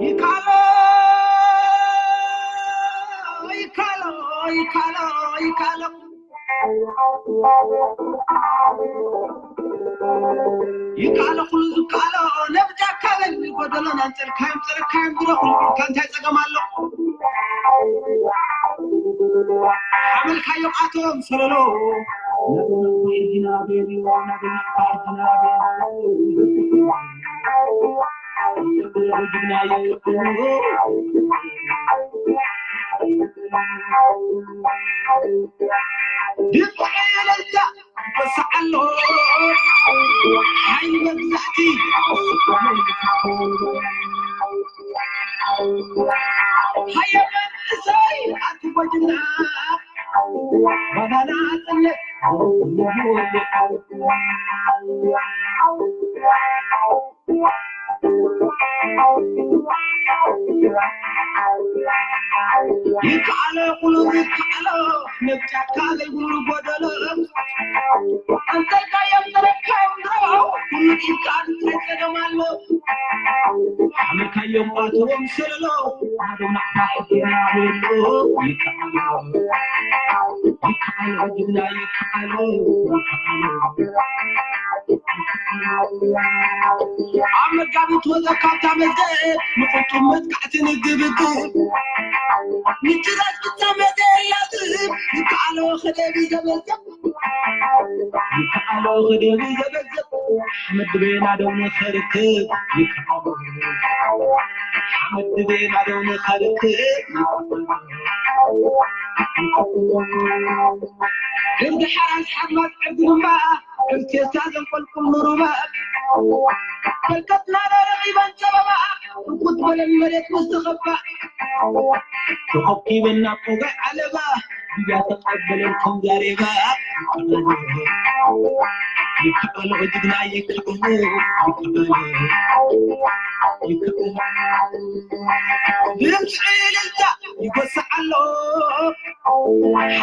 ይካሎ ይካሎ ይካሎ ይካሎ ይካሎ ኩሉ ዝካሎ ነብጃካ በል ጎደሎን ኣንጸልካዮም ጸረካዮም ድሮ ኩሉ ቡርካ እንታይ ጸገም ኣሎ ሓመልካዮም ኣቶም ሰለሎ ድምፂ እልልታ ይበስዓሎ ሓይሊ መግዛእቲ ሃየ መንእሰይ ኣቲ ጎጅና ባናና ጽነት ይከኣሎ ኩሉ ይከኣሎ ነብጫካ ዘይብሉ ጎደሎ ኣንተልካዮም ተረካዮም ድሮ ኩሉ ይከኣል እንታይ ጸገም ኣሎ ሓመልካዮም ኣቶም ሰለሎ ኣዶም ናዕታ ሕጊና ወሎ ይከኣሎ ይከኣሎ ጅግና ይከኣሎ ኣብ መጋቢት ወዘ ካብታ መዘ ንቁጡም መጥቃዕቲ ንግብግብ ምጭራስ ፍጻመ ዘያዝብ ይከኣሎ ከደቢ ዘበዘብ ይከኣሎ ከደቢ ዘበዘብ ሓመድ ድቤና ደው ንኸርክብ ይከኣሎ ሓመድ ድቤና ደው ንኸርክብ ይከኣሎ ሕርዲ ሓራስ ሓርማዝ ዕርዲ ድማ ዕርቴሳ ዘንቆልቁል ንሩባ ፈልቀትና ረኺበን ጸበባ ርኩት በለን መሬት ምስ ተኸባ ተኸኪበን ናብ ቆጋዕ ዓለባ ድያ ተቐበለን ከም ዘሬባ ይከኣሎ ጅግና ይከኣሎ ይከኣሎ ይከኣሎ ድምፂ እልልታ ይጎስዕ ኣሎ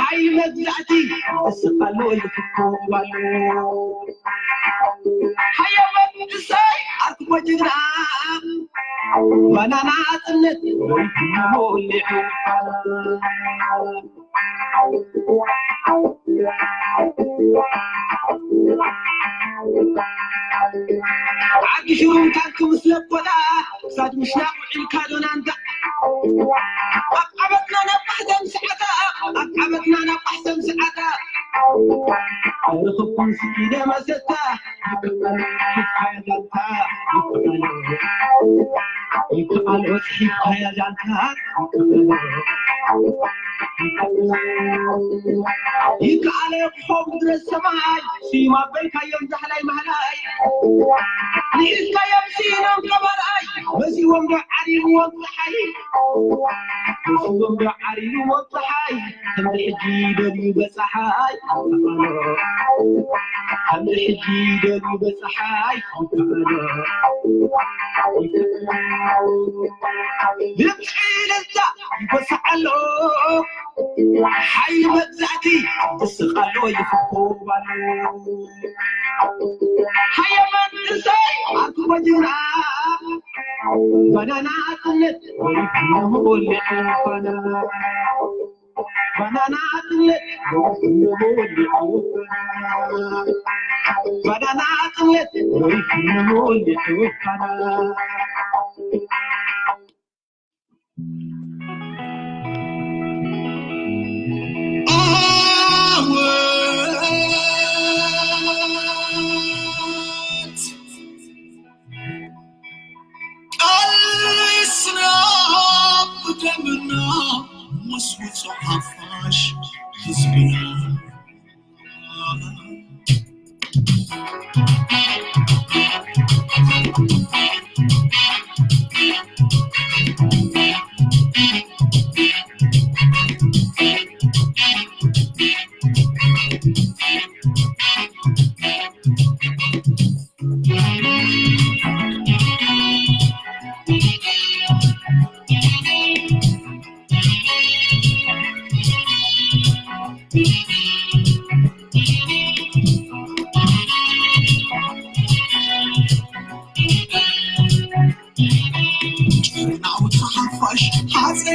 ሓይሊ መግዛእቲ ይስቕ ኣሎ ይፍኮብ ኣሎ ሃየ መንእሰይ ኣርክቦ ጅግና ባናና ጽነት ወይሞ ሊዑ ዓዲ ሽሩም ታንክ ምስ ለቦዳ ክሳድ ምሽናቕ ውዒልካ ዶናንዳ ኣብ ዓመትና ናብ ማሕተም ሰዓታ ኣብ ዓመትና ናብ ማሕተም ሰዓታ ኣይረኸብኩን ስኢነ መሰታ ይከኣል ይከኣል ይከኣል ወፅሒፍካያ ዛንታ ይከኣል ክኸው ድረስ ሰማይ ስዩም ኣበልካዮም ዛሕላይ ማህላይ ንኢስካዮም ስኢኖም ቀባርኣይ መሲዎም ዶ ዓሪብዎም ፀሓይ መሲዎም ዶ ዓሪብዎም ፀሓይ ከምዚ ሕጂ ደልዩ በፀሓይ ከምዚ ሕጂ ደልዩ በፀሓይ ድምፂ እልልታ ይጎስዕ ኣሎ ሓይሊ መግዛእቲ ይስቕ ኣሎ ይፍኮብ ኣሎ ሃየ መንእሰይ ኣርክቦ ጅግና ባናና ጽነት ወሪድና መወልዕ ባና ባናና ጽነት ወሪድና መወልዕ ባናና ጽነት ወሪድና መወልዕ ባና ዓወት ቃልስና ብደምና ምስ ውጹዕ ሓፋሽ ህዝብና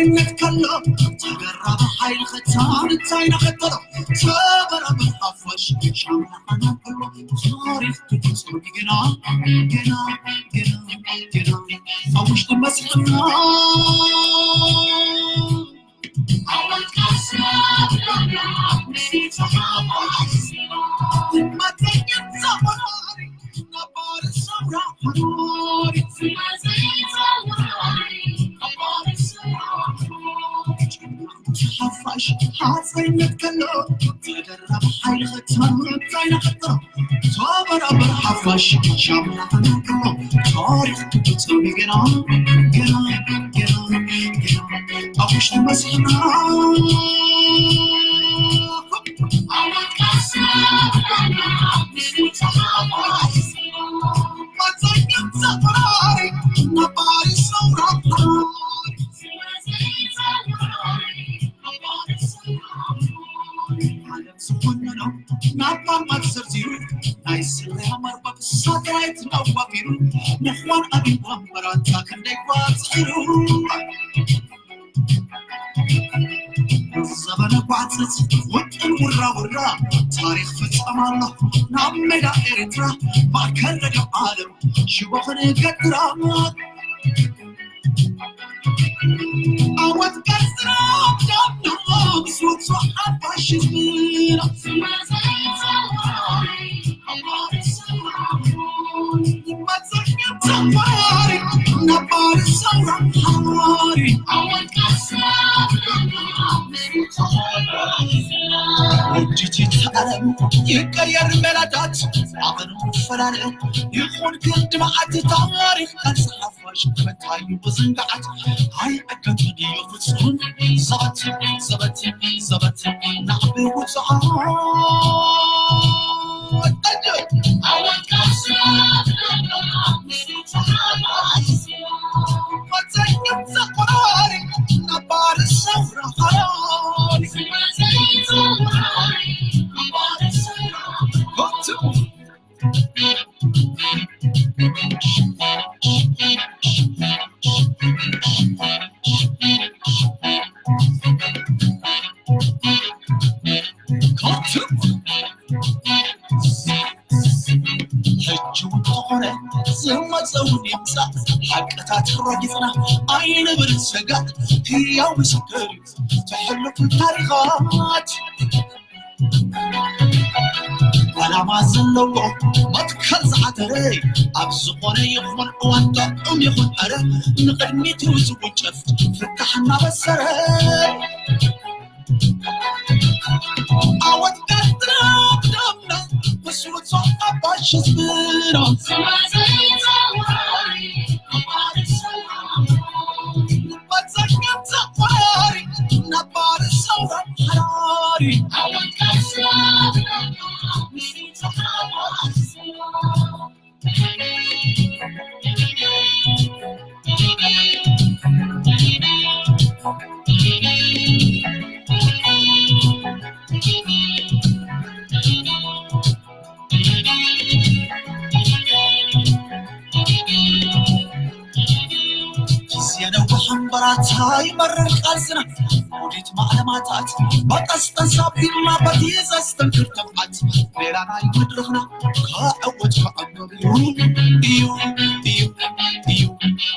እነት ከሎ ተገራቢ ሓይሊ ኸታን እንታይ ናኸተሎ ተበራቢ ሓፋሽ ሻምና ሓና ከሎ ታሪኽ ትፍጽም ግና ግና ግና ግና ኣብ ውሽጢ መስሕና ሓፋሽ ሓፀይነት ከሎ ተደረበ ሓይሊ ኸታን እንታይ ናኸተሎ ተበራበር ሓፋሽ ሻምና ሓና ከሎ ታሪኽ ትፍጽም ግና ግና ግና ግና ኣብ ውሽጢ መስሕና ዝኾነኖ ናብ ማማት ዘርዚሩ ናይ ስለያ መርበብ ሳተላይት ኣዋፊሩ ምዃን ኣብ ወንበራታ ክንደይ ኳጽሩ ዘበነ ጓዕፀት ውጥን ውራ ውራ ታሪኽ ፍጸም ኣሎ ናብ ሜዳ ኤርትራ ማእከል ረድዮ ዓለም ሽቦ ክንገድራ ዓወት ቀጽራ ዳምና ምስ ውጹዕ ሓፋሽ ህዝብና ውድቲ ዓለም ይቀየር መላታት ኣቕኑ ፈላለ ይኹን ክንዲ መዓት ታሪኽ ቃልሲ ሓፋሽ መታዩ ብዝንጋዓት ኣይዕገትን እዩ ፍጹም ዘበት ዘበት ዘበት ናዕቢ ውፅዓ ሕጂ እውን ተኾነ ዝመፀ እውን ይምፃእ ሓቅታት ረጊፅና ኣይንብል ስጋእ ህያው ምስክር እዩ ተሕልፉ ታሪኻት ዓላማ ዘለዎ መትከል ዝሓተረ ኣብ ዝኾነ ይኹን እዋን ጠዑም ይኹን ዕረ ንቕድሚት እዩ ዝውንጨፍ ፍታሕ እናበሰረ ዓወት ቀጥራ ብደምና ምስ ውጹዕ ሓፋሽ ህዝብና መጸኛ ተቋሪ ነባር ሰውራ ሓራሪ ዓወት ቀጥራ ብደምና ምስ ውጹዕ ሓፋሽ ህዝብና ግዜ ነዊሕ እምበራታ ይመርር ቃልስና ውዲት ማዕለማታት በቀስቀስ ኣቢልና በቲ ዘስተንክር ተብዓት ሌላ ናይ መድረኽና ከዕወት ከዕወት እዩ እዩ እዩ እዩ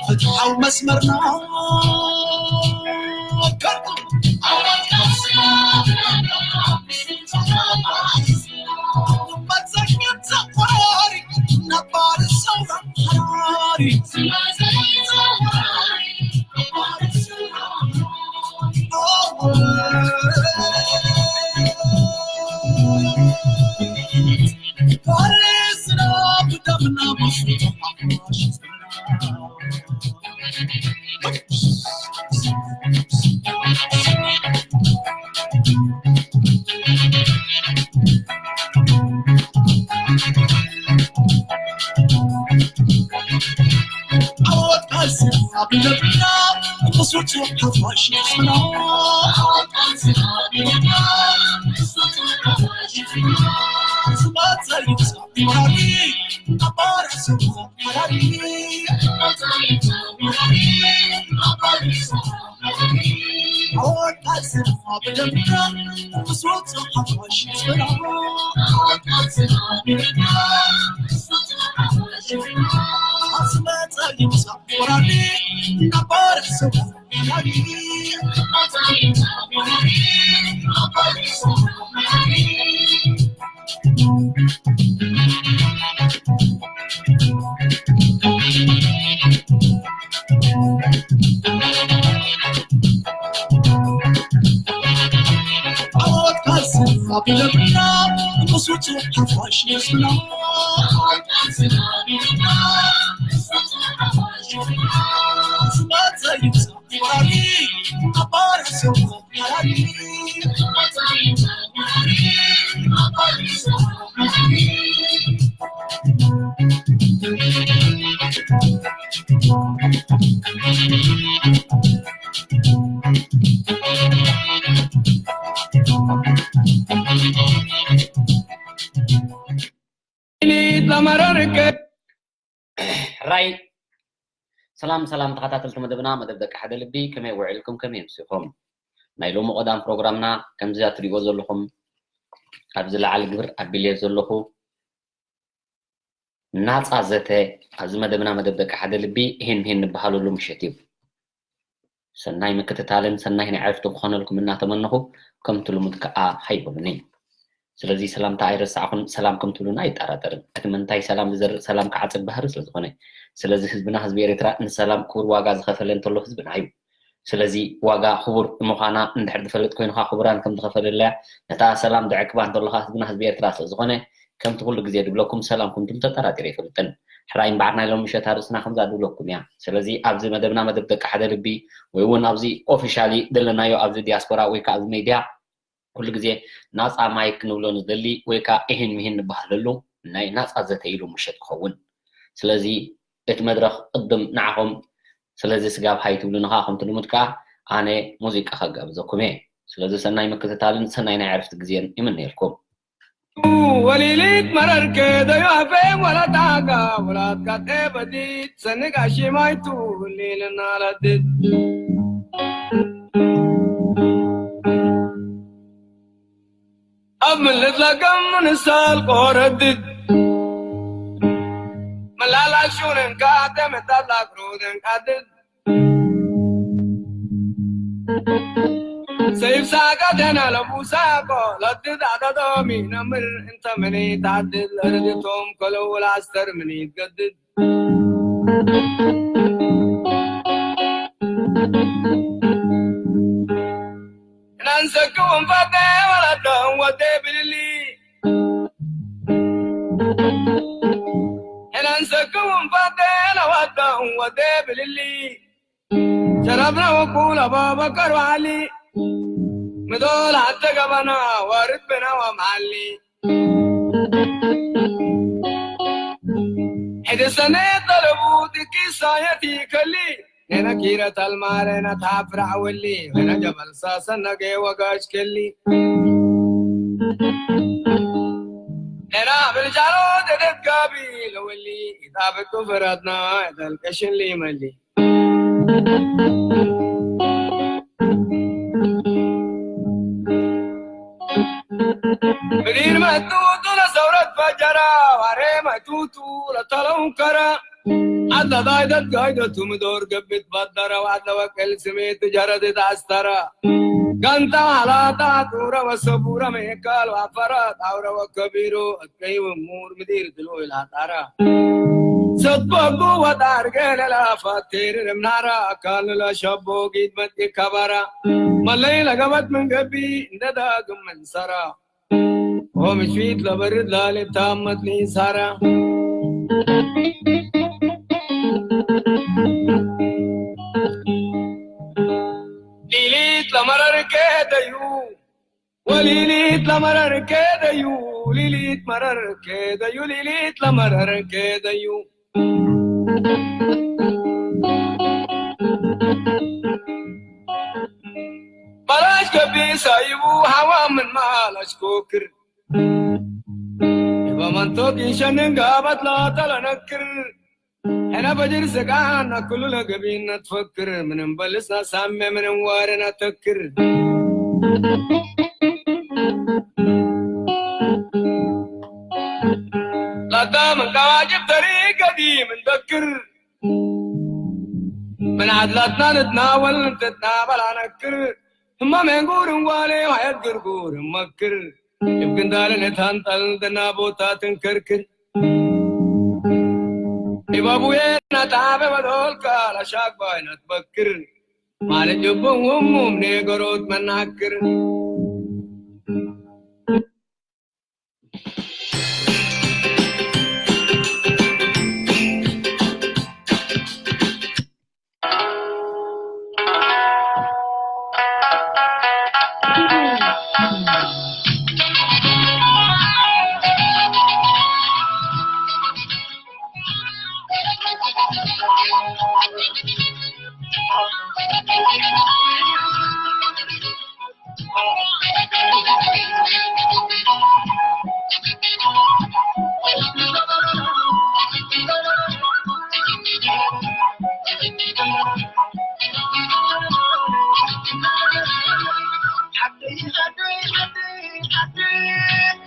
ፍትሓዊ መስመርና ከርቱ መዘኛ ተቆራሪ ነባር ሰውራ ሓራሪ ሕራይ ሰላም ሰላም ተኸታተልቲ መደብና፣ መደብ ደቂ ሓደ ልቢ፣ ከመይ ውዒልኩም፣ ከመይ ኣምሲኹም? ናይ ሎሚ ቀዳም ፕሮግራምና ከምዚ እትሪእዎ ዘለኹም ኣብዚ ላዕሊ ግብር ኣቢልዮ ዘለኹ ናጻ ዘተ ኣብዚ መደብና፣ መደብ ደቂ ሓደ ልቢ፣ እሄን ምሄን ንበሃለሉ ምሸት እዩ። ሰናይ ምክትታልን ሰናይ ናይ ዕረፍቲ ክኾነልኩም እናተመነኹ፣ ከምቲ ልሙድ ከኣ ሃይበሉኒ። ስለዚ ሰላምታ ኣይረሳዕኹን፣ ሰላም ከም ትብሉና ኣይጠራጠርን። እቲ መንታይ ሰላም ዝዘርእ ሰላም ክዓጽድ ባህሪ ስለ ዝኾነ። ስለዚ ህዝብና ህዝቢ ኤርትራ ንሰላም ክቡር ዋጋ ዝኸፈለ እንተሎ ህዝብና እዩ። ስለዚ ዋጋ ክቡር ምዃና እንድሕር ትፈልጥ ኮይንኻ፣ ክቡራን ከም ዝኸፈለለያ ነታ ሰላም ዘዕቅባ እንተሎኻ ህዝብና ህዝቢ ኤርትራ ስለ ዝኾነ፣ ከምቲ ኩሉ ግዜ ድብለኩም ሰላም ከም ትብሉ ተጠራጢረ ኣይፈልጥን። ሕራይ እምበኣር ናይ ሎሚ ምሸት ኣርእስትና ከምዛ ድብለኩም እያ። ስለዚ ኣብዚ መደብና፣ መደብ ደቂ ሓደ ልቢ፣ ወይ እውን ኣብዚ ኦፊሻሊ ዘለናዮ ኣብዚ ዲያስፖራ ወይ ከዓ ኣብዚ ሜድያ ኩሉ ግዜ ናፃ ማይክ ክንብሎ ንደሊ ወይ ከዓ እሂን ምሂን ንበሃለሉ ናይ ናፃ ዘተ ኢሉ ምሸት ክኸውን። ስለዚ እቲ መድረኽ ቅድም ንዓኹም፣ ስለዚ ስጋብ ሃይ ትብሉኒ ከዓ ከምቲ ልሙድ ከዓ ኣነ ሙዚቃ ከጋብዘኩም እየ። ስለዚ ሰናይ ምክትታልን ሰናይ ናይ ዕረፍቲ ግዜን ይምነየልኩም። ወሊሊት መረር ከደዩ ኣፌ ወላዳጋ ወላድካ ጤበዲት ሰንጋ ሽማይቱ ሊልና ለድት ኣብ ምልት ለገም ንሳል ቆረድት መላላሹንን ካተ መታላግሩንን ካድት ሰይፍ ሳጋ ደና ለሙሳ ቆ ለድት ኣዳዶሚ ነምር እንተ መኔ ታድት ለርድቶም ከለው ላስተር ምኒት ገድት እናንሰክውን ፈተ ወለዶም ወደ ብልሊ እናንሰክውን ፈተ ለወዶም ወደ ብልሊ ሸረብና ወቁል ኣባበከር ዋሊ ምዶል ኣተ ገበና ወርድብና ወማሊ ሕድሰነ ጠለቡ ድቂሳየት ይከሊ ነና ኪረት ኣልማረ ነታ ፍራዕ ወሊ ነና ጀበል ሳሰነገ ወጋሽ ከሊ ነና ብልጃሎ ደደጋቢ ለወሊ ኢጣበቱ ፍራትና ተልቀሽን ሊመሊ ምዲር መቱቱ ለሰውረት ፈጀራ ዋሬ መቱቱ ለተለውከረ ዓለ ዳይደት ጋይደቱ ምዶር ገብት ባደረ ዋለ ወቅል ስሜት ጀረድት ኣስተረ ጋንታ ሃላታ ጡረ ወሰቡረ ሜካል ዋፈረ ጣውረ ወከቢሩ እትከይው ሙር ምዲር ድሉ ኢላጣረ ሰበጉ ወጣር ገለላ ፋቴር ምናራ አካል ለሸቦ ጊድ መጥ ከበራ መለይ ለገበት ምን ገቢ እንደ ዳግም መንሰራ ሆምሽፊት ለበርድ ላሌት ታመት ሊንሳራ ሊሊት ለመረር ከደዩ ወሊሊት ለመረር ከደዩ ሊሊት መረር ከደዩ ሊሊት ለመረር ከደዩ በላሽ ገቢ ሳይቡ ሐዋ ምን ማላሽ ኮክር በመንቶቅ ይሸንን ጋባት ላተለነክር ሕነ በጅር ስቃና ኩሉ ለገቢና ትፈክር ምንም በልሳ ሳሜ ምንም ዋርና ተክር ላታ ምን ካዋጅብ ተሪገዲ ምን በክር ምን ዓድላትና ንትናወል ንትናበል ኣነክር ህማሜን ጉርን ጓሌ ሃየት ግርጉር መክር እብ ግንዳልን እታንጠል ደና ቦታ ትንከርክር ኢባቡዬ ናታበ በዶልካ ላሻግባይ ናትበክር ማለት ጅቡን ውሙም ኔገሮት መናክር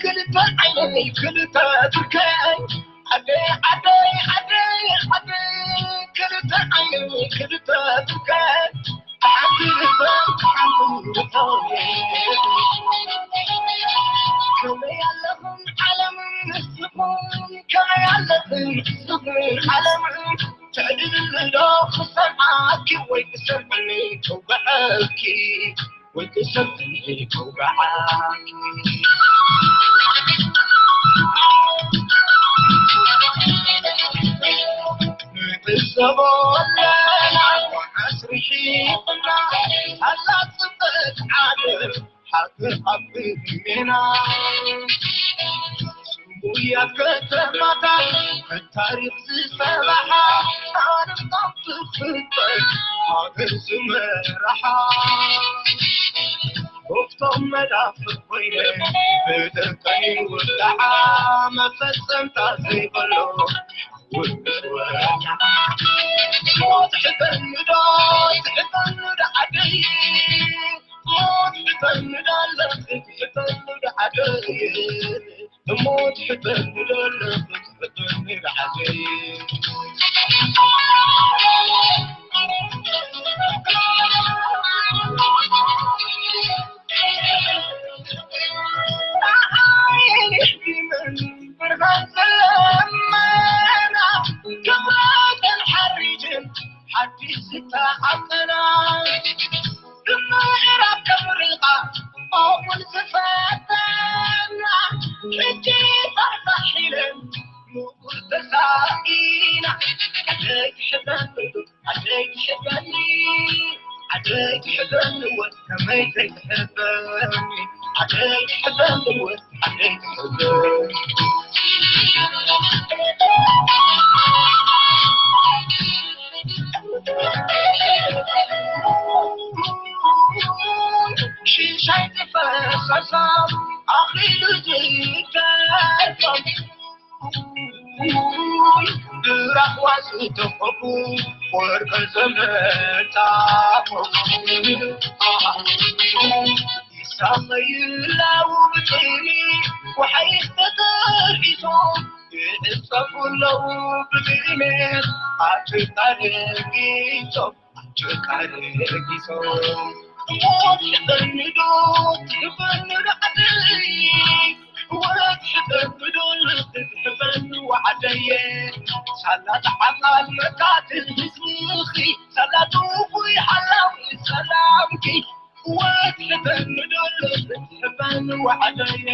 ክልተ ዓይነይ ክልተ ትርከይ ዓደይ ዓደይ ዓደይ ዓደይ ክልተ ዓይነይ ክልተ ትርከይ ሓንቲ ልበይ ሓንቲ ልበይ ከመይ ኣለኹም ዓለም ንስኹም ከመይ ኣለኽን ንስኽን ዓለም ትዕድልኒ ዶ ክሰምዓኪ ወይ ክሰምዕኒ ከውግዐኪ ወይ ክሰምዕኒ ከውግዓ ንዕዘቦ ኣለና መዓስ ርሒቕና ኣላ ጽብቕቲ ዓለም ሓቂ ኣብ ቅድሜና ስሙያት ከተማታት ታሪኽ ዝሰብሓ ኣንስታት ትፍጠር ሃገር ዝመርሓ ወፍቶም መናፍቕ ኮይነ ብደቀይ ውዳዓ መፈጸምታ ዘይብሉ ውድስ ወዳዓ ሞት ሕተንዶ ትሕተንዶ ዓደይ ሞት ሕተንዶ ኣለኽን ሕተንዶ ዓደይ እሞ ትሕተኒ ደሎ ትሕተኒ ደዓዘይ ሓዲስ ዝተዓጠና ብምዕራብ ከፍርቓ ኦሙን ዝፈተና ሕጂ ፋሕፋሕ ኢለን ምኡር ተሳኢና ዓደይ ትሕበኒ ዓደይ ትሕበኒ ዓደይ ትሕበኒ ወድ ከመይ ዘይትሕበኒ ዓደይ ትሕበኒ ወድ ዓደይ ትሕበኒ ሽሻይ ዝፈሰሶም ኣኽሊሉ ዝደርሶም ብራኽዋ ዝተኸቡ ወርቀ ዘመንታፎም ይሳመይላው ብጥኒ ወሓይስ ተጠርሒሶም ይዕጸፉ ኣለዉ ብግእሜት ኣብ ጭቃ ደንጊጾም ኣብ ጭቃ ደንጊጾም ሞት ሕበኒ ዶ ትሕበኒ ዶ ዓደይ ወረት ሕበኒ ዶ ልኽን ሕበኒ ወዓደየ ሳላ ተዓቃል መካትል ህዝብኺ ሳላ ትውፉይ ሓላዊ ሰላምኪ ወትሕበኒ ዶ ልኽን ሕበኒ ወዓደየ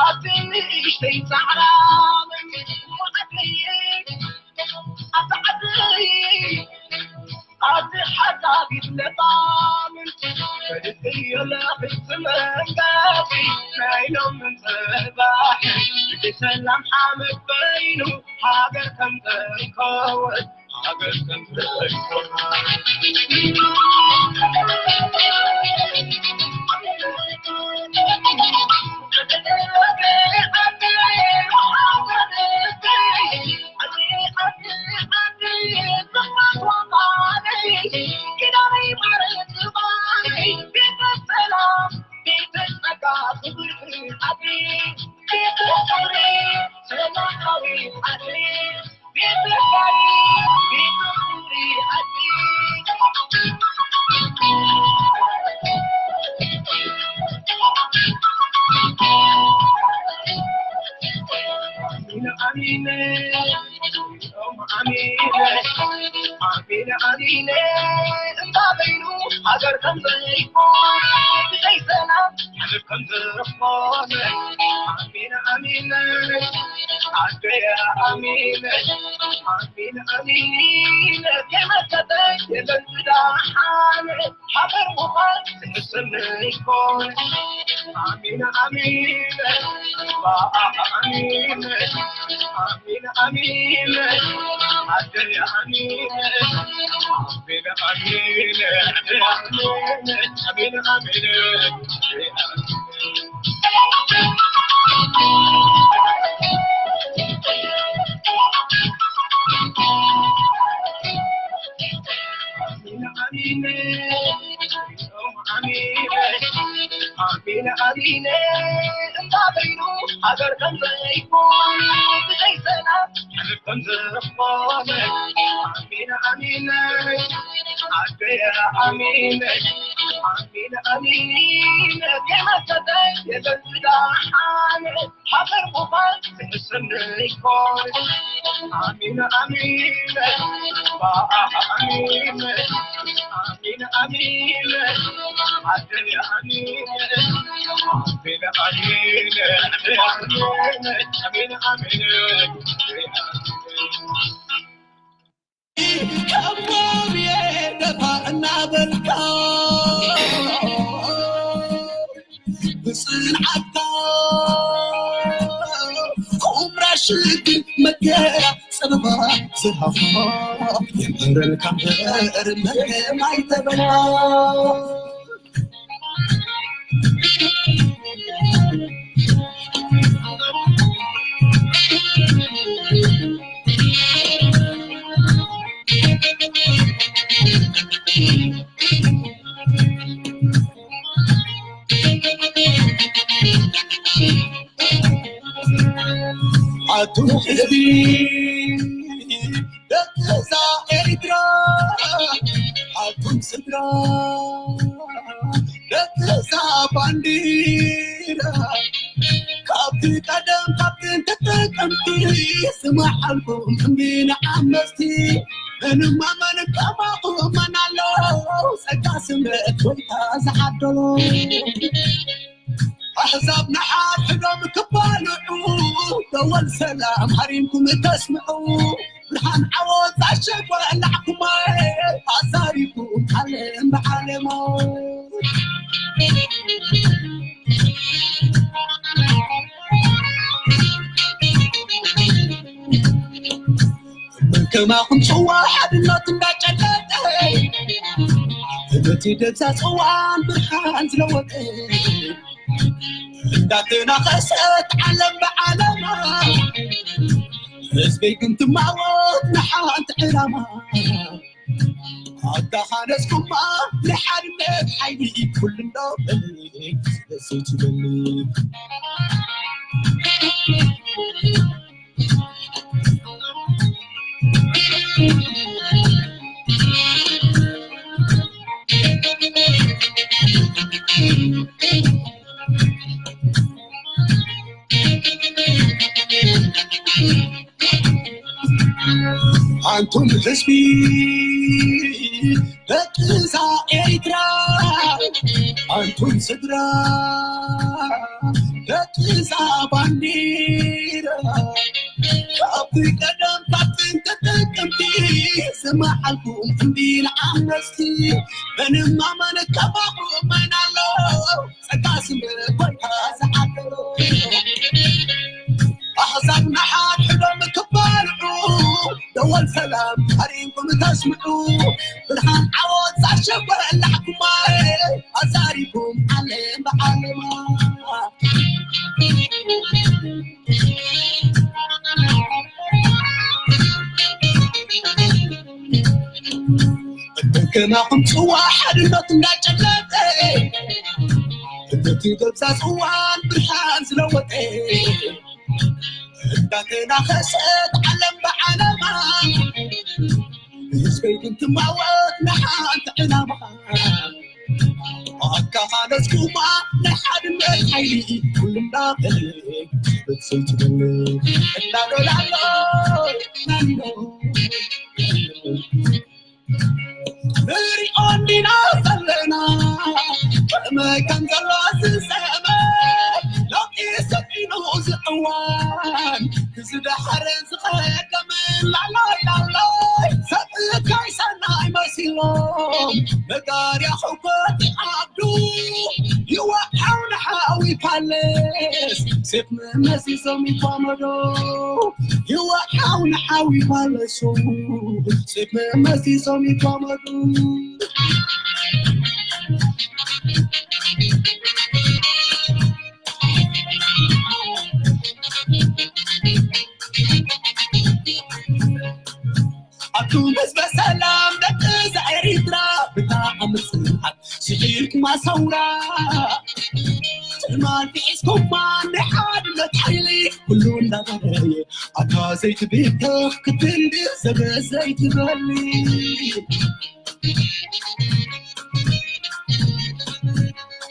ኣቲ ንእሽተይ ጻዕራም ኣቲ ዓደይ ኣቲ ሓዳጊት ለባም ዮላ ብስመንጋቲ ናይ ሎም ጽባሕ ብሰላም ሓመድ በይኑ ሃገር ከም ዘይኮወት ሃገር ከም ዘይኮወት ኣሚነ ኣሚነ ኣሚነ ኣሚነ እንዳ በይኑ ሃገር ከም ዘይኮነ ብዘይ ሰላም ሃገር ከም ዝኾነ ኣሚነ ኣሚነ ኣደየ ኣሚነ ኣሚነ ኣሚነ ከመከተ የለን ዝዳሓነ ሃገር ምዃን ዝሕሰብ ዘይኮነ ኣሚነ ኣሚነ ኣሚነ ኣሚነ ኣሚነ ኣደየ ኣሚነ ኣሚነ ኣሚነ ኣሚነ ኣሚነ ኣሚነ ኣሚነ ኣሚነ ኣሚነ ኣሚነ እንዳ በይኑ ሃገር ከም ዘይኮነ ብዘይ ሰላም ሃገር ከም ዝኾነ ኣሚነ ኣሚነ ኣደየ ኣሚነ ኣሚነ ኣሚነ ከመከተ የለን ዝዳሓነ ሃገር ምዃን ዝሕሰብ ዘይኮነ ኣሚነ ኣሚነ ኣሚነ ኣሚነ ኣሚነ ኣደየ ኣሚነ ኣሚነ ኣሚነ ኣሚነ ኣሚነ ኣሚነ ከሞም የደፋ እናበልካ ብጽንዓትካ ቁምራ ሽግር መከራ ጸበባ ዝሃፋ የንበረልካ እምበር መርገም ኣይተበላ ኣቱም ህዝቢ ደቂ እዛ ኤርትራ ኣቱም ስድራ ደቂ እዛ ባንዲራ ካብቲ ቀደም ካብ ጥንቲ ጥቅምቲ ስማዓልኩም እምቢ ንዓመፅቲ ምንም ኣመን ከማኹም መን ኣሎ ጸጋ ስምረት ጎይታ ዝዓደሎ ኣሕዛብ ንሓድሕዶም ክባልዑ ደወል ሰላም ሃሪምኩም ተስምዑ ብርሃን ዓወት ኣሸጎ ላዕኩማ ኣዛሪኩም ዓለም ብዓለሞ ከማኹም ጽዋ ሓድነት እንዳጨለጠ ነቲ ደብዛ ጽዋን ብርሃን ዝለወጠ እንዳተናኸሰት ዓለም ብዓለማ ህዝበይ ግን ትማወት ንሓንቲ ዕላማ ኣተሓነስኩማ ንሓድነት ሓይሊ ኩሉ እንዶ በሊ ደስ ትበሊ ኣንቱም ህዝቢ ደቂ እዛ ኤርትራ ኣንቱም ስድራ ደቂ እዛ ባንዲራ ካብቲ ቀደም ካብ ጥንቲ ጥቅምቲ ዝመዓልኩም እንዲ ንዓመፅቲ፣ ምንም ኣመነ ከባቡ መን ኣሎ? ጸጋ ስም ጎይታ ዝዓደሎ። ኣሕዛብ ንሓድሕዶም ክባልዑ፣ ደወል ሰላም ሃሪምኩም ተስምዑ። ብርሃን ዓወት ዛሸበላዕኩማ፣ ኣዛሪኩም ዓለም ብዓለማ። ከማኹም ጽዋ ሓድነት እንዳጨለጠ፣ እቲ ገብዛ ጽዋን ብርሃን ዝለወጠ፣ እንዳተናኸሰት ዓለም ብዓለማ፣ ህዝበይ ግን ትማወት ንሓንቲ ዕላማ። ኣካኻለስኩማ ናይ ሓድነት ሓይሊ፣ ኩሉ እንዳበለ፣ በትሰይ ትበለ፣ እናበላሎ፣ ናኒኖ። ንሪኦ እንዲና ዘለና፣ ከመይ ከም ዘሎ ዝሰመ፣ ለውጢ ሰፊኑ ዝዕዋን፣ ክዝደሓረ ዝኸደምን፣ ላላይ ላላይ፣ ሰብ እካይ ሰናይ መሲሎም፣ መጋርያ ሕውኮት ይዓብዱ፣ ይወሓው ንሓዊ ፓለስ፣ ሴፍ መመሲሶም ይኳመዶ፣ ይወሓው ንሓዊ ፓለሱ፣ ሴፍ መመሲሶም ይኳመዱ። ኣቱም ህዝበ ሰላም ደቂ እዛ ኤሪትራ፣ ብጣዕሚ ጽንዓት ስዒርኩማ ሰውራ። ትማል ሒዝኩማ ናይ ሓድነት ሓይሊ፣ ኩሉ እንዳበረየ፣ ኣታ ዘይትብተኽ ክትንዲ ዘበ ዘይትበሊ።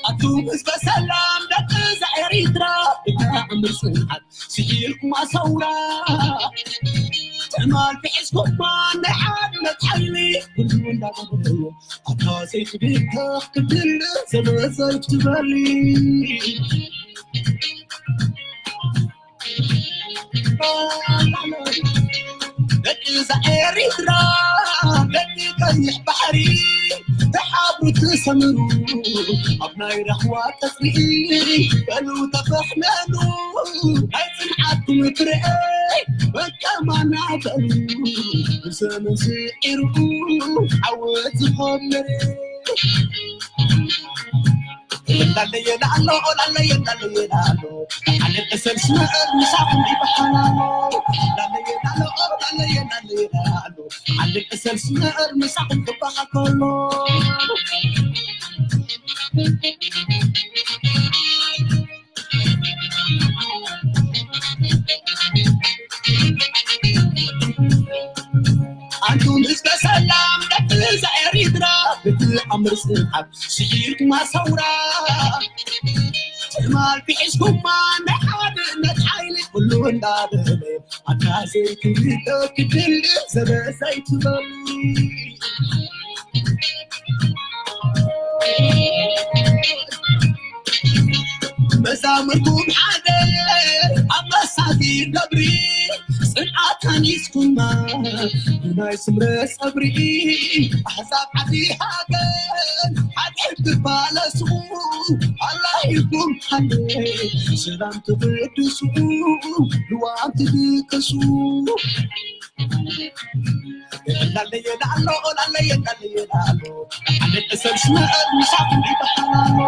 ኣቱም ህዝበ ሰላም ደቂ እዛ ኤሪትራ፣ ብጣዕሚ ጽንዓት ስዒርኩማ ሰውራ። ትማል ሒዝኩማ ናይ ሓድነት ሓይሊ፣ ኩሉ እንዳበረየ፣ ኣታ ዘይትብተኽ ክትንዲ ዘበ ዘይትበሊ። ደቂ እዛ ኤሪትራ፣ ደቂ ቀይሕ ባሕሪ፣ ተሓብሩ ትሰምሩ ኣብ ናይ ራህዋ ቀጽሪ። በሉ ተፈሕነኑ፣ ናይ ጽንዓትኩም ፍረ፣ በቃ ማና በሉ፣ ብዘመን ስዒሩ ዓወት ዝኾመረ። ላለየ ላሎ፣ ላለየ ላለየ ላሎ፣ ዓለም እሰል ስመር ምሳኹም ይበሓላሎ። ላለየ ላሎ፣ ላለየ ላለየ ላሎ፣ ዓለም እሰል ስመር ምሳኹም ክበሓል ከሎ። ኣንቱም ህዝበ ሰላም ደቂ እዛ ኤሪትራ፣ ብትኣምር ጽንዓት ስዒርኩማ ሰውራ። ትማል ሒዝኩማ ናይ ሓድነት ሓይሊ፣ ኩሉ እንዳበለ ኣታ ዘይትብተኽ ክትንዲ ዘበ ዘይትበሉ። መዛሙርኩም ሓደ ኣብ መሳጢ ገብሪ፣ ጽንዓት ሃኒጽኩማ ብናይ ስምረ ጸብሪ። ኣሕዛብ ዓዲ ሃገር ሓድሕድ ትባለሱ፣ ኣላሂኩም ሓደ ሰላም ትብድሱ፣ ልዋም ትድቅሱ። ላለየ ላሎ፣ ላለየ ላለየ ላሎ፣ ዓለም እሰል ስመር ምሳኹም ይበሓላሎ።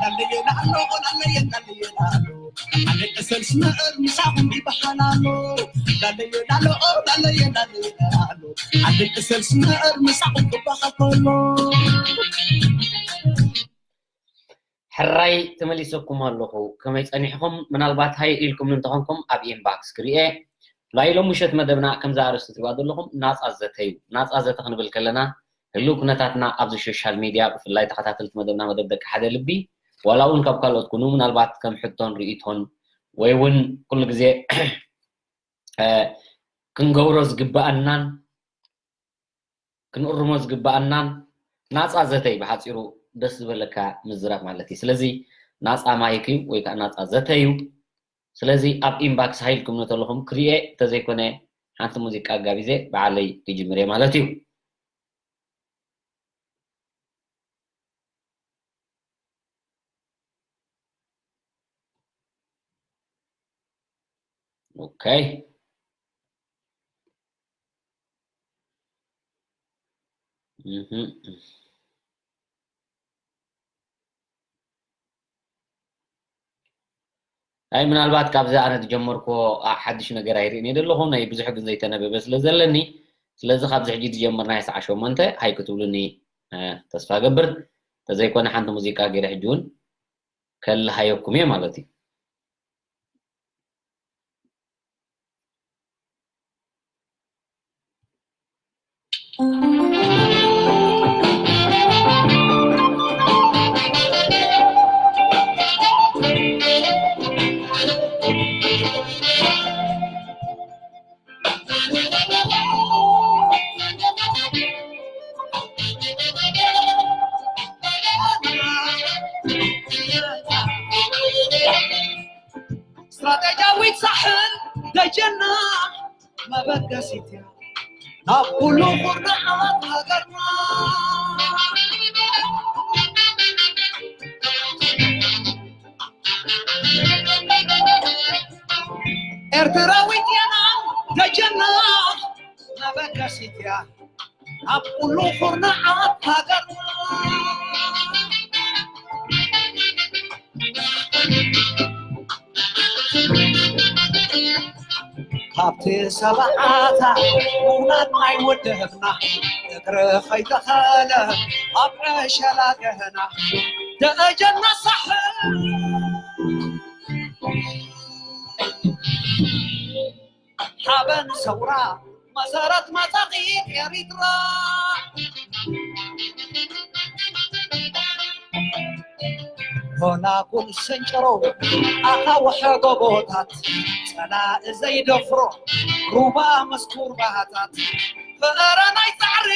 ላለየ ላሎ፣ ላለየ ላለየ ላሎ፣ ዓለም እሰል ስመር ምሳኹም ይበሓላሎ። ላለየ ላሎ፣ ላለየ ላለየ ላሎ፣ ዓለም እሰል ስመር ምሳኹም ክበሃል ከሎ። ሕራይ ተመሊሰኩም ኣለኹ። ከመይ ጸኒሕኹም? ምናልባት ሃይ ኢልኩም እንተኾንኩም ኣብ ኢንባክስ ክርኤ። ናይ ሎሚ ምሸት መደብና ከምዛ ኣርእስቲ ትሪእዋ ዘለኹም ናጻ ዘተ እዩ። ናጻ ዘተ ክንብል ከለና ህልው ኩነታትና ኣብዚ ሶሻል ሚድያ ብፍላይ ተኸታተልቲ መደብና መደብ ደቂ ሓደ ልቢ ዋላ እውን ካብ ካልኦት ኩኑ ምናልባት ከም ሕቶን ርእይቶን ወይ እውን ኩሉ ግዜ እ፣ ክንገብሮ ዝግበኣናን ክንእርሞ ዝግበኣናን ናጻ ዘተይ ብሓጺሩ ደስ ዝበለካ ምዝራብ ማለት እዩ። ስለዚ ናጻ ማይክ እዩ ወይ ከዓ ናጻ ዘተ እዩ። ስለዚ ኣብ ኢንባክስ ሃይልኩም ንተለኹም ክሪኤ እንተዘይኮነ ሓንቲ ሙዚቃ ኣጋቢዘ ባዕለይ ክጅምር እየ ማለት እዩ። ኦኬ። እህ። ኣይ፣ ምናልባት ካብዚ ኣነ ዝጀመርኩዎ፣ ኣ፣ ሓድሽ ነገር ኣይርእን እየ ዘለኹ። ናይ ብዙሕ ግን ዘይተነበበ ስለ ዘለኒ፣ ስለዚ ካብዚ ሕጂ ዝጀመርናዮ ሰዓት ሸሞንተ ሃይ ክትብሉኒ፣ እ፣ ተስፋ ገብር። እንተዘይኮነ ሓንቲ ሙዚቃ ገይረ ሕጂ እውን ከለሃየኩም እየ ማለት እዩ። ስትራቴጂያዊት ሳሕል ደጀና መበገሲት እያ ናብ ኩሉ ኩርናዓት ሃገርና። ኤርትራዊት የናን ደጀና መበገሲት እያ ኣብ ኩሉ ኩርናዓት ሃገርና። ካብቲ ሰብዓታት ምውላድ ናይ ውድብና እግሪ ከይተኸለ ኣብ ዕሸላ ገህና ደጀና ሳሕል ሓበን ሰውራ መሰረት መጻኺት ኤሪትራ። ሆላጉል ስንጭሮ ኣኻውሕ ጎቦታት ጸላኢ ዘይደፍሮ ሩባ ምስ ኩርባታት ፍቕረ ናይ ጻዕሪ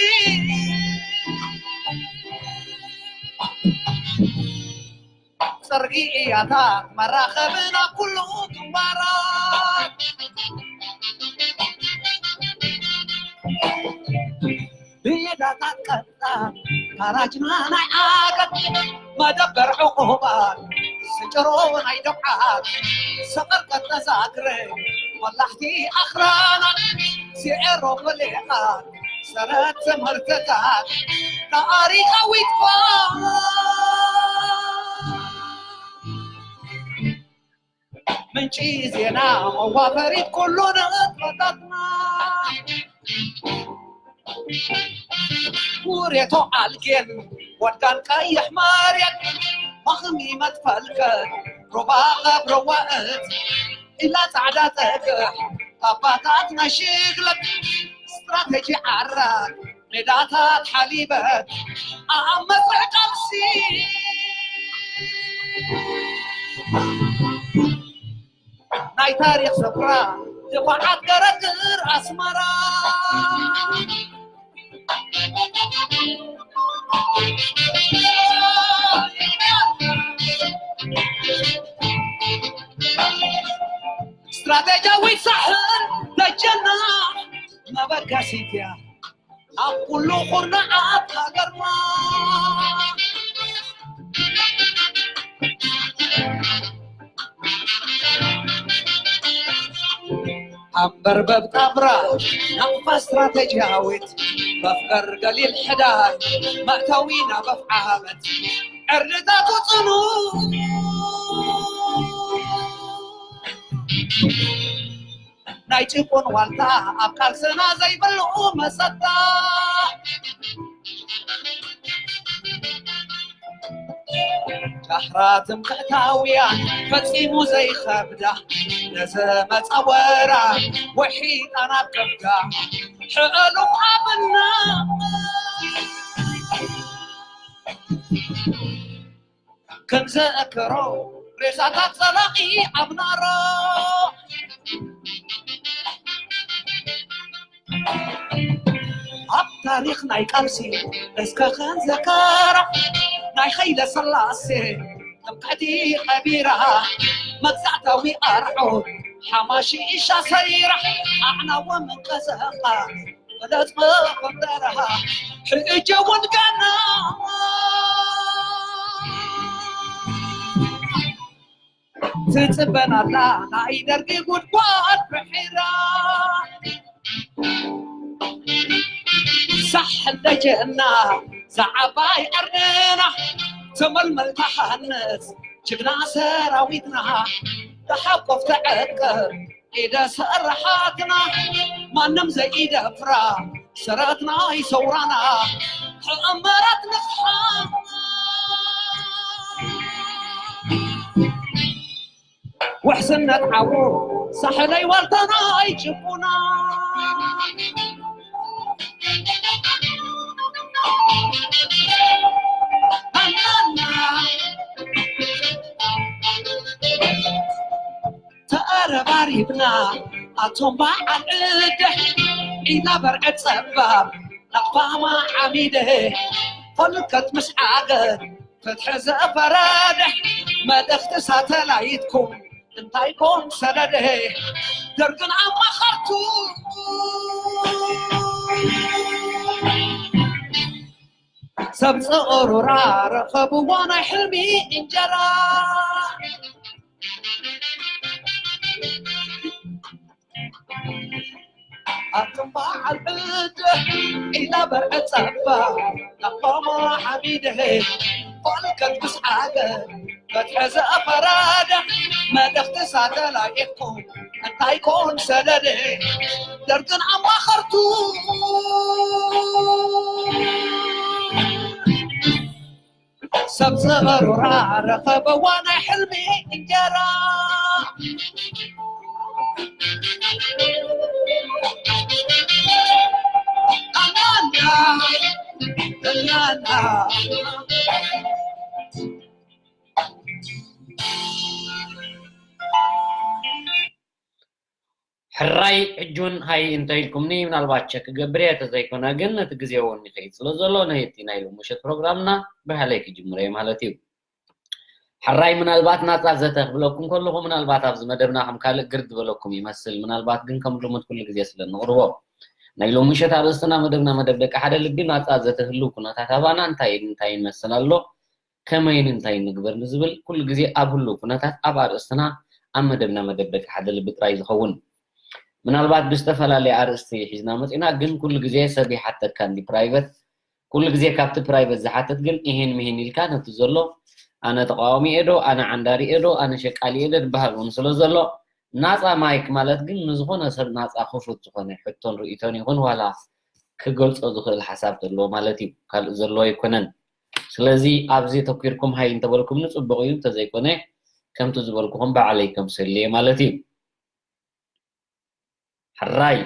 ጽርጊያታት መራኸብን ኣብ ኩሉ ግንባራት ብየዳታት ቀጣን ካራጅና ናይ ዓገብ መደበር ዕቑባት ስጭሮ ናይ ደብዓት ሰቐርቀት ተዛግረ ወላሕቲ ኣኽራናት ሲኤሮ ፈሊቓት ሰረት ትምህርትታት ታሪኻዊት ኳ ምንጪ ዜና መዋፈሪት ኩሉ ንጥፈታትና ውሬቶ ኣልጌን ወዳን ቀይሕ መሬት ማኽሚ መትፈልከት ሩባ ቐብረዋእት ኢላ ጻዕዳ ጸግሕ ኣባታት ናይ ሽግለት ስትራቴጂ ዓራት ሜዳታት ሓሊበት ኣብ መስርሕ ቃልሲ ናይ ታሪኽ ስፍራ ድፋዓት ገረግር ኣስመራ ስትራቴጂያዊት ሳሕል ደጀና መበገሲት እያ ኣብ ኩሉ ኩርናዓት ሃገርና። ኣንበርበብ ጣብራ ናቕፋ ስትራቴጂያዊት መፍገር ገሊል ሕዳር መእተዊ ናብ ኣፍዓበት ዕርድታቱ ጽኑ ናይ ጭቁን ዋልታ ኣብ ቃልስና ዘይብሉ መሰታ ዳሕራ ትምክሕታውያን ፈጺሙ ዘይኸብዳ ነዘመጸ ወራ ውሒጣ ናብ ከብዳ ሕእሉቕ ኣብና ከም ዘእክሮ ሬሳታት ጸላቒ ኣብ ናሮ ኣብ ታሪኽ ናይ ቃልሲ እስከ ክንዘከራ ናይ ኸይለ ስላሴ ጥምቀቲ ቀቢራ መግዛእታዊ ኣርዑት ሓማሺ ኢሻ ሰይራሕ ኣዕናወ ምንቀዘቓ በለጽ መፈንደረሃ ሕእጀ እውን ጋና ትጽበናላ ናይ ደርጊ ጉድጓድ ብሒራ ሳሕል ደጀና ዝዓባይ ዓርድና ተመልመል ተሃንጽ ጅግና ሰራዊትና ተሓቆፍ ተዐቀብ ኢደ ሰራሓትና ማንም ዘይደፍራ ሰራትና ይሰውራና ተኣመራት ንስሓ ውሕስነት ዓው ሳሕለይ ዋልታና ኣይጭቡና ተኣረባሪብና ኣቶም በዓል ዕደ ኢና በርዐ ጸባብ ናቕፋማ ዓሚደ ፈልከት ምስ ዓገር ፍትሒ ዘፈረደ መልእኽቲ ሳተላይትኩም እንታይ ኮን ሰደደ ደርግን ኣማኸርቱ ሰብ ጸሮራ ረኸብዋ ናይ ሕልሚ እንጀራ ኣቶም በዓል ዕደ ኢላ በርዐ ጸባ ኣቆማ ዓቢደ ፈልከት ምስ ዓገ ፈትሐ ዘፈረደ መልእኽቲ ሳተላይትኩም እንታይ ኮን ሰደደ ደርግን ኣማኸርቱ ሰብ ጸሮራ ረኸበዋ ናይ ሕልሚ እንጀራ ኣናና ኣናና ሕራይ ሕጂ እውን ሃይ እንተ ኢልኩምኒ ምናልባት ቸክ ክገብር እየ ተዘይኮነ ግን ነቲ ግዜ እውን ይኸይድ ስለ ዘሎ ነቲ ናይ ሎሚ ምሸት ፕሮግራምና ብሃለይ ክጅምር እየ ማለት እዩ። ሕራይ ምናልባት ናፃ ዘተ ክብለኩም ከለኹ ምናልባት ኣብዚ መደብና ከም ካልእ ግር ዝበለኩም ይመስል ምናልባት ግን ከም ልሙድ ኩሉ ግዜ ስለ ንቕርቦ ናይ ሎሚ ምሸት ኣርእስትና መደብና መደብ ደቂ ሓደ ልቢ ናፃ ዘተ ህልው ኩነታት ኣባና እንታይ እንታይ ይመስል ኣሎ ከመይን እንታይ ንግበር ንዝብል ኩሉ ግዜ ኣብ ህሉ ኩነታት ኣብ ኣርእስትና ኣብ መደብና መደብ ደቂ ሓደ ልቢ ጥራይ ዝኸውን ምናልባት ብዝተፈላለየ ኣርእስቲ ሒዝና መፂና ግን ኩሉ ግዜ ሰብ ይሓተካ እንዲ ፕራይቨት ኩሉ ግዜ ካብቲ ፕራይቨት ዝሓተት ግን ይሄን ምሄን ኢልካ ነቲ ዘሎ ኣነ ተቃዋሚ እየ ዶ ኣነ ዓንዳሪ እየ ዶ ኣነ ሸቃሊ እየ ዶ ዝበሃል እውን ስለ ዘሎ ናፃ ማይክ ማለት ግን ንዝኾነ ሰብ ናፃ ክፉት ዝኾነ ሕቶን ርእቶን ይኹን ዋላ ክገልፆ ዝኽእል ሓሳብ ዘለዎ ማለት እዩ ካልእ ዘለዎ ኣይኮነን ስለዚ ኣብዚ ተኪርኩም ሃይ እንተበልኩምኒ ፅቡቕ እዩ እንተዘይኮነ ከምቲ ዝበልኩኹም ባዕለይ ከምሰልየ ማለት እዩ ሕራይ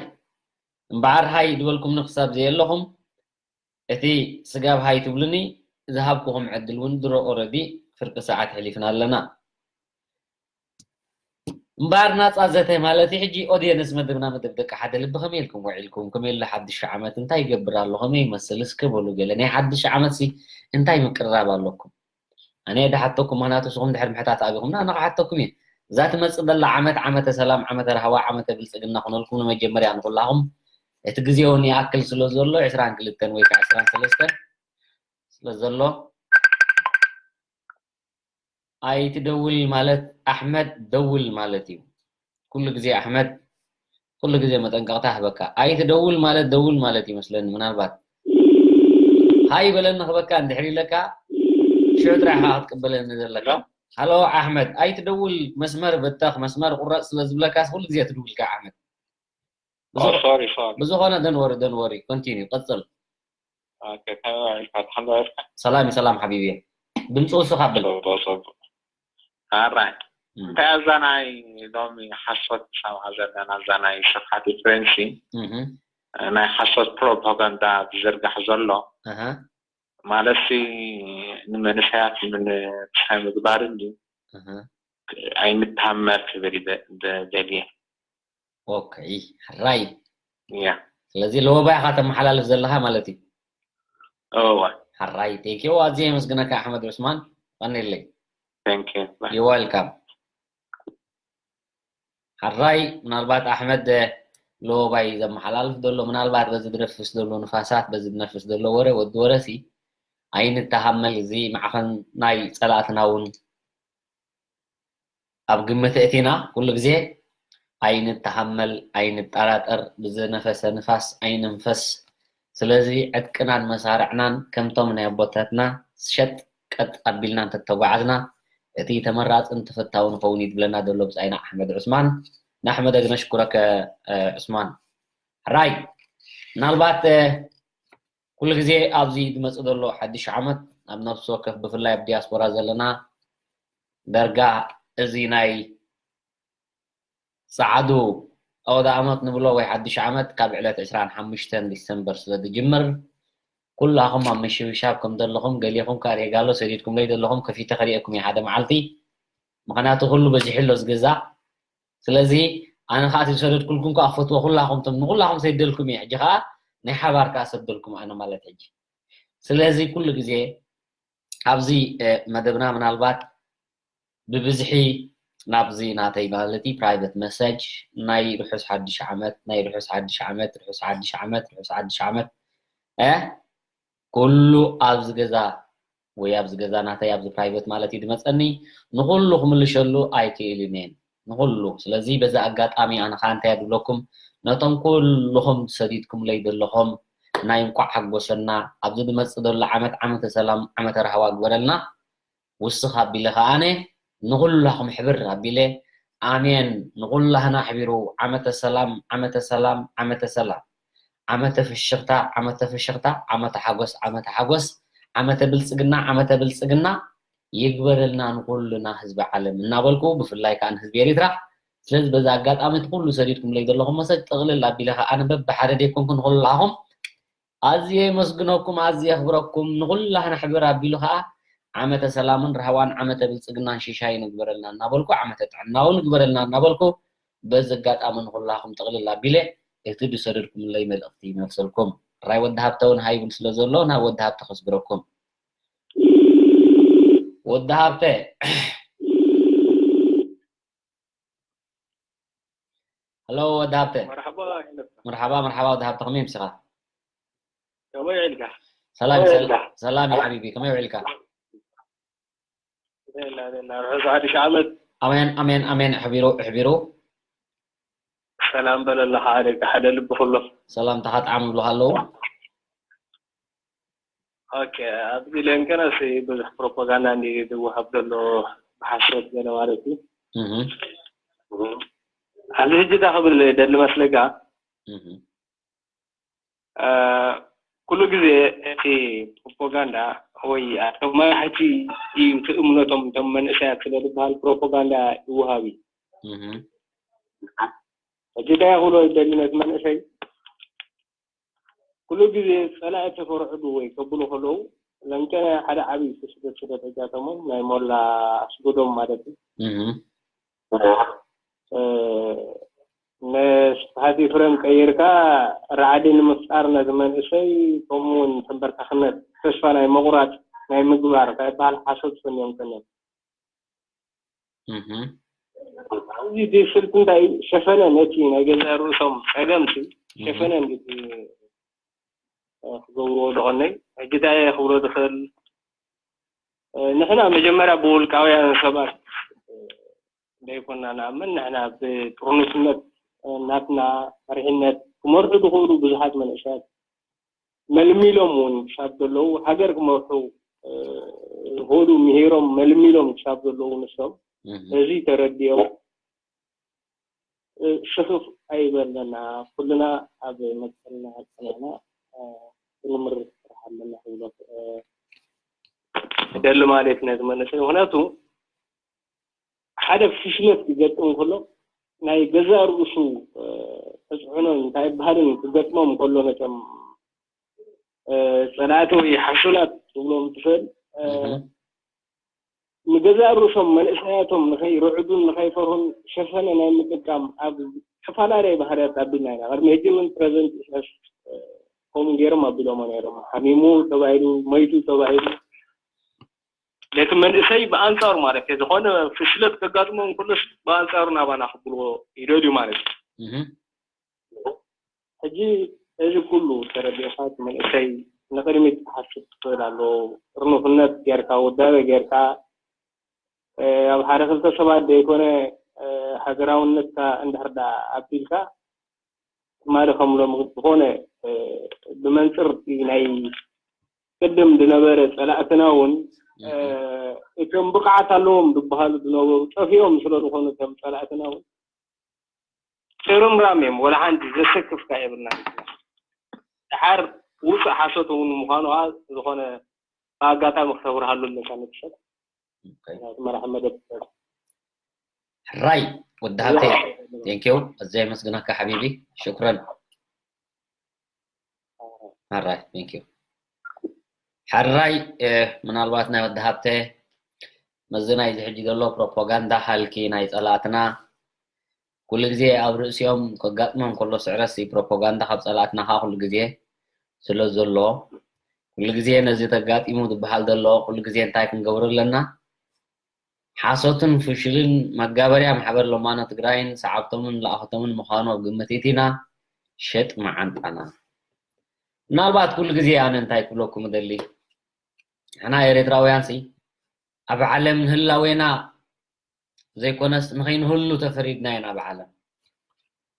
እምበዓር ሃይ ዝበልኩምኒ ክሳብ ዘየለኹም እቲ ስጋብ ሃይ ትብሉኒ ዝሃብኩኹም ዕድል እውን ድሮ ኦረዲ ፍርቂ ሰዓት ሕሊፍና ኣለና እምበኣር ናፃ ዘተ ማለት ሕጂ ኦድየንስ መደብና መደብ ደቂ ሓደ ልቢ ከመይ ኢልኩም ውዒልኩም ከመይ ኣሎ ሓድሽ ዓመት እንታይ ይገብር ኣሎ ከመይ ይመስል እስከ በሉ ገለ ናይ ሓድሽ ዓመት ሲ እንታይ ምቅርራብ ኣለኩም ኣነ ድሓተኩም ምክንያቱ ስኹም ድሕር ምሕታት ኣቢኹምና ኣነ ክሓተኩም እየ እዛ ትመፅእ ዘላ ዓመት ዓመተ ሰላም ዓመተ ራህዋ ዓመተ ብልፅግና ኩነልኩም ንመጀመርያ ንኩላኹም እቲ ግዜ እውን ይኣክል ስለ ዘሎ ዕስራን ክልተን ወይ ከዓ ዕስራን ሰለስተን ስለ ዘሎ ኣይትደውል ማለት ኣሕመድ ደውል ማለት እዩ። ኩሉ ግዜ ኣሕመድ ኩሉ ግዜ መጠንቀቕታ ህበካ። ኣይትደውል ማለት ደውል ማለት ይመስለኒ ምናልባት ሃይ በለኒ ክበካ እንድሕር ኢለካ ሽዑ ጥራሕ ኢኻ ክትቅበለኒ ዘለካ። ሃሎ ኣሕመድ ኣይትደውል መስመር በተኽ መስመር ቁረፅ ስለ ዝብለካስ ኩሉ ግዜ ትድውልካ ኣሕመድ። Oh, sorry, sorry. ብዝኾነ don't worry don't worry continue ቀፅል። Okay, ከመይ ውዒልካ? ድሓን ዶ ውዒልካ? ሰላም ሰላም ሓቢቢ። ድምፂ ውስኽ ኣብል። ጽቡቕ፣ ጽቡቕ። ኣራይ። እንታይ እዛ ናይ ሎሚ ሓሶት ንሰምዓ ዘለና እዛ ናይ ስብሓት ኤፍሬምሲ እህ ናይ ሓሶት ፕሮፓጋንዳ ዝዝርጋሕ ዘሎ ኣሃ ማለትሲ ንመንእሰያት ምንሳይ ምግባር እንዲ ኣሃ ኣይንታመር ክብል ይደ- ደ- ደልየ ኦኬ ሕራይ እያ ስለዚ ለወባይ ኢኻ ተመሓላልፍ ዘለኻ ማለት እዩ እወ ሕራይ ቴንኪዩ ኣዝየ የመስግነካ ኣሕመድ ዑስማን ቀኒለይ thank you you welcome ሕራይ ምናልባት ኣሕመድ ሎባይ ዘመሓላልፍ ዘሎ ምናልባት በዚ ዝነፍስ ዘሎ ንፋሳት በዚ ዝነፍስ ዘሎ ወረ ወዲ ወረሲ ኣይንተሃመል እዚ ማዕኸን ናይ ጸላእትና እውን ኣብ ግምት እቲና ኩሉ ግዜ ኣይንተሃመል ኣይንጠራጠር ብዝነፈሰ ንፋስ ኣይንንፈስ። ስለዚ ዕጥቅናን መሳርዕናን ከምቶም ናይ ኣቦታትና ሸጥ ቀጥ ኣቢልና እንተተጓዓዝና እቲ ተመራፅን ተፈታውን ኸውን እዩ ዝብለና ዘሎ ብፃይና ኣሕመድ ዑስማን። ንኣሕመድ ነሽኩረከ ዑስማን። ሕራይ ምናልባት ኩሉ ግዜ ኣብዚ ዝመፅእ ዘሎ ሓድሽ ዓመት ኣብ ነፍሲ ወከፍ ብፍላይ ኣብ ዲያስፖራ ዘለና ደርጋ እዚ ናይ ፃዕዱ ኣውደ ዓመት ንብሎ ወይ ሓድሽ ዓመት ካብ ዕለት ዕስራን ሓሙሽተን ዲሰምበር ስለ ዝጅምር ኩላኹም ኣብ ምሽብሻብ ከም ዘለኹም ገሊኹም ካርየ ጋሎ ሰዲድኩም ለይ ዘለኹም ከፊተ ከሪኤኩም እየ ሓደ መዓልቲ። ምክንያቱ ኩሉ በዚሑ ኣሎ ዝገዛ። ስለዚ ኣነ ከዓ እቲ ዝሰደድኩልኩም ከዓ ፈትዎ ኩላኹም ቶም ንኩላኹም ሰደልኩም እየ። ሕጂ ከዓ ናይ ሓባር ከዓ ሰደልኩም ኣነ ማለት ሕጂ። ስለዚ ኩሉ ግዜ ኣብዚ መደብና ምናልባት ብብዝሒ ናብዚ ናተይ ማለት ፕራይቨት መሰጅ ናይ ርሑስ ሓድሽ ዓመት ናይ ርሑስ ሓድሽ ዓመት ርሑስ ሓድሽ ዓመት ርሑስ ሓድሽ ዓመት እ ኩሉ ኣብዚ ገዛ ወይ ኣብዚ ገዛ ናተይ ኣብዚ ፕራይቨት ማለት እዩ ዝመፀኒ ንኩሉ ክምልሸሉ ኣይክእልን እየን ንኩሉ። ስለዚ በዚ ኣጋጣሚ ኣነ ከዓ እንታይ እየ ዝብለኩም ነቶም ኩልኹም ሰዲድኩምለይ ዘለኹም ናይ እንኳዕ ሓጎሰና ኣብዚ ዝመፅእ ዘሎ ዓመት ዓመተ ሰላም ዓመተ ራህዋ ግበረልና። ውስኽ ኣቢለ ከኣነ ንኹላኹም ሕብር ኣቢለ ኣሜን ንኹላህና ኣሕቢሩ ዓመተ ሰላም ዓመተ ሰላም ዓመተ ሰላም ዓመተ ፍሽኽታ ዓመተ ፍሽኽታ ዓመተ ሓጎስ ዓመተ ሓጎስ ዓመተ ብልፅግና ዓመተ ብልፅግና ይግበረልና ንኹልና ህዝቢ ዓለም እናበልኩ ብፍላይ ከዓ ንህዝቢ ኤሪትራ። ስለዚ በዚ ኣጋጣሚ እቲ ኩሉ ሰዲድኩምለይ ዘለኹም መሰጅ ጥቕልል ኣቢለ ከዓ ኣነ በብሓደ ደይኮንኩ ንኹላኹም ኣዝየ የመስግነኩም ኣዝየ የኽብረኩም ንኹላህና ሕብር ኣቢሉ ከዓ ዓመተ ሰላምን ራህዋን ዓመተ ብልፅግናን ሽሻይን ይግበረልና እናበልኩ ዓመተ ጥዕናውን ይግበረልና እናበልኩ በዚ ኣጋጣሚ ንኹላኹም ጥቕልል ኣቢለ እቲ ዝሰደድኩምለይ መልእኽቲ ይመልሰልኩም። ራይ ወዲ ሃብተ እውን ሃይብል ስለ ዘሎ ናብ ወዲ ሃብተ ከስግረኩም። ወዲ ሃብተ ሄሎ ወዲ ሃብተ። መርሓባ ይነካ። መርሓባ መርሓባ ወዲ ሃብተ ከመይ ምሲኻ? ከመይ ውዒልካ? ሰላም ከመይ ሰላ- ውዒልካ? ሰላም እዩ ሓቢቢ ከመይ ውዒልካ? ደላ ደላ ርሑስ ሓድሽ ዓመት። ኣሜን ኣሜን ኣሜን ኣሕቢሩ ኣሕቢሩ። ሰላም በለለኻ ደቂ ሓደ ልቢ ኩሎም። ሰላምታኻ ጣዕም ይብሉኻ ኣለዉ። ኦኬ ኣብዚ ለንቀነስ ብዙሕ ፕሮፓጋንዳ እንዲ ዝወሃብ ዘሎ ብሓሶት ገለ ማለት እዩ። እህ። ኣብዚ ሕጂ እንታይ ክብል ደሊ መስለካ? እህ። ኩሉ ግዜ እቲ ፕሮፓጋንዳ ወይ ኣቶም መራሕቲ እዩ እቲ እምነቶም እቶም መንእሰያት ስለ ዝበሃል ፕሮፓጋንዳ ይወሃብ እዩ። እህ። ሕጂ እንታይ ክብሎ ይደሊ ነቲ መንእሰይ ኩሉ ግዜ ጸላኢ ተፈርዕዱ ወይ ከብሉ ከለዉ ለምጨነ ሓደ ዓብዪ ስደት ስደት እጃቶሞም ናይ ሞላ ኣስጎዶም ማለት እዩ። እህ። ነስፍሓት ኤፍሬም ቀይርካ ራዕዲ ንምፍጣር ነቲ መንእሰይ ከምኡ እውን ተንበርካኽነት ተስፋ ናይ ምቑራፅ ናይ ምግባር እንታይ ይበሃል ሓሶት ሰኒዮም ከነም እዚ ስልቲ እንታይ ሸፈነ ነቲ ናይ ገዛ ርእሶም ፀገምቲ ሸፈነ እንዲ ክገብርዎ ዝቐነይ ሕጂ እንታይ ክብሎ ዝኽእል ንሕና መጀመርያ ብውልቃውያን ሰባት እንዳይኮንና ንኣምን ንሕና ብጥርኑስነት ናትና መሪሕነት ክመርሑ ዝኽእሉ ብዙሓት መንእሰያት መልሚሎም እውን ክሳብ ዘለዉ ሃገር ክመርሑ ዝኽእሉ ምሂሮም መልሚሎም ክሳብ ዘለዉ ንሶም እዚ ተረዲኦም ስኽፍ ኣይበለና ኩልና ኣብ መትከልና ፀኒዕና ክንምርት ስራሕ ኣለና ክብሎ ደሊ ማለት ነቲ መንእሰይ ምክንያቱ ሓደ ፍሽለት ክገጥም ከሎ ናይ ገዛ ርእሱ ተፅዕኖን እንታይ ይበሃልን ክገጥሞም ከሎ ነቶም ፀላእቲ ወይ ሓሹላት ትብሎም ትኽእል ንገዛእ ርእሶም መንእሰያቶም ንኸይርዕዱን ንኸይፈርሁን ሸፈነ ናይ ምጥቃም ኣብ ዝተፈላለየ ባህርያት ኣቢልና ኢና ቅድሚ ሕጂ እውን ፕረዚደንት ኢሳያስ ከምኡ ገይሮም ኣቢሎሞ ነይሮም ሓሚሙ ተባሂሉ መይቱ ተባሂሉ ነቲ መንእሰይ ብኣንጻሩ ማለት እዩ፣ ዝኾነ ፍሽለት ከጋጥሞ እንከሎስ ብኣንጻሩ ናባና ክብልዎ ይደልዩ ማለት እዩ። እህ ሕጂ እዚ ኩሉ ተረዲእካ እቲ መንእሰይ ንቕድሚት ክሓስብ ትኽእል ኣለዎ። ጥርኑፍነት ጌርካ፣ ውዳበ ጌርካ፣ እ፣ ኣብ ሓደ ክልተ ሰባት ዘይኮነ፣ እ፣ ሃገራውነትካ እንድሕር ደኣ ኣቢልካ፣ ትማሊ ከም ሎሚ ዝኾነ፣ እ፣ ብመንጽር እቲ ናይ ቅድም ዝነበረ ጸላእትና እውን፣ እ፣ እቶም ብቕዓት ኣለዎም ዝበሃሉ ዝነበሩ ጠፊኦም ስለ ዝኾኑ እቶም ጸላእትና እውን ጥርምራም እዮም። ወላ ሓንቲ ዘሰክፍካ የብልና። ድሓር ውጹእ ሓሶት እውን ምዃኑ ኸዓ ዝኾነ ብኣጋጣሚ ክተብርሃሉ ኣለካ ነቲ ሰብ። ኦኬ። ናይ ኣስመራ መደብ ሕራይ ወዲ ሃብተይ፣ ቴንኪው፣ ኣዝየ የመስግነካ ሓቢቢ። ሽክረን። ሕራይ፣ ቴንኪው። ሕራይ። እ፣ ምናልባት ናይ ወዲ ሃብተ መዚ ናይዚ ሕጂ ዘሎ ፕሮፓጋንዳ ሃልኪ ናይ ጸላእትና ኩሉ ግዜ ኣብ ርእሲኦም ከጋጥሞም ከሎ ስዕረትሲ ፕሮፓጋንዳ ካብ ጸላእትና ኸዓ ኩሉ ግዜ ስለ ዘሎ፣ ኩሉ ግዜ ነዚ ተጋጢሙ ዝበሃል ዘሎ ኩሉ ግዜ እንታይ ክንገብሮ ኣለና? ሓሶትን ፍሽልን መጋበርያ ማሕበር ለማኖ ትግራይን ሰዓብቶምን ለኣኽቶምን ምዃኑ ኣብ ግምት እቲና ሸጥ መዓንጣና። ምናልባት ኩሉ ግዜ ኣነ እንታይ ክብለኩም እደሊ፣ ንሕና ኤርትራውያንሲ ኣብ ዓለም ንህላዌና ዘይኮነስ ንኸይንህሉ ተፈሪድና ኢና ኣብ ዓለም።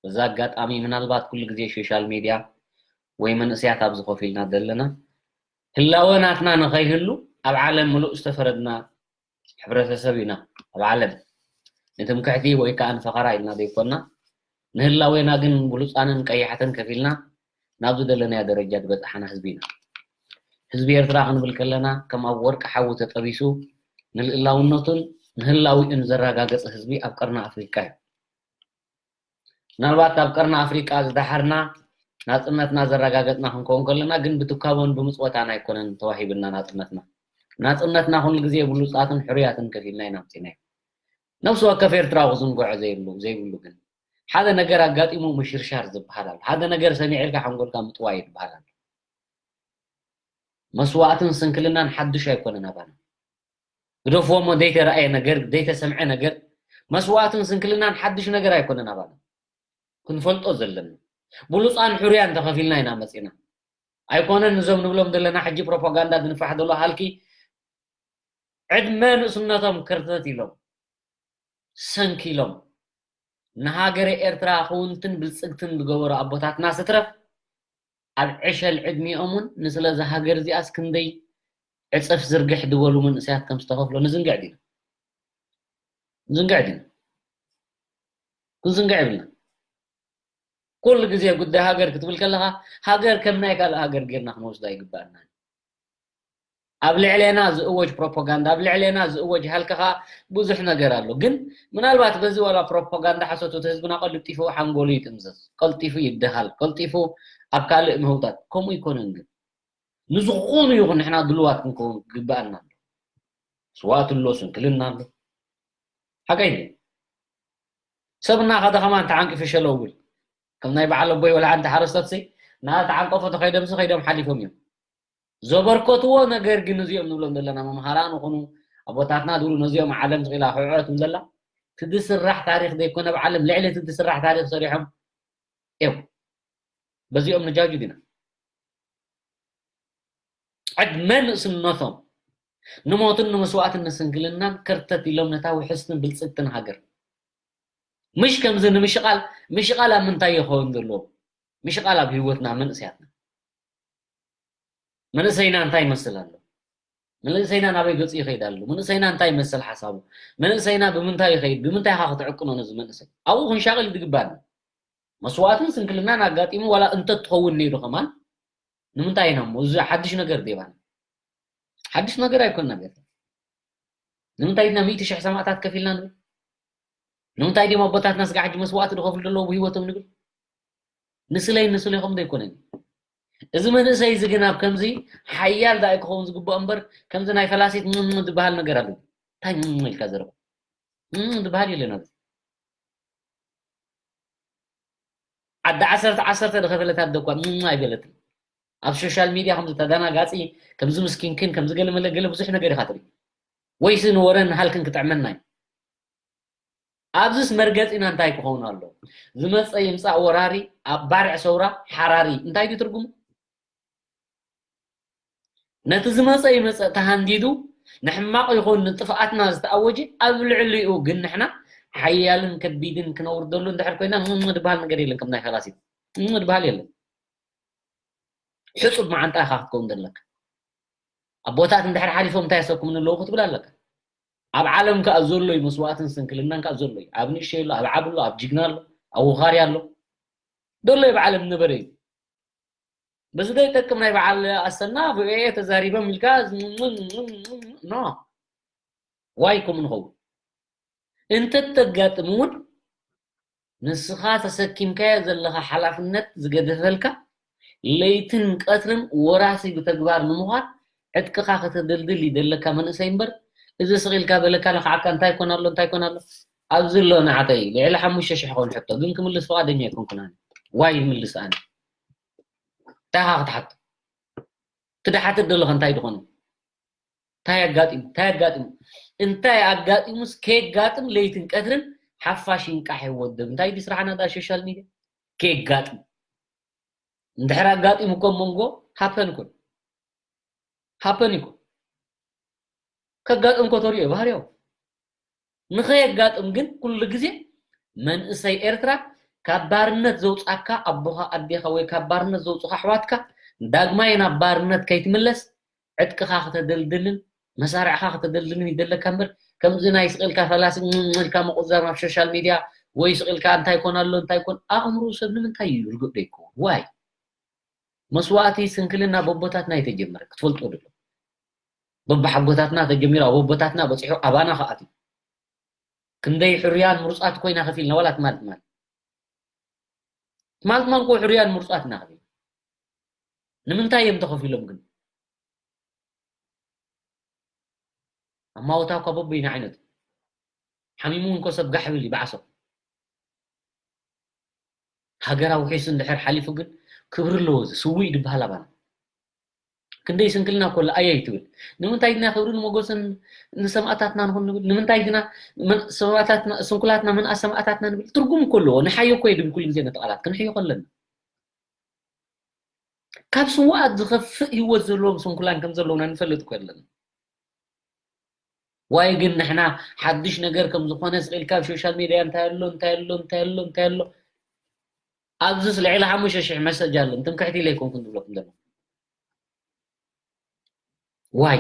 በዛ ኣጋጣሚ ምናልባት ኩሉ ግዜ ሶሻል ሚድያ ወይ መንእሰያት ኣብዚ ኮፍ ኢልና ዘለና ህላወ ናትና ንኸይህሉ ኣብ ዓለም ምሉእ ዝተፈረድና ሕብረተሰብ ኢና። ኣብ ዓለም ንትምክሕቲ ወይ ከዓ ንፈኸራ ኢልና ዘይኮንና፣ ንህላዌና ግን ብሉፃንን ቀያሕትን ከፊልና ናብ ዝደለናዮ ደረጃ ዝበፃሕና ህዝቢ ኢና። ህዝቢ ኤርትራ ክንብል ከለና ከም ኣብ ወርቂ ሓዊ ተጠቢሱ ንልእላውነቱን ንህላዊኡን ዘረጋገፀ ህዝቢ ኣብ ቀርኒ ኣፍሪቃ እዩ። ምናልባት ኣብ ቀርኒ ኣፍሪቃ ዝደሓርና ናፅነትና ዘረጋገፅና ክንከውን ከለና ግን ብትካቦን ብምፅወታን ኣይኮነን ተዋሂብና ናፅነትና። ናፅነትና ኩሉ ግዜ ብሉፃትን ሕሩያትን ከፊልና ኢና ኣምፂናዮ። ነፍሲ ወከፍ ኤርትራዊ ክዝንግዖ ዘይብሉ ዘይብሉ ግን ሓደ ነገር ኣጋጢሙ ምሽርሻር ዝበሃል ኣሎ። ሓደ ነገር ሰሚዕልካ ሓንጎልካ ምጥዋይ ይበሃል ኣሎ። መስዋእትን ስንክልናን ሓዱሽ ኣይኮነን ኣባና። ግደፍዎ እሞ ዘይተረኣየ ነገር ዘይተሰምዐ ነገር መስዋእትን ስንክልናን ሓዱሽ ነገር ኣይኮነን ኣባና። ክንፈልጦ ዘለና ብሉፃን ሕሩያን ተኸፊልና ኢና መፂና። ኣይኮነን እዞም ንብሎም ዘለና ሕጂ ፕሮፓጋንዳ ዝንፋሕ ዘሎ ሃልኪ ዕድመ ንእስነቶም ከርተት ኢሎም ሰንኪሎም ንሃገረ ኤርትራ ክውንትን ብልጽግትን ዝገበሩ ኣቦታትና ስትረፍ ኣብ ዕሸል ዕድሚኦም እውን ንስለዛ ሃገር እዚኣስ ክንደይ ዕጽፍ ዝርግሕ ዝበሉ መንእሰያት ከም ዝተኸፍሎ ንዝንግዕ ዲና? ንዝንግዕ ዲና? ክንዝንግዕ የብልና። ኩሉ ግዜ ጉዳይ ሃገር ክትብል ከለኻ ሃገር ከም ናይ ካልእ ሃገር ጌርና ክንወስዳ ይግባኣና። ኣብ ልዕሌና ዝእወጅ ፕሮፓጋንዳ ኣብ ልዕሌና ዝእወጅ ሃልኪ ኸዓ ብዙሕ ነገር ኣሎ። ግን ምናልባት በዚ ዋላ ፕሮፓጋንዳ ሓሶት እቲ ህዝብና ቀልጢፉ ሓንጎሉ ይጥምዘዝ፣ ቀልጢፉ ይደሃል፣ ቀልጢፉ ኣብ ካልእ ምህውታት ከምኡ ይኮነን። ግን ንዝኾኑ ይኹን ንሕና ድልዋት ክንከውን ክግበኣና ኣሎ። ስዋእቲ ኣሎ፣ ስንክልና ኣሎ። ሓቀይ ድዩ? ሰብ እናኸደ ከማን ተዓንቂፉ ሸለው ብል ከም ናይ በዓል ኣቦይ ወላ ሓንቲ ሓረስቶትሲ እናተዓንቀፉ ተኸይዶምሲ ከይዶም ሓሊፎም እዮም። ዘበርከትዎ ነገር ግን እዚኦም ንብሎም ዘለና መምሃራን ይኹኑ ኣቦታትና ዝብሉ ነዚኦም ዓለም ስቕ ኢላ ክዕዖ ትብል ዘላ እቲ ዝስራሕ ታሪኽ ዘይኮነ ኣብ ዓለም ልዕሊ እቲ ዝስራሕ ታሪኽ ሰሪሖም እዮም። በዚኦም ንጃጁ ዲና? ዕድመ ንእስነቶም ንሞትን ንመስዋእትን ንስንክልናን ከርተት ኢሎም ነታ ውሕስትን ብልጽግትን ሃገር ምሽ ከምዚ ንምሽቓል ምሽቓል ኣብ ምንታይ ይኸውን ዘለዎ? ምሽቓል ኣብ ህይወትና መንእሰያትና መንእሰይና እንታይ ይመስል ኣሎ? መንእሰይና ናበይ ገጹ ይኸይድ ኣሎ? መንእሰይና እንታይ ይመስል ሓሳቡ? መንእሰይና ብምንታይ ይኸይድ? ብምንታይ ኢኻ ክትዕቅኖ ነዚ መንእሰይ? ኣብኡ ክንሻቕል ዝግባና መስዋእትን ስንክልናን ኣጋጢሙ ዋላ እንተትኸውን ነይሩ ከማን ንምንታይ ኢና እሞ እዚ ሓድሽ ነገር ዴባና ሓድሽ ነገር ኣይኮንና ቤት ንምንታይ ድና ሚእቲ ሽሕ ሰማእታት ከፊልና ንብል ንምንታይ ድም ኣቦታትና ስጋ ሕጂ መስዋእቲ ዝኸፍሉ ዘለዉ ብህይወቶም ንብል ንስለይ ንስለይኹም ዘይኮነን እዚ መንእሰይ እዚ ግን ኣብ ከምዚ ሓያል ዳኣይ ክኸውን ዝግብኦ እምበር ከምዚ ናይ ፈላሲት ምም ዝበሃል ነገር ኣሎ እንታይ ምም ኢልካ ዘረባ ምም ዝበሃል የለን ኣብዚ ዓዲ ዓሰርተ ዓሰርተ ዝኸፈለት ኣደ እኳ ምም ኣይበለትን ኣብ ሶሻል ሚድያ ከምዚ ተደናጋፂ ከምዚ ምስኪንክን ከምዚ ገለ መለ ገለ ብዙሕ ነገር ኢኻ ትርኢ ወይስ ንወረን ንሃልክን ክጥዕመና እዩ? ኣብዚስ መርገጺና እንታይ ክኸውን ኣሎ? ዝመጸ ይምጻእ ወራሪ፣ ኣብ ባርዕ ሰውራ ሓራሪ። እንታይ ድዩ ትርጉሙ? ነቲ ዝመጸ ይመጸ ተሃንዲዱ ንሕማቕ ይኹን ንጥፍኣትና ዝተኣወጀ ኣብ ልዕሊኡ ግን ንሕና ሓያልን ከቢድን ክነውርደሉ እንድሕር ኮይና ምም ድበሃል ነገር የለን። ከም ናይ ፈላሲት ምም ድበሃል የለን። ሕጹብ መዓንጣ ኢኻ ክትከውን ዘለካ። ኣቦታት እንድሕር ሓሊፎም እንታይ የሰኩምኒ ኣለዉ ክትብል ኣለካ። ኣብ ዓለም ከኣ ዘሎ እዩ መስዋእትን ስንክልናን ከኣ ዘሎ እዩ። ኣብ ንእሽተይ ኣሎ፣ ኣብ ዓብ ኣሎ፣ ኣብ ጅግና ኣሎ፣ ኣብ ወኻሪ ኣሎ። ዘሎ እዩ ኣብ ዓለም ነበረ እዩ። በዚ ዘይጠቅም ናይ በዓል ኣሰና ብኤ ተዛሪቦም ኢልካ ኖ ዋይ ከምኡ ንኸውን እንተተጋጥም እውን ንስኻ ተሰኪምካዮ ዘለኻ ሓላፍነት ዝገደፈልካ ለይትን ቀትርን ወራሲ ብተግባር ንምዃን ዕጥቅኻ ከተደልድል ይደለካ መንእሰይ እምበር እዚ ስቕ ኢልካ በለካ ለኽዓካ እንታይ ኮን ኣሎ እንታይ ኮን ኣሎ ኣብዚ ኣሎ ንዓተይ ልዕሊ ሓሙሽተ ሽሕ ኾን ሕቶ ግን ክምልስ ፍቓደኛ ኣይኮንኩን ኣነ ዋይ ይምልስ ኣነ እንታይ ኢኻ ክትሓቶ ትድሓትት ዘለኻ እንታይ ድኾነ እንታይ ኣጋጢሙ እንታይ ኣጋጢሙ እንታይ ኣጋጢሙስ ከየጋጥም ለይትን ቀትርን ሓፋሽ ይንቃሕ ይወደብ እንታይ ዲ ስራሕና ዳ ሶሻል ሚድያ ከየጋጥም እንድሕር ኣጋጢሙ እኮ መንጎ ሃፐን እኮ ሃፐን እኮ ከጋጥም እኮ ተሪኦ ባህሪያው ንኸየጋጥም ግን ኩሉ ግዜ መንእሰይ ኤርትራ ካብ ባርነት ዘውፃካ ኣቦኻ ኣዴኻ ወይ ካብ ባርነት ዘውፅኻ ኣሕዋትካ ዳግማይ ናብ ባርነት ከይትምለስ ዕጥቅኻ ከተደልድልን መሳርዕኻ ከተደልድልን ይደለካ እምበር ከምዚ ናይ ስቕልካ ፈላሲ ኢልካ ምቁዛም ኣብ ሶሻል ሚድያ ወይ ስቕልካ እንታይ ኮን ኣሎ እንታይ ኮን ኣእምሮ ሰብ ንምንታይ እዩ ርግእ ዶ ይከውን ዋይ መስዋእቲ ስንክልና በቦታትና የተጀመረ ክትፈልጦ ድሎ በባሓጎታትና ተጀሚሩ ኣብ ኣቦታትና በፂሑ ኣባና ከኣትዩ ክንደይ ሕሩያን ምሩፃት ኮይና ከፊልና ዋላ ትማል ትማል ትማል ትማል ኮ ሕሩያን ምሩፃት ኢና ከፊልና ንምንታይ እዮም ተኸፊሎም ግን ኣማወታ እኳ በበይኑ ዓይነት ሓሚሙ እንኮ ሰብ ጋሕ ብል ይበዓሶ ሃገር ኣውሒሱ እንድሕር ሓሊፉ ግን ክብሪ ኣለዎ እዚ ስውእ ድበሃል ኣባና ክንደይ ስንክልና ኮሎ ኣያይ ትብል ንምንታይ ግና ክብርን ሞገስን ንሰማእታትና ንኹን ንብል ንምንታይ ግና ስንኩላትና ምንኣ ሰማእታትና ንብል ትርጉም እኮ ኣለዎ ንሓዮ እኮ የድብል ኩሉ ግዜ ነቲ ቃላት ክንሕዮ ከለና ካብ ስውኣት ዝኸፍእ ህይወት ዘለዎም ስንኩላን ከም ዘለውና ንፈልጥ እኮ ኣለና ዋይ ግን ንሕና ሓድሽ ነገር ከም ዝኾነ ስቕ ኢልካ ኣብ ሶሻል ሚድያ እንታይ ኣሎ እንታይ ኣሎ እንታይ ኣሎ እንታይ ኣሎ ኣብዚስ ልዕሊ ሓሙሽተ ሽሕ መሰጅ ኣሎ ትምክሕቲ ኢለ ኣይኮንኩን ዝብለኩም ዘሎ ዋይ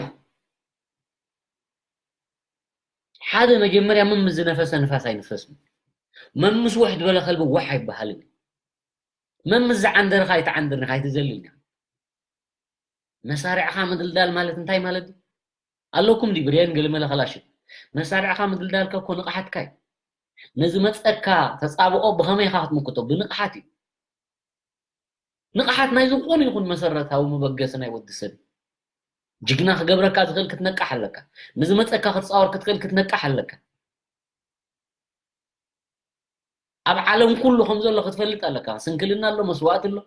ሓደ መጀመርያ መን ምስ ዝነፈሰ ንፋስ ኣይንፈስን መን ምስ ወሕ ዝበለ ከልቢ ወሕ ኣይበሃልን መን ምስ ዝዓንደርኻ ኣይትዓንድርኒ ካይትዘልልና መሳርዕኻ ምድልዳል ማለት እንታይ ማለት ኣለኩም ዲ ብሬን ገለመለ ከላሽን መሳርዕኻ ምድልዳልካ እኮ ንቕሓትካ እዩ ነዚ መፀካ ተፃብኦ ብኸመይ ኢኻ ክትምክቶ ብንቕሓት እዩ ንቕሓት ናይ ዝኾነ ይኹን መሰረታዊ መበገሲ ናይ ወዲ ሰብ ጅግና ክገብረካ ዝኽእል ክትነቅሕ ኣለካ ንዝመፀካ ክትፃወር ክትኽእል ክትነቅሕ ኣለካ ኣብ ዓለም ኩሉ ከም ዘሎ ክትፈልጥ ኣለካ ስንክልና ኣሎ መስዋእቲ ኣሎ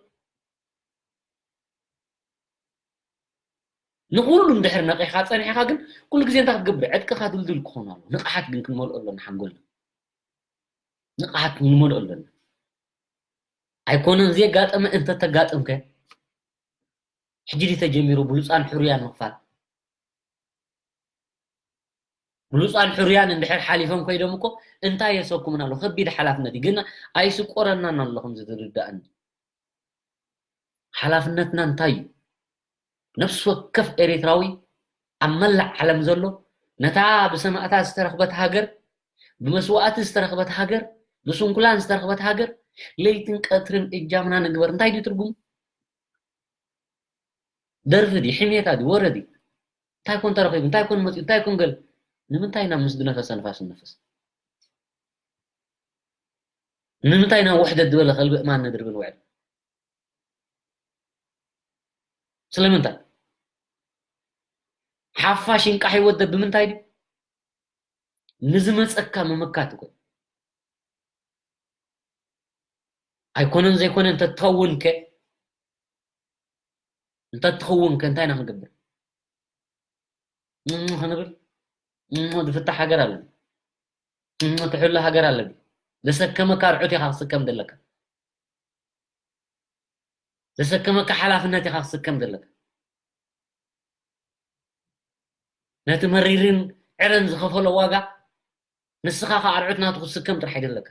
ንኩሉ እንድሕር ነቂሕካ ፀኒሕካ ግን ኩሉ ግዜ እንታይ ክትገብር ዕጥቅካ ድልድል ክኾን ኣሎ ንቕሓት ግን ክንመልኦ ኣለና ሓንጎልና ንቕሓት ክንመልኦ ኣለና ኣይኮነን ዘየጋጠመ እንተተጋጥምከ ሕጂ ተጀሚሩ ብሉፃን ሕሩያን ምኽፋል ብሉፃን ሕሩያን እንድሕር ሓሊፎም ኮይዶም እኮ እንታይ የሰኩምና ኣሎ ከቢድ ሓላፍነት እዩ ግን ኣይስቆረናን ኣሎ ከምዚ ዝርዳእኒ ሓላፍነትና እንታይ እዩ ነፍሲ ወከፍ ኤሪትራዊ ኣብ መላእ ዓለም ዘሎ ነታ ብሰማእታት ዝተረኽበት ሃገር ብመስዋእቲ ዝተረኽበት ሃገር ብስንኩላን ዝተረኽበት ሃገር ለይትን ቀትርን እጃምና ንግበር እንታይ ድዩ ትርጉሙ ደርፊ ድዩ ሕሜታ ድዩ ወረ ድዩ እንታይ ኮን ተረኺቡ እንታይ ኮን መፅኡ እንታይ ኮን ገል ንምንታይ ኢና ምስ ዝነፈሰ ንፋስ ንነፍስ ንምንታይ ኢና ውሕደት ዝበለ ከልቢ እማን ነድርብል ውዕል ስለምንታይ ሓፋሽ ይንቃሕ ይወደብ ብምንታይ ድዩ ንዝመፀካ ምምካት እኮ ኣይኮነን ዘይኮነ እንተትኸውን ከ እንተትኸውን ከ እንታይ ኢና ክንገብር ክንብል እሞ ዝፍታሕ ሃገር ኣለና። እሞ ትሕሉ ሃገር ኣለና። ዘሰከመካ ኣርዑት ኢኻ ክስከም ዘለካ። ዘሰከመካ ሓላፍነት ኢኻ ክስከም ዘለካ። ነቲ መሪርን ዕረን ዝኸፈሎ ዋጋ ንስኻ ኸኣ ኣርዑት ናቱ ክትስከም ጥራሕ ኣይደለካ።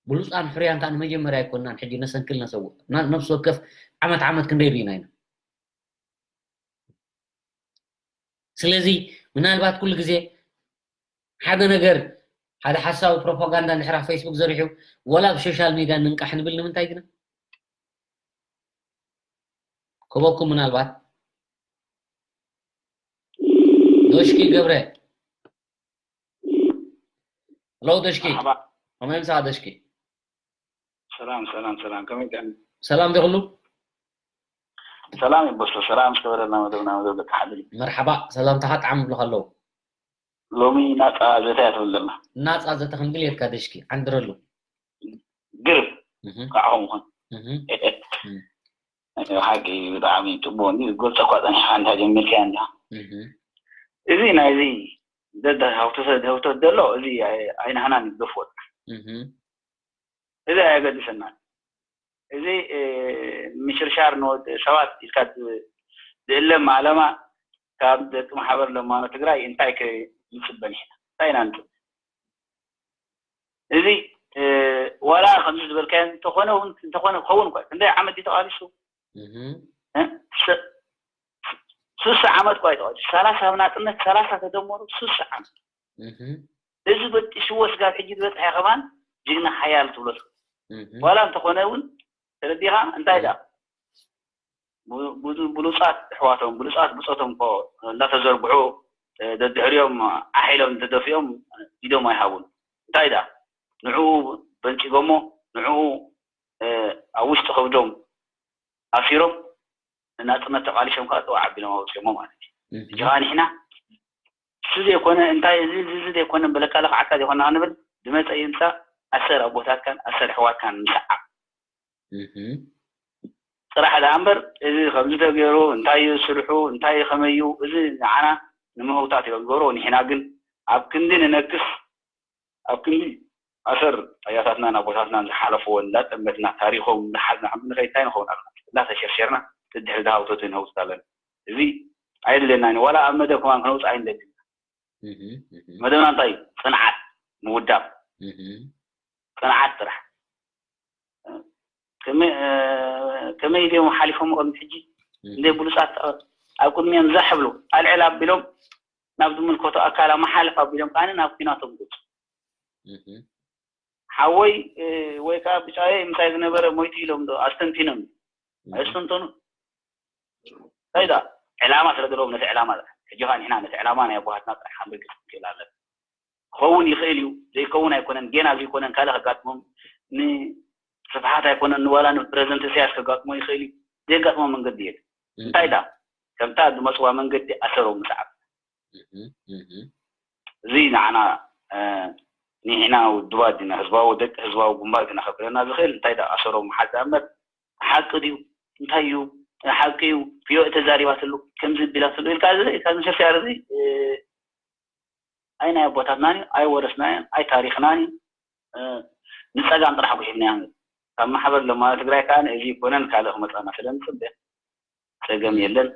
ብሉጻን ሕሩያን ከኣ ንመጀመርያ ኣይኮንናን። ሕጂ ነሰንክል ነሰውእ። ና-፣ ነፍሲ ወከፍ ዓመት ዓመት ክንደይ ርኢና ኢና። ስለዚ ምናልባት ኩሉ ግዜ ሓደ ነገር፣ ሓደ ሓሳዊ ፕሮፓጋንዳ እንድሕር ኣብ ፌስቡክ ዘሪሑ፣ ወላ ኣብ ሶሻል ሚድያ ንንቃሕ ንብል። ንምንታይ ግና? ከበኩም ምናልባት። ዶሽኪ ገብረ። ሄሎ ዶሽኪ። መርሓባ። ከመይ ምሳኻ ዶሽኪ? ሰላም፣ ሰላም፣ ሰላም። ከመይ ጥዕና? ሰላም ዶ ኩሉ? ሰላም ይበሶ፣ ሰላም ዝተበለና መደብና መደብ ደቂ ሓድል። መርሓባ፣ ሰላምታኻ ጣዕሚ ይብሉኻ ኣለዉ። ሎሚ ናጻ ዘተ እያ ትብል ዘላ። ናጻ ዘተ ክንብል የልካ ዶሽኪ፣ ዓንድረሉ። ግርም፣ እህ፣ ካዕኹም ኹን። እህ። ሓቂ ብጣዕሚ ጽቡቕ እንዲ ዝገልጸ እኳ ጸኒሕካ እንዳ ጀሚርካያ እንዳ። እህ። እዚ ናይዚ ዘተ ሃውተተ፣ ሃውተት ዘሎ፣ እዚ ኣይ-፣ ኣይናህናን ይግደፍዎ። እህ። እዚ ኣየገድሰናን። እዚ፣ እ፣ ምሽርሻር ንወድ ሰባት ኢልካ ዝ-፣ ዝእለም ኣለማ ካብ ደቂ ማሕበር ለማኖ ትግራይ እንታይ ከ ንጽበ ንሕና? እንታይ ኢና ንጽበ? እዚ፣ እ፣ ዋላ ከምዚ ዝበልካዮ እንተኾነ እውን፣ እንተኾነ ክኸውን እኳ፣ ክንደይ ዓመት እዩ ተቓሊሱ? እህ። እ? ስ-፣ ስሳ ዓመት እኳ እዩ ተቓሊሱ። ሰላሳ ኣብ ናጽነት፣ ሰላሳ ተደመሩ ስሳ ዓመት። እህ። እዚ በጢስዎ ስጋብ ሕጂ ዝበጽሐ ከማን ጅግና ሓያል ትብሎ ትኽእል። እህ። ዋላ እንተኾነ እውን ተረዲኻ እንታይ ደኣ ቡ-፣ ቡ-፣ ብሉጻት ኣሕዋቶም፣ ብሉጻት ብጾቶም እኮ እንዳተዘርግሑ፣ እ፣ ደድሕሪኦም ዓሕ ኢሎም እንተደፊኦም ኢዶም ኣይሃቡን። እንታይ ደኣ ንዕኡ በልጺጎሞ፣ ንዕኡ፣ እ፣ ኣብ ውሽጢ ከብዶም ኣሲሮም ንናጽነት ተቓሊሶም ከኣ ጥዋዕ ኣቢሎም ኣውጺኦሞ ማለት እዩ። እህ። ሕጂ ከኣ ንሕና እሱ ዘይኮነ እንታይ እዚ፣ እዚ፣ እዚ ዘይኮነ በለካ ለኽዓካ ዘይኮና ክንብል ዝመጸ ይምጻእ ኣሰር ኣቦታትካን ኣሰር ኣሕዋትካን ምስዓብ። እህ። ጥራሕ ደኣ እምበር እዚ ከምዚ ተገይሩ እንታይ እዩ ስርሑ እንታይ እዩ ከመይ እዩ እዚ ንዓና ንምህውታት እዮም ዝገብሩ። ንሕና ግን ኣብ ክንዲ ንነክስ ኣብ ክንዲ ኣሰር ኣያታትናን ኣቦታትናን ዝሓለፍዎ እንዳጠመትና ታሪኾም እንዳሓዝና ከም ንኸይድ እንታይ ንኸውን ኣለና? እንዳተሸርሸርና ድድሕሪ ድሃውተቱ ንህውስ ኣለና። እዚ ኣየድልየናን እዩ። ዋላ ኣብ መደብ ከማን ክነውፅእ ኣይንደልን። እህ፣ እህ። መደብና እንታይ እዩ? ፅንዓት፣ ምውዳብ። እህ። ፅንዓት ጥራሕ። ከመይ፣ እ፣ ከመይ ድዮም ሓሊፎም ቅድሚ ሕጂ? እህ። እንደ ብሉጻት ኣብ ቅድሚኦም ዛሕ ብሎ ኣልዕል ኣቢሎም ናብ ዝምልከቶ ኣካል ኣመሓልፍ ኣቢሎም ከኣ ናብ ኲናቶም ገጹ። እህ። ሓወይ፣ እ፣ ወይ ከኣ ብጫየይ ምሳይ ዝነበረ ሞይቱ ኢሎም ዶ ኣስተንቲኖም? እህ። ኣየስተንተኑ? እንታይ ደኣ ዕላማ ስለ ዘለዎም ነቲ ዕላማ ጥራሕ። ሕጂ ከኣ ንሕና ነቲ ዕላማ ናይ ኣቦሃትና ጥራሕ ክንርግጽ ንክእል ኣለና። ክኸውን ይኽእል እዩ፣ ዘይከውን ኣይኮነን፣ ጌና ዘይኮነን ካልእ ከጋጥሞም፣ ንስፍሓት ኣይኮነን፣ ንዋላ ንፕረዚደንት ኢሳያስ ከጋጥሞ ይኽእል እዩ። ዘየጋጥሞ መንገዲ የለን። እህ። እንታይ ደኣ ከምታ ዝመጽዋ መንገዲ ኣሰሮም ምስዓብ። እህ፣ እህ። እዚ ንዓና፣ እ፣ ንሕና ውድባት ዲና፣ ህዝባዊ ደቂ ህዝባዊ ግንባር ዲና ከብለና ዝኽእል እንታይ ደኣ ኣሰሮም ምሓዝ እምበር፣ ሓቂ ድዩ? እንታይ እዩ? ሓቂ እዩ። ፊዮ ተዛሪባትሉ፣ ከምዚ ቢላትሉ ኢልካ እዚ፣ ኢልካ እዚ ምሽርሻር እዚ፣ እ፣ ኣይ ናይ ኣቦታትናን እዩ፣ ኣይ ወረስናን፣ ኣይ ታሪኽናን እዩ። እ፣ ንጸጋም ጥራሕ ጉሒፍናዮ። ካብ ማሕበር ለማኖ ትግራይ ከኣ እዚ ይኮነን ካልእ ክመጻና ስለ ንጽበ ጸገም የለን።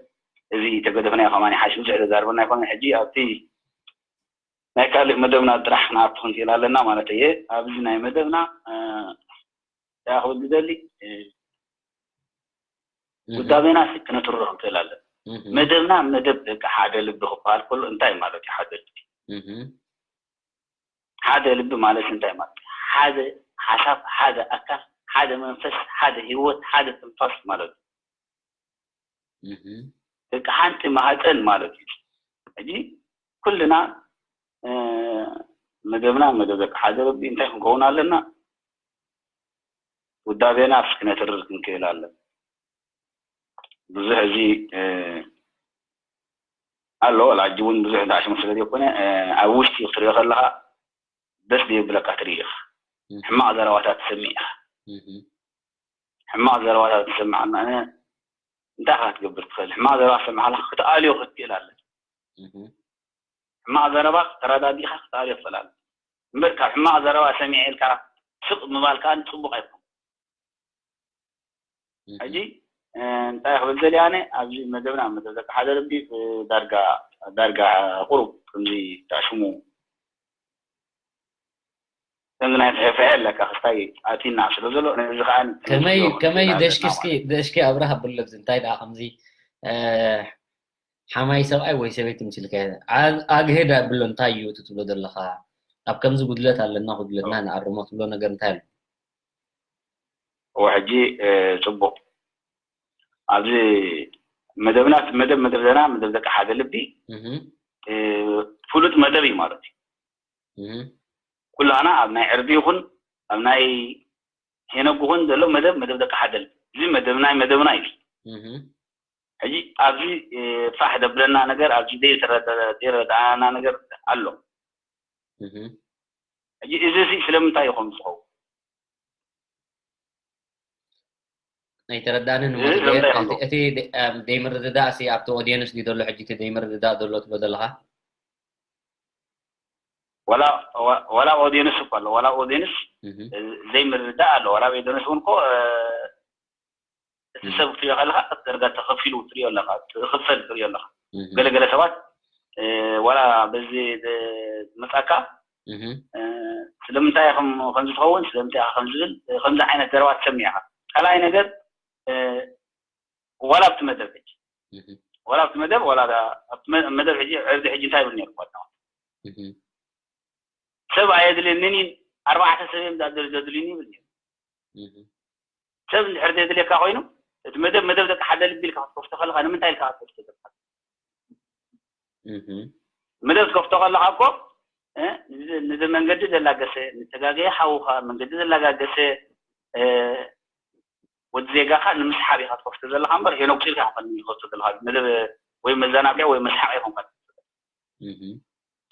እዚ ተገደፍናዮ ከማን ይሓሽ፣ ብዙሕ ተዛርበና ይኮነ። ሕጂ ኣብቲ ናይ ካልእ መደብና ጥራሕ ክንኣቱ ክንክእል ኣለና ማለት እየ። ኣብዚ ናይ መደብና፣ እ፣ እንታይ ክብል ዝደሊ፣ እ፣ እህ። ውዳቤና ሲ ክነትርሮ ክንክእል ኣለና። እህ። መደብና መደብ ደቂ ሓደ ልቢ ክበሃል ከሎ እንታይ ማለት እዩ? ሓደ ልቢ። እህ። ሓደ ልቢ ማለት እንታይ ማለት እዩ? ሓደ ሓሳብ፣ ሓደ ኣካል፣ ሓደ መንፈስ፣ ሓደ ህይወት፣ ሓደ ትንፋስ ማለት እዩ። እህ። ደቂ ሓንቲ ማህፀን ማለት እዩ። ሕጂ ኩልና፣ እ፣ መደብና መደብ ደቂ ሓደ ልቢ እንታይ ክንከውን ኣለና? ውዳቤና ክነትርር ክንክእል ኣለና። ብዙሕ እዚ፣ እ፣ ኣሎ፣ ወላ ሕጂ እውን ብዙሕ እንዳኣሽሙ ስለ ዘይኮነ፣ እ፣ ኣብ ውሽጢ ክትሪኦ ከለኻ ደስ ዘየብለካ ትርኢ ኢኻ። እህ። ሕማቕ ዘረባታት ትሰምዕ ኢኻ። እህ። ሕማቕ ዘረባታት ትሰምዕ፣ ኣነ እንታይ ኢኻ ክትገብር ትኽእል? ሕማቕ ዘረባ ትሰምዕ ከለኻ ክትኣልዮ ክትክእል ኣለካ። እህ። ሕማቕ ዘረባ ተረዳዲኻ ክትኣልዮ ትኽእል ኣለኻ። እምበር ካብ ሕማቕ ዘረባ ሰሚዐ ኢልካ ስቕ ምባል ከኣ ጽቡቕ ኣይኮነን። ሕጂ እንታይ ክብል ዘልየ ኣነ ኣብዚ መደብና መደብ ደቂ ሓደ ልቢ ዳርጋ ዳርጋ ቁሩብ ከምዚ ታሽሙ ከምዚ ናይ ፍሕፍሐ ኣለካ ክስታይ ኣቲና ስለ ዘሎ ነዚ ከዓ ከመይ ከመይ ደሽኪ እስኪ ደሽኪ ኣብርህ ኣብሎ ኣብዚ እንታይ ደኣ ከምዚ ሓማይ ሰብኣይ ወይ ሰበይቲ ምስልካ ኣግሄዳ ኣብሎ እንታይ እዩ እቲ ትብሎ ዘለካ ኣብ ከምዚ ጉድለት ኣለና ጉድለትና ንኣርሞ ትብሎ ነገር እንታይ ኣሎ እወ ሕጂ ጽቡቕ ኣብዚ መደብና መደብ መደብ ዘና መደብ ደቂ ሓደ ልቢ ፍሉጥ መደብ እዩ ማለት እዩ ኩላና ኣብ ናይ ዕርዲ ይኹን ኣብ ናይ ሄኖግ ይኹን ዘሎ መደብ መደብ ደቂ ሓደ ልቢ እዚ መደብ ናይ መደብና እዩ ሕጂ ኣብዚ ፋሕ ደብለና ነገር ኣብዚ ዘይተረዳእና ነገር ኣሎ ሕጂ እዚ እዚ ስለምንታይ ይኾን ዝኸውን ኣይተረዳእንን እቲ ዘይምርድዳእ ሲ ኣብቲ ኦዲየንስ ድዩ ዘሎ ሕጂ እቲ ዘይምርድዳእ ዘሎ ትብሎ ዘለካ ዋላ ኦዲየንስ እኮ ኣሎ ዋላ ኦዲየንስ ዘይምርድዳእ ኣሎ ዋላ ኦዲየንስ እውን እኮ እቲ ሰብ ክትሪኦ ከለካ ደረጃ ተኸፊሉ ትሪኦ ኣለካ ትኽፈል ትሪኦ ኣለካ ገለገለ ሰባት ዋላ በዚ መፃካ ስለምንታይ ከምዚ ትኸውን ስለምንታይ ከምዚ ዝብል ከምዚ ዓይነት ዘረባ ትሰምዕ ኢኻ ካልኣይ ነገር ዋላ ኣብቲ መደብ ሕጂ ዋላ ኣብቲ መደብ ዋላ ኣብቲ መደብ ሕጂ ዕርዲ ሕጂ እንታይ ይብል ነይሩ ጓድና ሰብ ኣየድልየንን እዩ ኣርባዕተ ሰብ እዮም ዘድልዩ ይብል ነይሩ ሰብ እንድሕር ዘየድልየካ ኮይኑ እቲ መደብ መደብ ደቂ ሓደ ልቢ ኢልካ ክትከፍቶ ከለካ ንምንታይ ኢልካ ክትከፍቶ ዘለካ መደብ ትከፍቶ ከለካ እኮ ንዚ መንገዲ ዘላገሰ ንተጋገየ ሓውካ መንገዲ ዘላጋገሰ ወዲ ዜጋካ ንምስሓብ ኢካ ትከፍቶ ዘለካ እምበር ሄኖክ ኢልካ ይኮን ትከፍቶ ዘለካ መደብ ወይ መዘናግዒ ወይ መስሓቂ ይኮንካ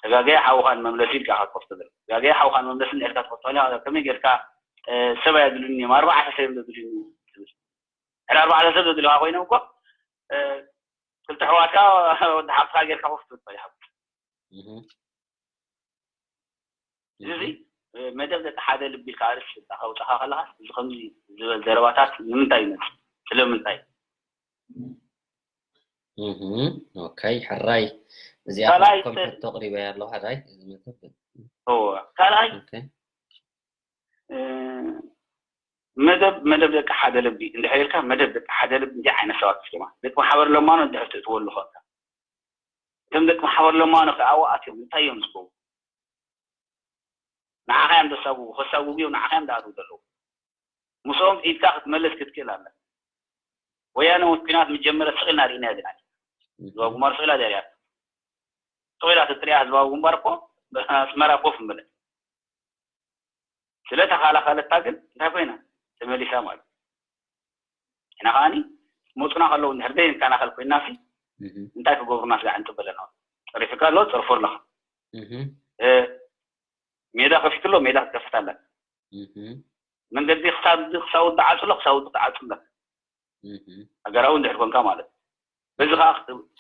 ተጋገየ ሓውካ ንመምለሲ ኢልካ ኢካ ትከፍቶ ዘለካ ተጋገየ ሓውካ ንመምለሲ እንድሕር ኢልካ ትከፍቶ ከለካ ከመይ ጌርካ ሰብ ኣየድልዩኒ እዮም ኣርባዕተ ሰብ እዮም ዘድልዩኒ ትብል ድሕሪ ኣርባዕተ ሰብ ዘድልዩካ ኮይኖም እኮ ክልተ ኣሕዋትካ ወዲ ሓፍትካ ጌርካ ከፍቱ ትኽእል ሓፍት እዚ መደብ ደቂ ሓደ ልቢ ኢልካ ኣርእስቲ ከውፅኻ ከለካ እዚ ከምዚ ዝበል ዘረባታት ንምንታይ ይመፅእ ስለምንታይ ኦካይ ሕራይ እዚኣ ካልኣይ ከም ሕቶ ቅሪበያ ኣለኹ ሕራይ እዚ መደብ እወ ካልኣይ ኦኬ መደብ መደብ ደቂ ሓደ ልቢ እንድሕር ኢልካ መደብ ደቂ ሓደ ልቢ እንታይ ዓይነት ሰባት ስማ ደቂ ማሕበር ለማኖ እንድሕር ትእትወሉ ኮንካ እቶም ደቂ ማሕበር ለማኖ ከዓ ኣዋኣት እዮም እንታይ እዮም ዝገብሩ ንዓኻ እዮም ዘሳጉጉ ከሳጉጉ እዮም ንዓኻ እዮም ዝኣትዉ ዘለዉ ምስኦም ኢድካ ክትመልስ ክትክእል ኣለ ወያነ ውን ኩናት ምጀመረ ስቕ ኢልና ርኢና ግን ዝባብ ግንባር ስቕ ኢላ ደርያ ስቕ ኢላ ትጥሪያ ዝባብ ግንባር እኮ ኣስመራ ኮፍ ምበለት ስለ ተኻላኸለታ ግን እንታይ ኮይና ተመሊሳ ማለት ኢና ከዓኒ መፁና ከለዉ እንድሕር ዘይንከላኸል ኮይና ሲ እንታይ ክገብሩና ስጋዕ እንፅበለና ፀሪፍካ ኣሎ ፀርፎ ኣለካ ሜዳ ከፊቱ ኣሎ ሜዳ ክትከፍት ኣለካ መንገዲ ክሳብ ክሳውዲ ዓፁ ኣሎ ክሳውዲ ክዓፁ ኣለካ ሃገራዊ እንድሕር ኮንካ ማለት በዚ ከዓ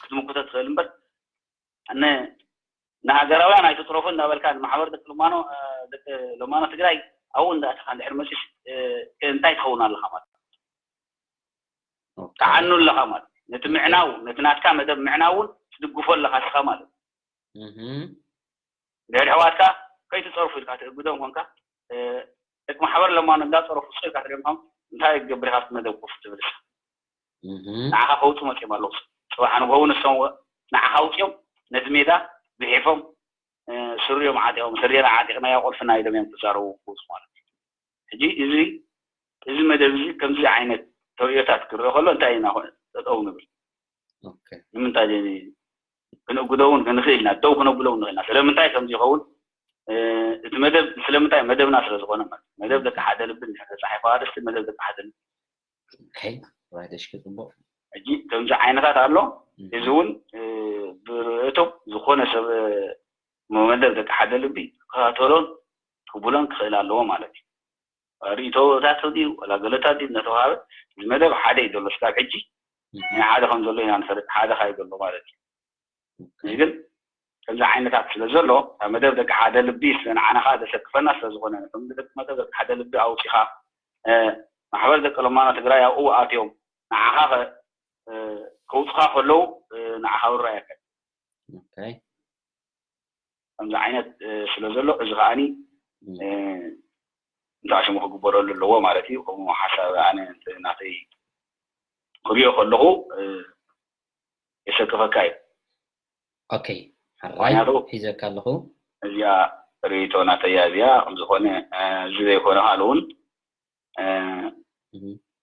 ክትምክቶ ትኽእል እምበር ንሃገራውያን ኣይትፅረፉ እንዳበልካ ንማሕበር ደቂ ለማኖ ደቂ ለማኖ ትግራይ ኣብኡ እንዳእተኻ እንድሕር መፂስ እንታይ ትኸውን ኣለኻ ማለት ተዓኑ ኣለኻ ማለት ነቲ ምዕናው ነቲ ናትካ መደብ ምዕናው እውን ትድግፎ ኣለኻ እስኻ ማለት ድሕሪ ኣሕዋትካ ከይትፀርፉ ኢልካ ትእግዶም ኮንካ ደቂ ማሕበር ለማኖ እንዳፀረፉ ስቕ ኢልካ ትሪኦም እንታይ ክገብር ኢኻ መደብ ኮፍ ትብል ንዓኻ ከውፁ መፂኦም ኣለዉ ፅባሕ ንግሆ እውን እሶም ንዓኻ ኣውፂኦም ነቲ ሜዳ ብሒፎም ስሪኦም ዓጢቖም ስሪና ዓጢቕናዮ ቁልፍና ኢሎም እዮም ክዛረቡ ክውፁ ማለት እዩ ሕጂ እዚ እዚ መደብ እዚ ከምዚ ዓይነት ተርእዮታት ክረአ ከሎ እንታይ ኢና ጠጠው ንብል ንምንታይ ክንእግዶ እውን ንኽእል ኢና ደው ክነብሎ እውን ንኽእልና ስለምንታይ ከምዚ ይኸውን እቲ መደብ ስለምንታይ መደብና ስለ ዝኾነ ማለት መደብ ደቂ ሓደ ልቢ እንድሕር ተፃሒፉ ኣርእስቲ መደብ ደቂ ሓደ ልቢ ራይደሽኪ ፅቡቅ ሕጂ ከምዚ ዓይነታት ኣሎ እዚ እውን ብርእቶም ዝኾነ ሰብ መደብ ደቂ ሓደ ልቢ ክኸታተሎን ክብሎን ክኽእል ኣለዎ ማለት እዩ ርእቶታት ድዩ ወላ ገለታት ድዩ እናተዋሃበ እዚ መደብ ሓደ እዩ ዘሎ ስጋብ ሕጂ ናይ ሓደ ከም ዘሎ ኢና ንፈልጥ ሓደ ካዩ ዘሎ ማለት እዩ ግን ከምዚ ዓይነታት ስለ ዘሎ፣ እታ መደብ ደቂ ሓደ ልቢ ስለ ንዓና ከዓ ዘሰክፈና ስለ ዝኾነ፣ ነቶም ደቂ መደብ ደቂ ሓደ ልቢ ኣውፂኻ፣ እ፣ ማሕበር ደቂ ለማኖ ትግራይ ኣብኡ ኣትዮም ንዓኻ ከ-፣ እ፣ ከውፅኻ ከለዉ፣ እ፣ ንዓኻ ውራየካ። ኦኬ። ከምዚ ዓይነት፣ እ፣ ስለ ዘሎ፣ እዚ ከዓኒ፣ እ፣ እንታይ ሽሙ ክግበረሉ ኣለዎ ማለት እዩ። ከምኡ ሓሳብ ኣነ ናተይ ክሪኦ ከለኹ፣ እ፣ የሰክፈካ እዩ። ኦኬ፣ ሕራይ፣ ምክንያቱ ሒዘካ ኣለኹ። እዚኣ ርእይቶ ናተያ እዚኣ ከም ዝኾነ፣ እ፣ እዚ ዘይኮነ ካልእ እውን፣ እ፣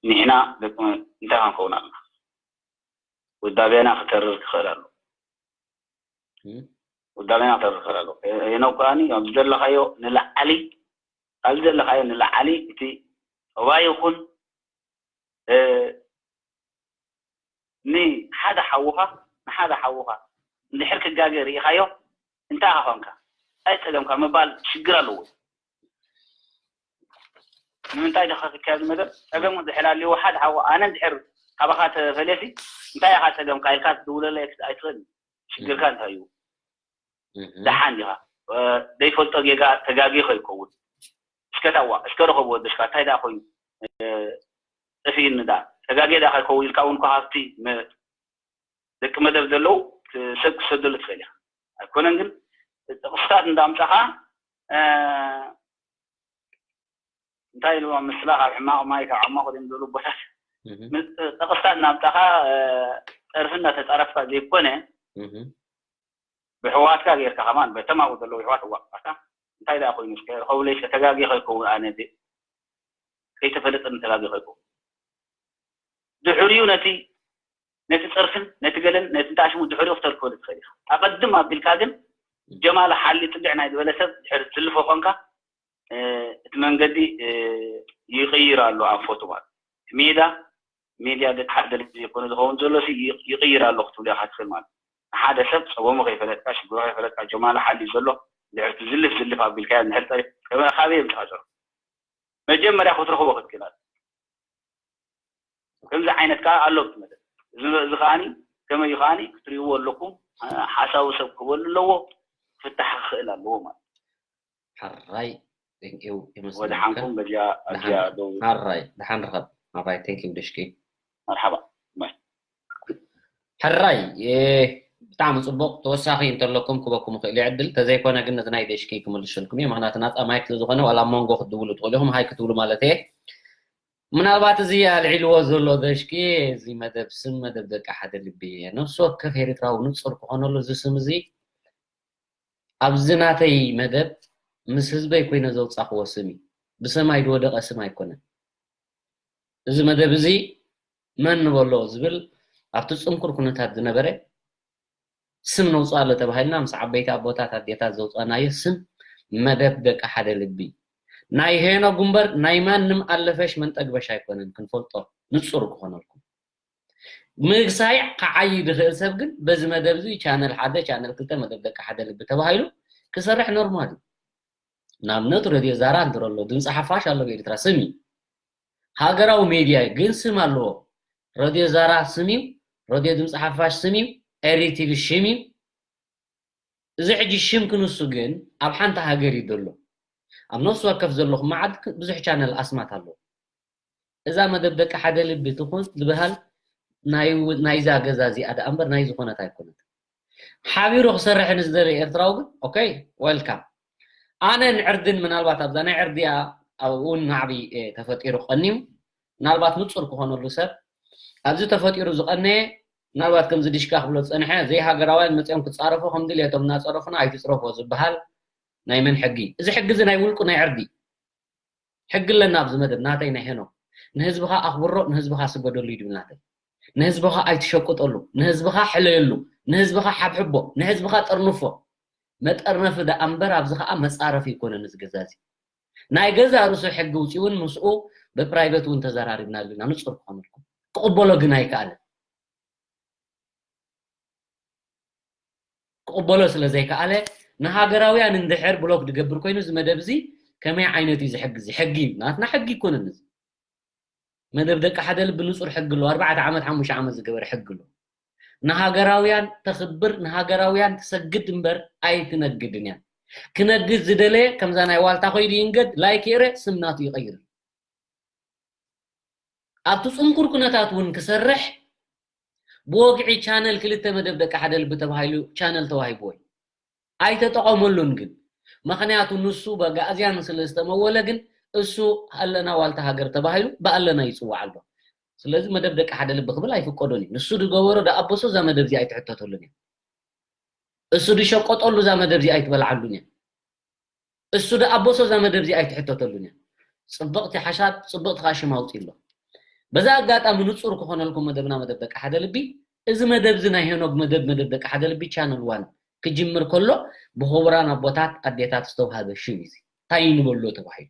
ንሕና ደቂ እንታይ ክንከውን ኣለና? ውዳቤና ክተርር ክኽእል ኣሎ። እም። ውዳቤና ክተርር ክኽእል ኣሎ። እ፣ ሄኖክ ከዓኒ ኣብዚ ዘለኻዮ ንላዕሊ፣ ኣብዚ ዘለኻዮ ንላዕሊ እቲ ጸባይ ይኹን፣ እ፣ ንሓደ ሓውኻ፣ ንሓደ ሓውኻ እንድሕር ክጋገ ርኢኻዮ፣ እንታይ ኢኻ ኾንካ? እንታይ ጸገምካ ምባል ሽግር ኣለዎ። ንምንታይ ዲኻ ክካየድ መደብ? ጸገም እንድሕር ኣልዎ፣ ሓደ ሓው ኣነ እንድሕር ካባኻ ተፈልየሲ፣ እንታይ ኢኻ ጸገምካ ኢልካ ክትድውለለይ ኣይትኽእልን። ሽግርካ እንታይ እዩ? እህ። ደሓን ዲኻ? እ፣ ዘይፈልጦ ጌጋ ተጋጊ ከይከውን። እስከ ታዋ፣ እስከ ርኸብ ወደሽካ፣ እንታይ ደኣ ኮይኑ? እ፣ ጠፊእኒ ደኣ። ተጋጊ ደኣ ከይከውን ኢልካ እውን እኮ ሃብቲ መ-፣ ደቂ መደብ ዘለዉ ክ-፣ ሰብ ክሰደሉ ትኽእል ኢኻ። ኣይኮነን ግን ጥቕስታት እንዳምጻኻ፣ እ፣ እንታይ ኢልዎ ምስላ ካብ ሕማቕ ማይ ካብ ዓማቕ ወዲም ዝብሉ ኣቦታት እህ። ምስ-፣ ጥቕስታት እናምጻኻ፣ እ፣ ጸርፊ እናተጻረፍካ ዘይኮነ እህ። ብሕዋትካ ጌርካ ከማን በተም ኣብኡ ዘለዉ ኣሕዋት እዋቃታ እንታይ ደኣ ኮይኑ እስከ ርኸብለይ እስከ ተጋጊ ከይከውን ኣነ ደ-፣ ከይተፈለጠኒ ተጋጊ ከይከውን ድሕሪኡ ነቲ፣ ነቲ ጸርፍን ነቲ ገለን ነቲ እንታይ ሽሙ ድሕሪኡ ክተልክበሉ ትኽእል ኢኻ። ኣቐድም ኣቢልካ ግን ጀማል ሓሊ ጽግዕ ናይ ዝበለ ሰብ ድሕሪ ትልፎ ኾንካ፣ እ፣ እቲ መንገዲ፣ እ፣ ይቕይር ኣሎ ኣንፈቱ ማለት። ሜዳ፣ ሜድያ ደቂ ሓደ ልቢ ዘይኮነ ዝኸውን ዘሎ ሲ ይ-፣ ይቕይር ኣሎ ክትብሎ ኢኻ ትኽእል ማለት። ንሓደ ሰብ ጸገሙ ከይፈለጥካ፣ ሽግሩ ከይፈለጥካ፣ ጀማል ሓሊ ዘሎ ድሕሪ እቲ ዝልፍ ዝልፍ ኣቢልካዮ እንድሕር ጸሪፍ፣ ከመ-፣ ካበይ የምጽኻ ጸርፉ? መጀመርያ ክትረኽቦ ክትክእል ኣለካ። ከምዚ ዓይነት ከዓ ኣሎ እቲ መደብ። እዚ፣ እዚ ከዓኒ ከመይ እዩ ከዓኒ ክትርእይዎ ኣለኩም። ሓሳቡ ሰብ ክህበሉ ኣለዎ፣ ክፍታሕ ክኽእል ኣለዎ ማለት እዩ። ሕራይ፣ thank you፣ የመስግነካ። ወድሓንኩም በዚኣ ኣብዚኣ ደሓን፣ ደው ሕራይ፣ ደሓን ርኸብ። ሕራይ፣ thank you ደሽኪ። መርሓባ። ሕራይ፣ እ፣ ብጣዕሚ ጽቡቕ። ተወሳኺ እንተለኩም ክበኩም ይኽእል እዩ ዕድል። ተዘይኮነ ግን ነዚ ናይ ደሽኪ ክምልሰልኩም እዩ። ምኽንያቱ ናጻ ማይክ ስለዝኾነ ዋላ ኣብ መንጎ ክትድውሉ ትኽእሉ ኢኹም። ሃይ ክትብሉ ማለት እየ። ምናልባት እዚ ኣልዒልዎ ዘሎ ደሽኪ፣ እዚ መደብ ስም መደብ ደቂ ሓደ ልቢ እየ። ነፍሲ ወከፍ ኤርትራዊ ንጹር ክኾነሉ እዚ ስም እዚ ኣብዚ ናተይ መደብ ምስ ህዝበይ ኮይነ ዘውጻኽዎ ስም እዩ። ብሰማይ ዝወደቐ ስም ኣይኮነን። እዚ መደብ እዚ መን ንበሎ ዝብል ኣብቲ ጽንኩር ኩነታት ዝነበረ ስም ነውጽኣሉ ተባሂልና ምስ ዓበይቲ ኣቦታት ኣዴታት ዘውጻእናዮ ስም መደብ ደቂ ሓደ ልቢ። ናይ ሄኖክ እምበር ናይ ማንም ኣለፈሽ መንጠግበሽ ኣይኮነን፣ ክንፈልጦ ንጹር ክኾነልኩም። ምግሳይ ክዓዪ ዝኽእል ሰብ ግን በዚ መደብ እዚ ቻነል ሓደ፣ ቻነል ክልተ፣ መደብ ደቂ ሓደ ልቢ ተባሂሉ ክሰርሕ ኖርማል እዩ። ንኣብነት ረድዮ ዛራ እንድሮ ኣሎ፣ ድምፂ ሓፋሽ ኣሎ፣ ብኤርትራ ስም እዩ። ሃገራዊ ሜድያ እዩ፣ ግን ስም ኣለዎ። ረድዮ ዛራ ስም እዩ፣ ረድዮ ድምፂ ሓፋሽ ስም እዩ፣ ኤሪ ቲቪ ሽም እዩ። እዚ ሕጂ ሽም ክንሱ ግን ኣብ ሓንቲ ሃገር እዩ ዘሎ። ኣብ ነፍሲ ወከፍ ዘለኹም መዓድ ብዙሕ ቻነል ኣስማት ኣለዎ። እዛ መደብ ደቂ ሓደ ልቢ ትኹን ዝበሃል ናይ፣ ናይዛ ገዛ እዚኣ ደኣ እምበር ናይ ዝኾነት ኣይኮነት። ሓቢሩ ክሰርሕ ንዝደሊ ኤርትራዊ ግን፣ ኦኬ፣ ዌልካም። ኣነን ዕርድን ምናልባት ኣብዛ ናይ ዕርድያ ኣብኡ እውን ናዕቢ፣ እ፣ ተፈጢሩ ቀንዩ፣ ምናልባት ንጹር ክኾነሉ ሰብ ኣብዚ ተፈጢሩ ዝቐነየ፣ ምናልባት ከምዚ ዲሽካ ክብሎ ዝጸንሐ፣ ዘይሃገራውያን መጺኦም ክጻረፉ ከም ድልየቶም እናጸረፉና ኣይትጽረፎ ዝበሃል ናይ መን ሕጊ? እዚ ሕጊ እዚ ናይ ውልቁ ናይ ዕርዲ ሕጊ ኣለና ኣብዚ መደብ ናተይ ናይ ሄኖክ። ንህዝብኻ ኣኽብሮ፣ ንህዝብኻ ስገደሉ እዩ ድብል ናተይ። ንህዝብኻ ኣይትሸቅጠሉ፣ ንህዝብኻ ሕለየሉ፣ ንህዝብኻ ሓብሕቦ፣ ንህዝብኻ ጠርንፎ። መጠርነፊ ደኣ እምበር ኣብዚ ኸኣ መጻረፊ ኣይኮነን እዚ ገዛ እዚ። ናይ ገዛ ርእሱ ሕጊ ውጺኡ እውን ምስኡ ብፕራይቨት እውን ተዘራሪብናሉ ኢና፣ ንጹር ክኾነልኩም። ክቕበሎ ግን ኣይከኣለን። ክቕበሎ ስለ ዘይከኣለ፣ ንሃገራውያን እንድሕር ብሎክ ዝገብር ኮይኑ፣ እዚ መደብ እዚ ከመይ ዓይነት እዩ እዚ ሕጊ እዚ? ሕጊ እዩ። ናትና ሕጊ ኣይኮነን እዚ። መደብ ደቂ ሓደ ልቢ ንጹር ሕጊ ኣለዎ። ኣርባዕተ ዓመት፣ ሓሙሽተ ዓመት ዝገበረ ሕጊ ኣለዎ። ንሃገራውያን ተኽብር፣ ንሃገራውያን ትሰግድ እምበር ኣይትነግድን እያ። ክነግድ ዝደለየ ከምዛ ናይ ዋልታ ኮይዱ ይንገድ፣ ላይክ ይእረ፣ ስም ናቱ ይቐይር። ኣብቲ ጽንኩር ኩነታት እውን ክሰርሕ ብወግዒ ቻነል ክልተ መደብ ደቂ ሓደ ልቢ ተባሂሉ ቻነል ተዋሂብዎ እዩ። ኣይተጠቐመሉን ግን፣ ምኽንያቱ ንሱ በጋእዝያን ስለ ዝተመወለ ግን እሱ ኣለና ዋልታ ሃገር ተባሂሉ ብኣለና ይጽዋዕ ኣሎ። ስለዚ መደብ ደቂ ሓደ ልቢ ክብል ኣይፍቀዶን እዩ። ንሱ ዝገበሮ ደኣበሶ እዛ መደብ እዚኣ ኣይትሕተተሉን እያ። እሱ ዝሸቀጠሉ እዛ መደብ እዚኣ ኣይትበልዓሉን እያ። እሱ ደኣበሶ እዛ መደብ እዚኣ ኣይትሕተተሉን እያ። ጽብቕቲ ሓሳብ፣ ጽብቕቲ ከዓ ሽም ኣውፅእ ኣሎ። በዛ ኣጋጣሚ ንጹር ክኾነልኩም መደብና መደብ ደቂ ሓደ ልቢ፣ እዚ መደብ እዚ ናይ ሄኖግ መደብ፣ መደብ ደቂ ሓደ ልቢ ቻነል ዋን ክጅምር ከሎ ብኽቡራን ኣቦታት ኣዴታት ዝተውሃበ ሽም እዩ። እዚ እንታይ ንበሎ ተባሂሉ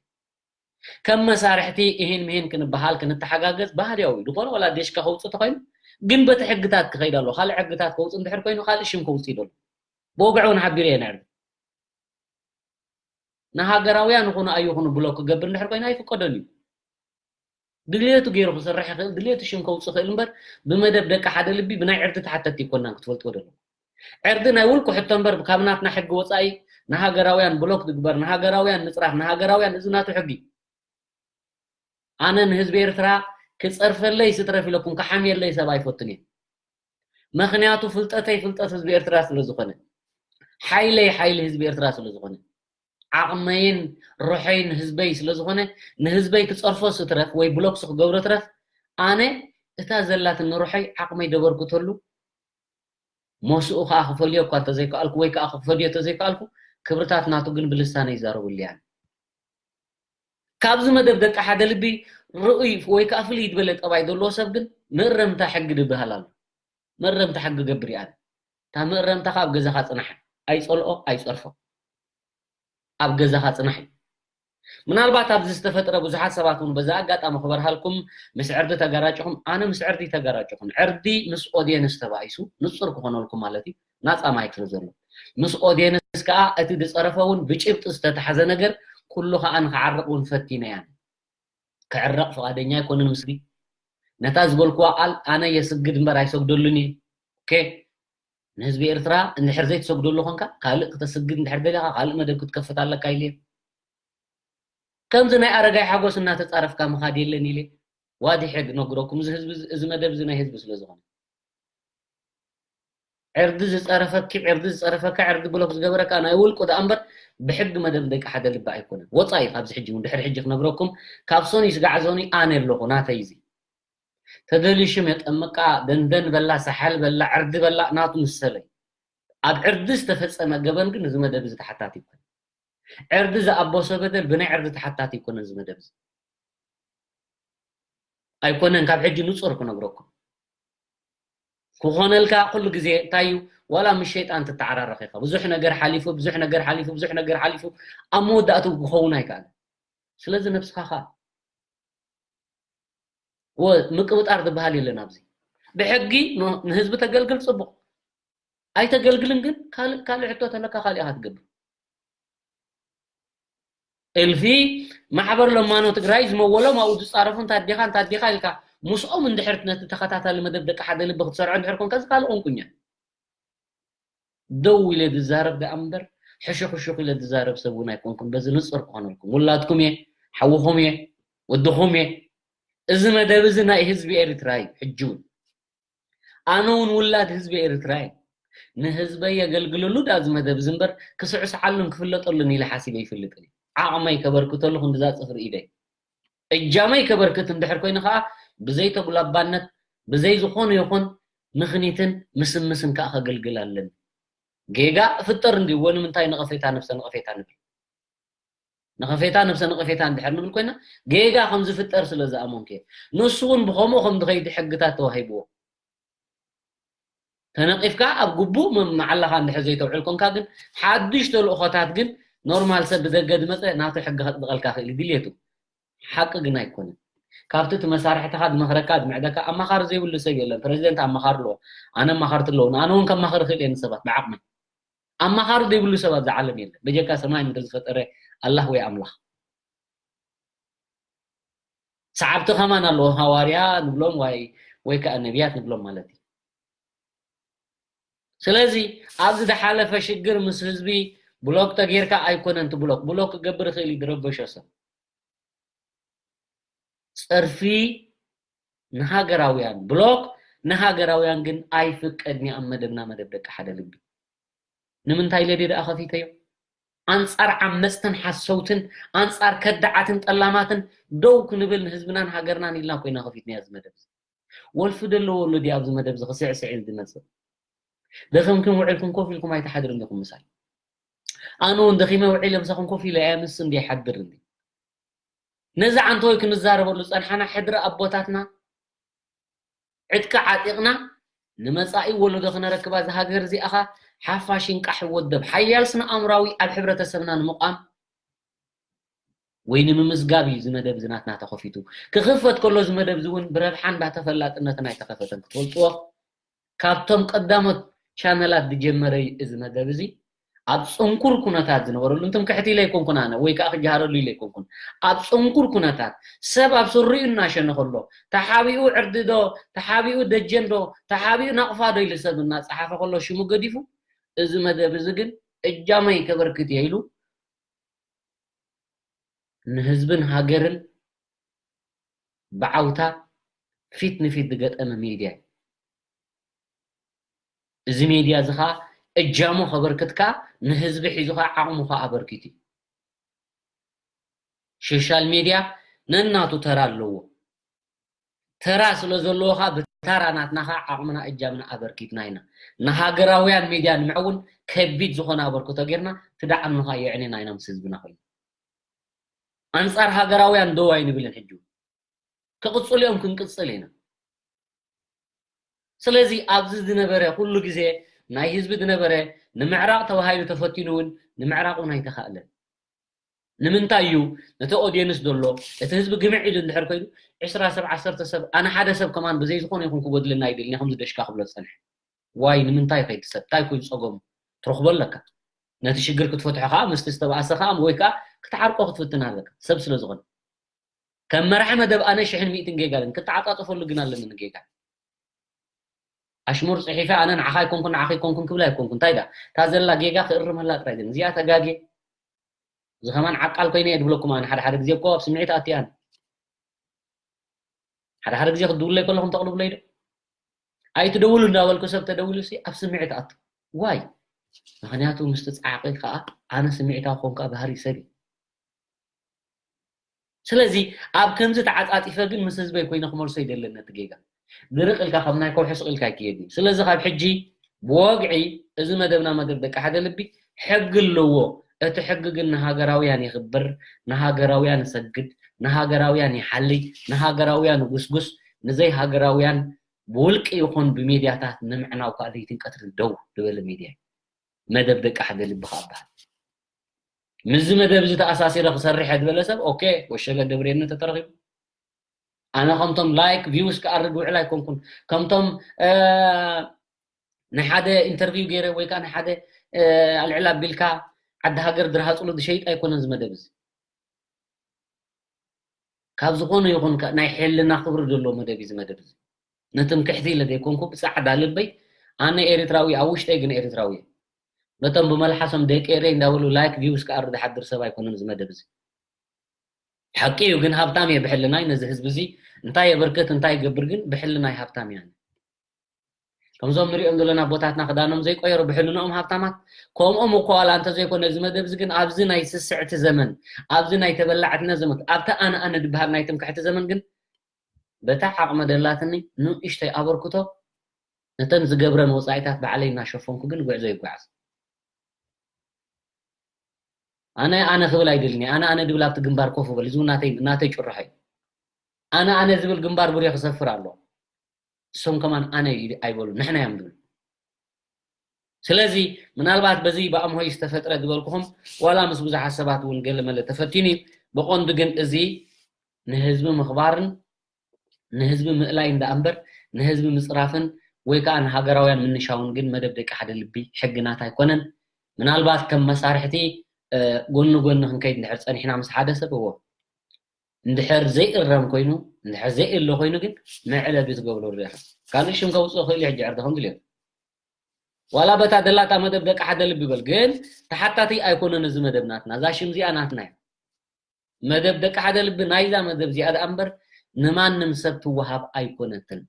ከም መሳርሕቲ እሄን ምሄን ክንበሃል ክንተሓጋገዝ ባህርያዊ እዩ። ዝኾነ ወላ ዴሽካ ከውፅእ ተኾይኑ ግን በቲ ሕግታት ክኸይድ ኣሎ። ካልእ ሕግታት ከውፅእ እንድሕር ኮይኑ ካልእ ሽም ከውፅእ ይደሎ። ብወግዒ እውን ሓቢረ እየ ነዕርድ። ንሃገራውያን ይኹኑ ኣይኹኑ ብሎክ ክገብር እንድሕር ኮይኑ ኣይፍቀዶን እዩ። ድልየቱ ገይሩ ክሰርሕ ይኽእል፣ ድልየቱ ሽም ከውፅእ ይኽእል እምበር ብመደብ ደቂ ሓደ ልቢ ብናይ ዕርዲ ተሓተቲ ኣይኮናን ክትፈልጥዎ ደለኩም። ዕርዲ ናይ ውልቁ ሕቶ እምበር ካብ ናትና ሕጊ ወፃኢ ንሃገራውያን ብሎክ ድግበር፣ ንሃገራውያን ንፅራፍ፣ ንሃገራውያን እዚ ናቱ ሕጊ። ኣነ ንህዝቢ ኤርትራ ክፀርፈለይ ስትረፍ ኢለኩም ክሓምየለይ ሰብ ኣይፈቱን እየ። ምኽንያቱ ፍልጠተይ ፍልጠት ህዝቢ ኤርትራ ስለ ዝኾነ፣ ሓይለይ ሓይሊ ህዝቢ ኤርትራ ስለ ዝኾነ፣ ዓቕመይን ሩሐይን ህዝበይ ስለ ዝኾነ፣ ንህዝበይ ክፀርፎ ስትረፍ ወይ ብሎክስ ክገብሮ ትረፍ፣ ኣነ እታ ዘላትኒ ሩሐይ ዓቕመይ ደበርክተሉ፣ ሞስኡ ከዓ ክፈልዮ እኳ እንተዘይከኣልኩ ወይ ከዓ ክፈድዮ እንተዘይከኣልኩ፣ ክብርታት ናቱ ግን ብልሳነ ይዛረብሉ እየ። ካብዚ መደብ ደቂ ሓደ ልቢ ርኡይ ወይ ከዓ ፍልይ ዝበለ ጠባይ ዘለዎ ሰብ ግን መእረምታ ሕጊ ድበሃል ኣሎ። መእረምታ ሕጊ ገብር እየ ኣነ። እታ መእረምታኻ ኣብ ገዛኻ ጽናሕ። ኣይጸልኦ፣ ኣይጸርፎ። ኣብ ገዛኻ ጽናሕ እዩ። ምናልባት ኣብዚ ዝተፈጥረ ብዙሓት ሰባት እውን በዛ ኣጋጣሚ ክበርሃልኩም፣ ምስ ዕርዲ ተጋራጭኹም፣ ኣነ ምስ ዕርዲ ተጋራጭኹም። ዕርዲ ምስ ኦድየንስ ተባኢሱ ንጹር ክኾነልኩም ማለት እዩ። ናጻ ማይክ ስለ ዘሎ። ምስ ኦድየንስ ከኣ እቲ ዝጸረፈ እውን ብጭብጢ ዝተታሕዘ ነገር ኩሉ ከኣ ንክዓርቕ እውን ፈቲነ እያ። ክዕረቕ ፍቓደኛ ኣይኮነን ምስጊ። ነታ ዝበልኩዋ ቃል ኣነ የስግድ እምበር ኣይሰግደሉን እየ። ኦኬ፣ ንህዝቢ ኤርትራ እንድሕር ዘይትሰግደሉ ኮንካ ካልእ ክተስግድ እንድሕር ደሊኻ ካልእ መደብ ክትከፍት ኣለካ ኢለ እየ። ከምዚ ናይ ኣረጋይ ሓጎስ እናተጻረፍካ ምኻድ የለን ኢለ ዋዲሐ ዝነግረኩም። እዚ ህዝቢ እዚ፣ እዚ መደብ እዚ ናይ ህዝቢ ስለ ዝኾነ። ዕርዲ ዝጸረፈኪ፣ ዕርዲ ዝጸረፈካ፣ ዕርዲ ብሎክ ዝገበረካ ናይ ውልቁ ደኣ እምበር ብሕጊ መደብ ደቂ ሓደ ልቢ ኣይኮነን። ወጻኢ ካብዚ ሕጂ እውን ድሕሪ ሕጂ ክነግረኩም፣ ካብ ሶኒ ስጋዕ ዞኒ ኣነ ኣለኹ፣ ናተይ እዚ። ተደልዩ ሽም የጠምቃ፣ ደንደን በላ፣ ሳሓል በላ፣ ዕርዲ በላ፣ ናቱ መሰለይ። ኣብ ዕርዲ ዝተፈጸመ ገበን ግን እዚ መደብ እዚ ተሓታቲ ይኮን። ዕርዲ ዝኣበሶ በደል ብናይ ዕርዲ ተሓታቲ ይኮነን እዚ መደብ እዚ። ኣይኮነን፣ ካብ ሕጂ ንጹር ክነግረኩም። ክኾነልካ ኩሉ ግዜ እንታይ እዩ፣ ዋላ ምስ ሸይጣን ትተዓራረኽ ኢኻ። ብዙሕ ነገር ሓሊፉ፣ ብዙሕ ነገር ሓሊፉ፣ ብዙሕ ነገር ሓሊፉ፣ ኣብ መወዳእትኡ ክኸውን ኣይከኣልን። ስለዚ ነብስኻ ኸኣ ወ-፣ ምቅብጣር ዝበሃል የለን ኣብዚ። ብሕጊ ን-፣ ንህዝቢ ተገልግል ጽቡቕ። ኣይተገልግልን ግን ካልእ፣ ካልእ ሕቶ ተለካ ካልእ ኢኻ ትገብር። እልፊ ማሕበር ለማኖ ትግራይ ዝመወሎም ኣብኡ ዝጻረፉ እንታዲኻ፣ እንታዲኻ ኢልካ ምስኦም እንድሕር ነቲ ተኸታታሊ መደብ ደቂ ሓደ ልቢ ክትሰርዖ እንድሕር ኮንካ እዚ ካልእ ቁንቁኛ። ደው ኢለ ዝዛረብ ደኣ እምበር ሕሹኽሹኽ ኢለ ዝዛረብ ሰብ እውን ኣይኮንኩን። በዚ ንጹር ክኾነልኩም። ውላድኩም እየ፣ ሓውኹም እየ፣ ወድኹም እየ። እዚ መደብ እዚ ናይ ህዝቢ ኤርትራ እዩ። ሕጂ እውን ኣነ እውን ውላድ ህዝቢ ኤርትራ እየ። ንህዝበይ የገልግለሉ ደኣ እዚ መደብ እዚ እምበር ክስዕስዓሉን ክፍለጠሉን ኢለ ሓሲበ ኣይፈልጥን እየ። ዓቕመይ ከበርክተሉ ክንድዛ ጽፍሪ ኢደይ። እጃመይ ከበርክት እንድሕር ኮይኑ ከኣ ብዘይ ተጉላባነት፣ ብዘይ ዝኾነ ይኹን ምኽኒትን ምስምስን ከኣ ከገልግል ኣለኒ። ጌጋ እፍጠር እንድዩ፣ ወ-፣ ንምንታይ ነቐፌታ ነብሰ ነቐፌታ ንብል? ነቐፌታ ነብሰ ነቐፌታ እንድሕር ንብል ኮይና፣ ጌጋ ከም ዝፍጠር ስለ ዝኣመንኩ እየ። ንሱ እውን ብኸምኡ ከም ዝኸይድ ሕግታት ተዋሂብዎ። ተነቒፍካ ኣብ ግቡእ መ-፣ መዓላኻ እንድሕር ዘይተውዕል ኮንካ ግን፣ ሓድሽ ተልእኾታት ግን፣ ኖርማል ሰብ ብደገ ዝመጸ ናቱ ሕጊ ከጽድቐልካ ክእል እዩ ድልየቱ። ሓቂ ግን ኣይኮነን። ካብቲ እቲ መሳርሕትኻ ዝመኽረካ፣ ዝምዕደካ፣ ኣማኻሪ ዘይብሉ ሰብ የለን። ፕረዚደንት ኣማኻሪ ኣለዎ። ኣነ ኣማኸርቲ ኣለዉኒ። ኣነ እውን ከማኽር እኽእል እየ ንሰባት ብዓቕመይ። ኣማኻሪ ዘይብሉ ሰብ ኣብዚ ዓለም የለን። በጀካ ሰማይ ምድሪ ዝፈጠረ ኣላህ ወይ ኣምላኽ። ሰዓብቲ ከማን ኣለዎ፣ ሃዋርያ ንብሎም ወይ፣ ወይ ከኣ ነቢያት ንብሎም ማለት እዩ። ስለዚ ኣብዚ ዝሓለፈ ሽግር ምስ ህዝቢ ብሎክ ተጌርካ ኣይኮነን። እቲ ብሎክ ብሎክ ክገብር ይኽእል እዩ ዝረበሾ ሰብ። ጸርፊ ንሃገራውያን፣ ብሎክ ንሃገራውያን ግን ኣይፍቀድን እዩ ኣብ መደብና፣ መደብ ደቂ ሓደ ልቢ። ንምንታይ ኢለ ድየ ደኣ ከፊተዮ? ኣንጻር ዓመጽትን ሓሰውትን፣ ኣንጻር ከዳዓትን ጠላማትን ደው ክንብል ንህዝብናን ሃገርናን ኢልና ኮይና ከፊትናዮ እዚ መደብ እዚ። ወልፊ ዘለዎ ኣሎ ድዩ ኣብዚ መደብ እዚ ክስዕስዕ ኢሉ ዝመጽእ? ደኺምኩም ውዒልኩም ኮፍ ኢልኩም ኣይትሓድርን ዲኹም ምሳይ? ኣነ እውን ደኺመ ውዒለ ምሳኹም ኮፍ ኢለ ኣየ ምስ እንዲ ይሓድር እንዲ? ነዚ ዓንተወይ ክንዛረበሉ ዝጸንሓና ሕድሪ ኣቦታትና ዕጥቂ ዓጢቕና ንመጻኢ ወለዶ ክነረክባ እዛ ሃገር እዚኣ ኸኣ ሓፋሽ ይንቃሕ ይወደብ ሓያል ስነ ኣእምራዊ ኣብ ሕብረተሰብና ንምቋም ወይ ንምምዝጋብ እዩ እዚ መደብ እዚ ናትና ተኸፊቱ። ክኽፈት ከሎ እዚ መደብ እዚ እውን ብረብሓን ዳ ተፈላጥነትን ኣይተኸፈተን። ክትፈልጥዎ፣ ካብቶም ቀዳሞት ቻነላት ዝጀመረ እዩ እዚ መደብ እዚ። ኣብ ጽንኩር ኩነታት ዝነበረሉ፣ እንትምክሕቲ ኢለ ኣይኮንኩን ኣነ፣ ወይ ከኣ ክጀሃረሉ ኢለ ኣይኮንኩን። ኣብ ጽንኩር ኩነታት ሰብ ኣብ ስሪኡ እናሸነ ከሎ፣ ተሓቢኡ ዕርዲ ዶ፣ ተሓቢኡ ደጀን ዶ፣ ተሓቢኡ ናቕፋ ዶ ኢሉ ሰብ እናጸሓፈ ከሎ ሽሙ ገዲፉ፣ እዚ መደብ እዚ ግን እጃመይ ከበርክት እየ ኢሉ ንህዝብን ሃገርን ብዓውታ ፊት ንፊት ዝገጠመ ሜድያ እዩ። እዚ ሜድያ እዚ ኸዓ እጃሙ ከበርክት ከኣ ንህዝቢ ሒዙ ኸዓ ዓቕሙ ኸዓ ኣበርኪቱ እዩ። ሶሻል ሜድያ ነናቱ ተራ ኣለዎ። ተራ ስለ ዘለዎ ኸዓ ብተራ ናትና ኸዓ ዓቕምና እጃምና ኣበርኪትና ኢና። ንሃገራውያን ሜድያ ንምዕውን ከቢድ ዝኾነ ኣበርክቶ ጌርና እቲ ደዓምኑ ኸዓ የዕንየና ኢና ምስ ህዝብና ኮይኑ። ኣንጻር ሃገራውያን ደው ኣይንብልን ሕጂ እውን። ክቕጽሉ እዮም፣ ክንቅጽል ኢና። ስለዚ ኣብዚ ዝነበረ ኩሉ ግዜ ናይ ህዝቢ ዝነበረ ንምዕራቕ ተባሂሉ ተፈቲኑ እውን ንምዕራቕ እውን ኣይተኻእለን። ንምንታይ እዩ ነቲ ኦድየንስ ዘሎ እቲ ህዝቢ ግምዕ ኢሉ እንድሕር ኮይኑ ዕስራ ሰብ ዓሰርተ ሰብ ኣነ ሓደ ሰብ ከማን ብዘይ ዝኾነ ይኹን ክጎድለና ኣይደልን እየ ከምዚ ደሽካ ክብሎ ዝጸንሐ? ዋይ ንምንታይ ከይትሰብ እንታይ ኮይኑ ጸገሙ? ትረኽቦ ኣለካ። ነቲ ሽግር ክትፈትሖ ከኣ ምስቲ ዝተባእሰ ከኣ ወይ ከኣ ክትዓርቆ ክትፍትን ኣለካ ሰብ ስለ ዝኾነ። ከም መራሒ መደብ ኣነ ሽሕን ሚእትን ጌጋ ኣለኒ፣ ክተዓጻጸፈሉ ግን ኣለኒ ንጌጋ። ኣሽሙር ጽሒፈ ኣነ ንዓኻ ኣይኮንኩን ንዓኺ ኣይኮንኩን ክብል ኣይኮንኩን። እንታይ ደኣ እታ ዘላ ጌጋ ክእርመላ ጥራይ ግን እዚኣ ተጋግየ። እዚ ከማን ዓቃል ኮይነ እየ ድብለኩም ኣነ ሓደ ሓደ ግዜ እኮ ኣብ ስምዒት ኣትየ ኣነ። ሓደ ሓደ ግዜ ክድውለይ ከለኹም ተቕልብለይ ዶ? ኣይትደውሉ እንዳበልኩ ሰብ ተደዊሉሲ ኣብ ስምዒት ኣቱ። ዋይ? ምኽንያቱ ምስቲ ጻዕቒ ከኣ ኣነ ስምዒታዊ ክኾን ከኣ ባህሪ ሰብ እዩ። ስለዚ ኣብ ከምዚ ተዓጻጺፈ ግን ምስ ህዝበይ ኮይነ ክመልሶ ይደለን ነቲ ጌጋ። ድርቕ ኢልካ ከም ናይ ከውሒ ስቕ ኢልካ ኣይትየድን። ስለዚ ካብ ሕጂ ብወግዒ እዚ መደብና መደብ ደቂ ሓደ ልቢ ሕጊ ኣለዎ። እቲ ሕጊ ግን ንሃገራውያን የኽብር፣ ንሃገራውያን ይሰግድ፣ ንሃገራውያን ይሓሊ፣ ንሃገራውያን ይጉስጉስ፣ ንዘይ ሃገራውያን ብውልቂ ይኹን ብሜድያታት ንምዕናው ከኣ ለይትን ቀትርን ደው ዝበለ ሜድያ እዩ። መደብ ደቂ ሓደ ልቢ ከኣ በሃል። ምስዚ መደብ እዚ ተኣሳሲረ ክሰርሕ እየ ዝበለ ሰብ ኦኬ ወሸለ ደብሬኒ ተተረኺቡ። ኣነ ከምቶም ላይክ ቪውስ ክኣርግ ውዕል ኣይኮንኩን። ከምቶም ንሓደ ኢንተርቪው ገይረ ወይ ከዓ ንሓደ ኣልዕል ኣቢልካ ዓዲ ሃገር ድርሃፅሉ ዝሸይጥ ኣይኮነን እዚ መደብ እዚ። ካብ ዝኾነ ይኹን ናይ ሕልና ክብሪ ዘለዎ መደብ እዩ እዚ መደብ እዚ። ንትምክሕቲ ኢለ ዘይኮንኩ ብፃዕዳ ልበይ ኣነ ኤርትራዊ ኣብ ውሽጠይ ግን ኤርትራዊ እየ። ነቶም ብመልሓሶም ደቂ ኤረይ እንዳበሉ ላይክ ቪውስ ክኣርግ ዝሓድር ሰብ ኣይኮነን እዚ መደብ እዚ። ሓቂ እዩ ግን ሃብታም እየ ብሕልናይ ነዚ ህዝቢ እዚ እንታይ የበርክት እንታይ ይገብር ግን ብሕልናይ ሃብታም እየ ኣነ። ከምዞም ንሪኦም ዘለና ኣቦታትና ክዳኖም ዘይቆየሩ ብሕልንኦም ሃብታማት ከምኦም እኮ ዋላ እንተዘይኮነ እዚ መደብ እዚ ግን ኣብዚ ናይ ስስዕቲ ዘመን ኣብዚ ናይ ተበላዕትነት ዘመን ኣብቲ ኣነ ኣነ ዝበሃል ናይ ትምክሕቲ ዘመን ግን በታ ዓቕመ ደላትኒ ንእሽተይ ኣበርክቶ ነተን ዝገብረን ወፃኢታት ባዕለይ እናሸፈንኩ ግን ጉዕዞ ይጓዓዝ። ኣነ ኣነ ክብል ኣይደልን እየ። ኣነ ኣነ ድብል ኣብቲ ግንባር ኮፍ በል። እዚ እውን ናተይ ናተይ ጭርሖ እዩ። ኣነ ኣነ ዝብል ግንባር ብሬ ክሰፍር ኣሎ። እሶም ከማን ኣነ ኣይበሉ ንሕና እዮም ዝብሉ። ስለዚ ምናልባት በዚ ብኣምሆይ ዝተፈጥረ ዝበልኩኹም ዋላ ምስ ብዙሓት ሰባት እውን ገለመለ ተፈቲኑ እዩ። ብቐንዱ ግን እዚ ንህዝቢ ምኽባርን ንህዝቢ ምእላይ እንዳ እምበር ንህዝቢ ምፅራፍን ወይ ከዓ ንሃገራውያን ምንሻውን ግን መደብ ደቂ ሓደ ልቢ ሕጊ ናት ኣይኮነን። ምናልባት ከም መሳርሕቲ ጎኒ ጎኒ ክንከይድ እንድሕር ፀኒሕና ምስ ሓደ ሰብ እዎ እንድሕር ዘይእረም ኮይኑ እንድሕር ዘይእለ ኮይኑ ግን መዕለቢ ትገብረሉ ኢኻ። ካልእ ሽም ከውፅኦ ክእል ሕጂ ዕርዲ ከም ድልዮ ዋላ በታ ደላታ መደብ ደቂ ሓደ ልቢ በል፣ ግን ተሓታቲ ኣይኮነን እዚ መደብ ናትና። እዛ ሽም እዚኣ ናትና እያ። መደብ ደቂ ሓደ ልቢ ናይዛ መደብ እዚኣ ደኣ እምበር ንማንም ሰብ ትወሃብ ኣይኮነትን።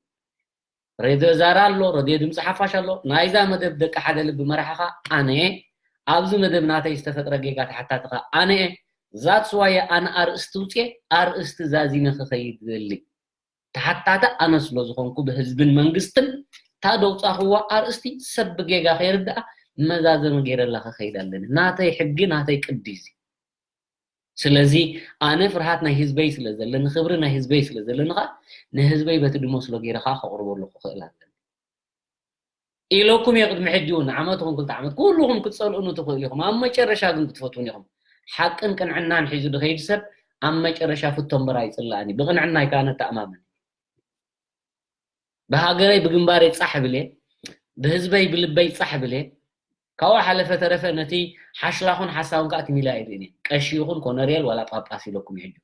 ሬድዮ ዛራ ኣሎ፣ ሬድዮ ድምፂ ሓፋሽ ኣሎ። ናይዛ መደብ ደቂ ሓደ ልቢ መራሕኻ ኣነ እየ። ኣብዚ መደብ ናተይ ዝተፈጥረ ጌጋ ተሓታትኻ ኣነ እየ። ዛትስ ዋየ ኣነ ኣርእስቲ ውፅኤ ኣርእስቲ ዛዚመ ክኸይድ ዝደሊ። ተሓታቲ ኣነ ስለ ዝኾንኩ ብህዝብን መንግስትን እታ ደውፃኽዎ ኣርእስቲ ሰብ ብጌጋ ከይርድኣ መዛዘሚ ገይረላ ክኸይድ ኣለኒ። ናተይ ሕጊ ናተይ ቅዲ እዚ። ስለዚ ኣነ ፍርሃት ናይ ህዝበይ ስለ ዘለኒ፣ ክብሪ ናይ ህዝበይ ስለ ዘለኒ ኸኣ ንህዝበይ በቲ ድመስሎ ገይረ ኸኣ ከቕርበሉ ክኽእል ኣለኒ ኢለኩም እየ። ቅድሚ ሕጂ እውን ዓመት ኹን ክልተ ዓመት ኩልኹም ክትጸልኡኒ ትኽእሉ ኢኹም። ኣብ መጨረሻ ግን ክትፈትዉኒ ኢኹም። ሓቅን ቅንዕናን ሒዙ ድኸይድ ሰብ ኣብ መጨረሻ ፍቶ እምበር ኣይጽላእን እዩ። ብቕንዕናይ ከኣ ነተኣማምን። ብሃገረይ ብግንባረይ ጻሕ ብለ፣ ብህዝበይ ብልበይ ጻሕ ብለ፣ ካብኡ ሓለፈ ተረፈ ነቲ ሓሽላኹን ሓሳውን ከኣ ትሚላ ኣይርእን እየ። ቀሺ ይኹን ኮነርየል ዋላ ጳጳስ ኢለኩም ይሕጁ።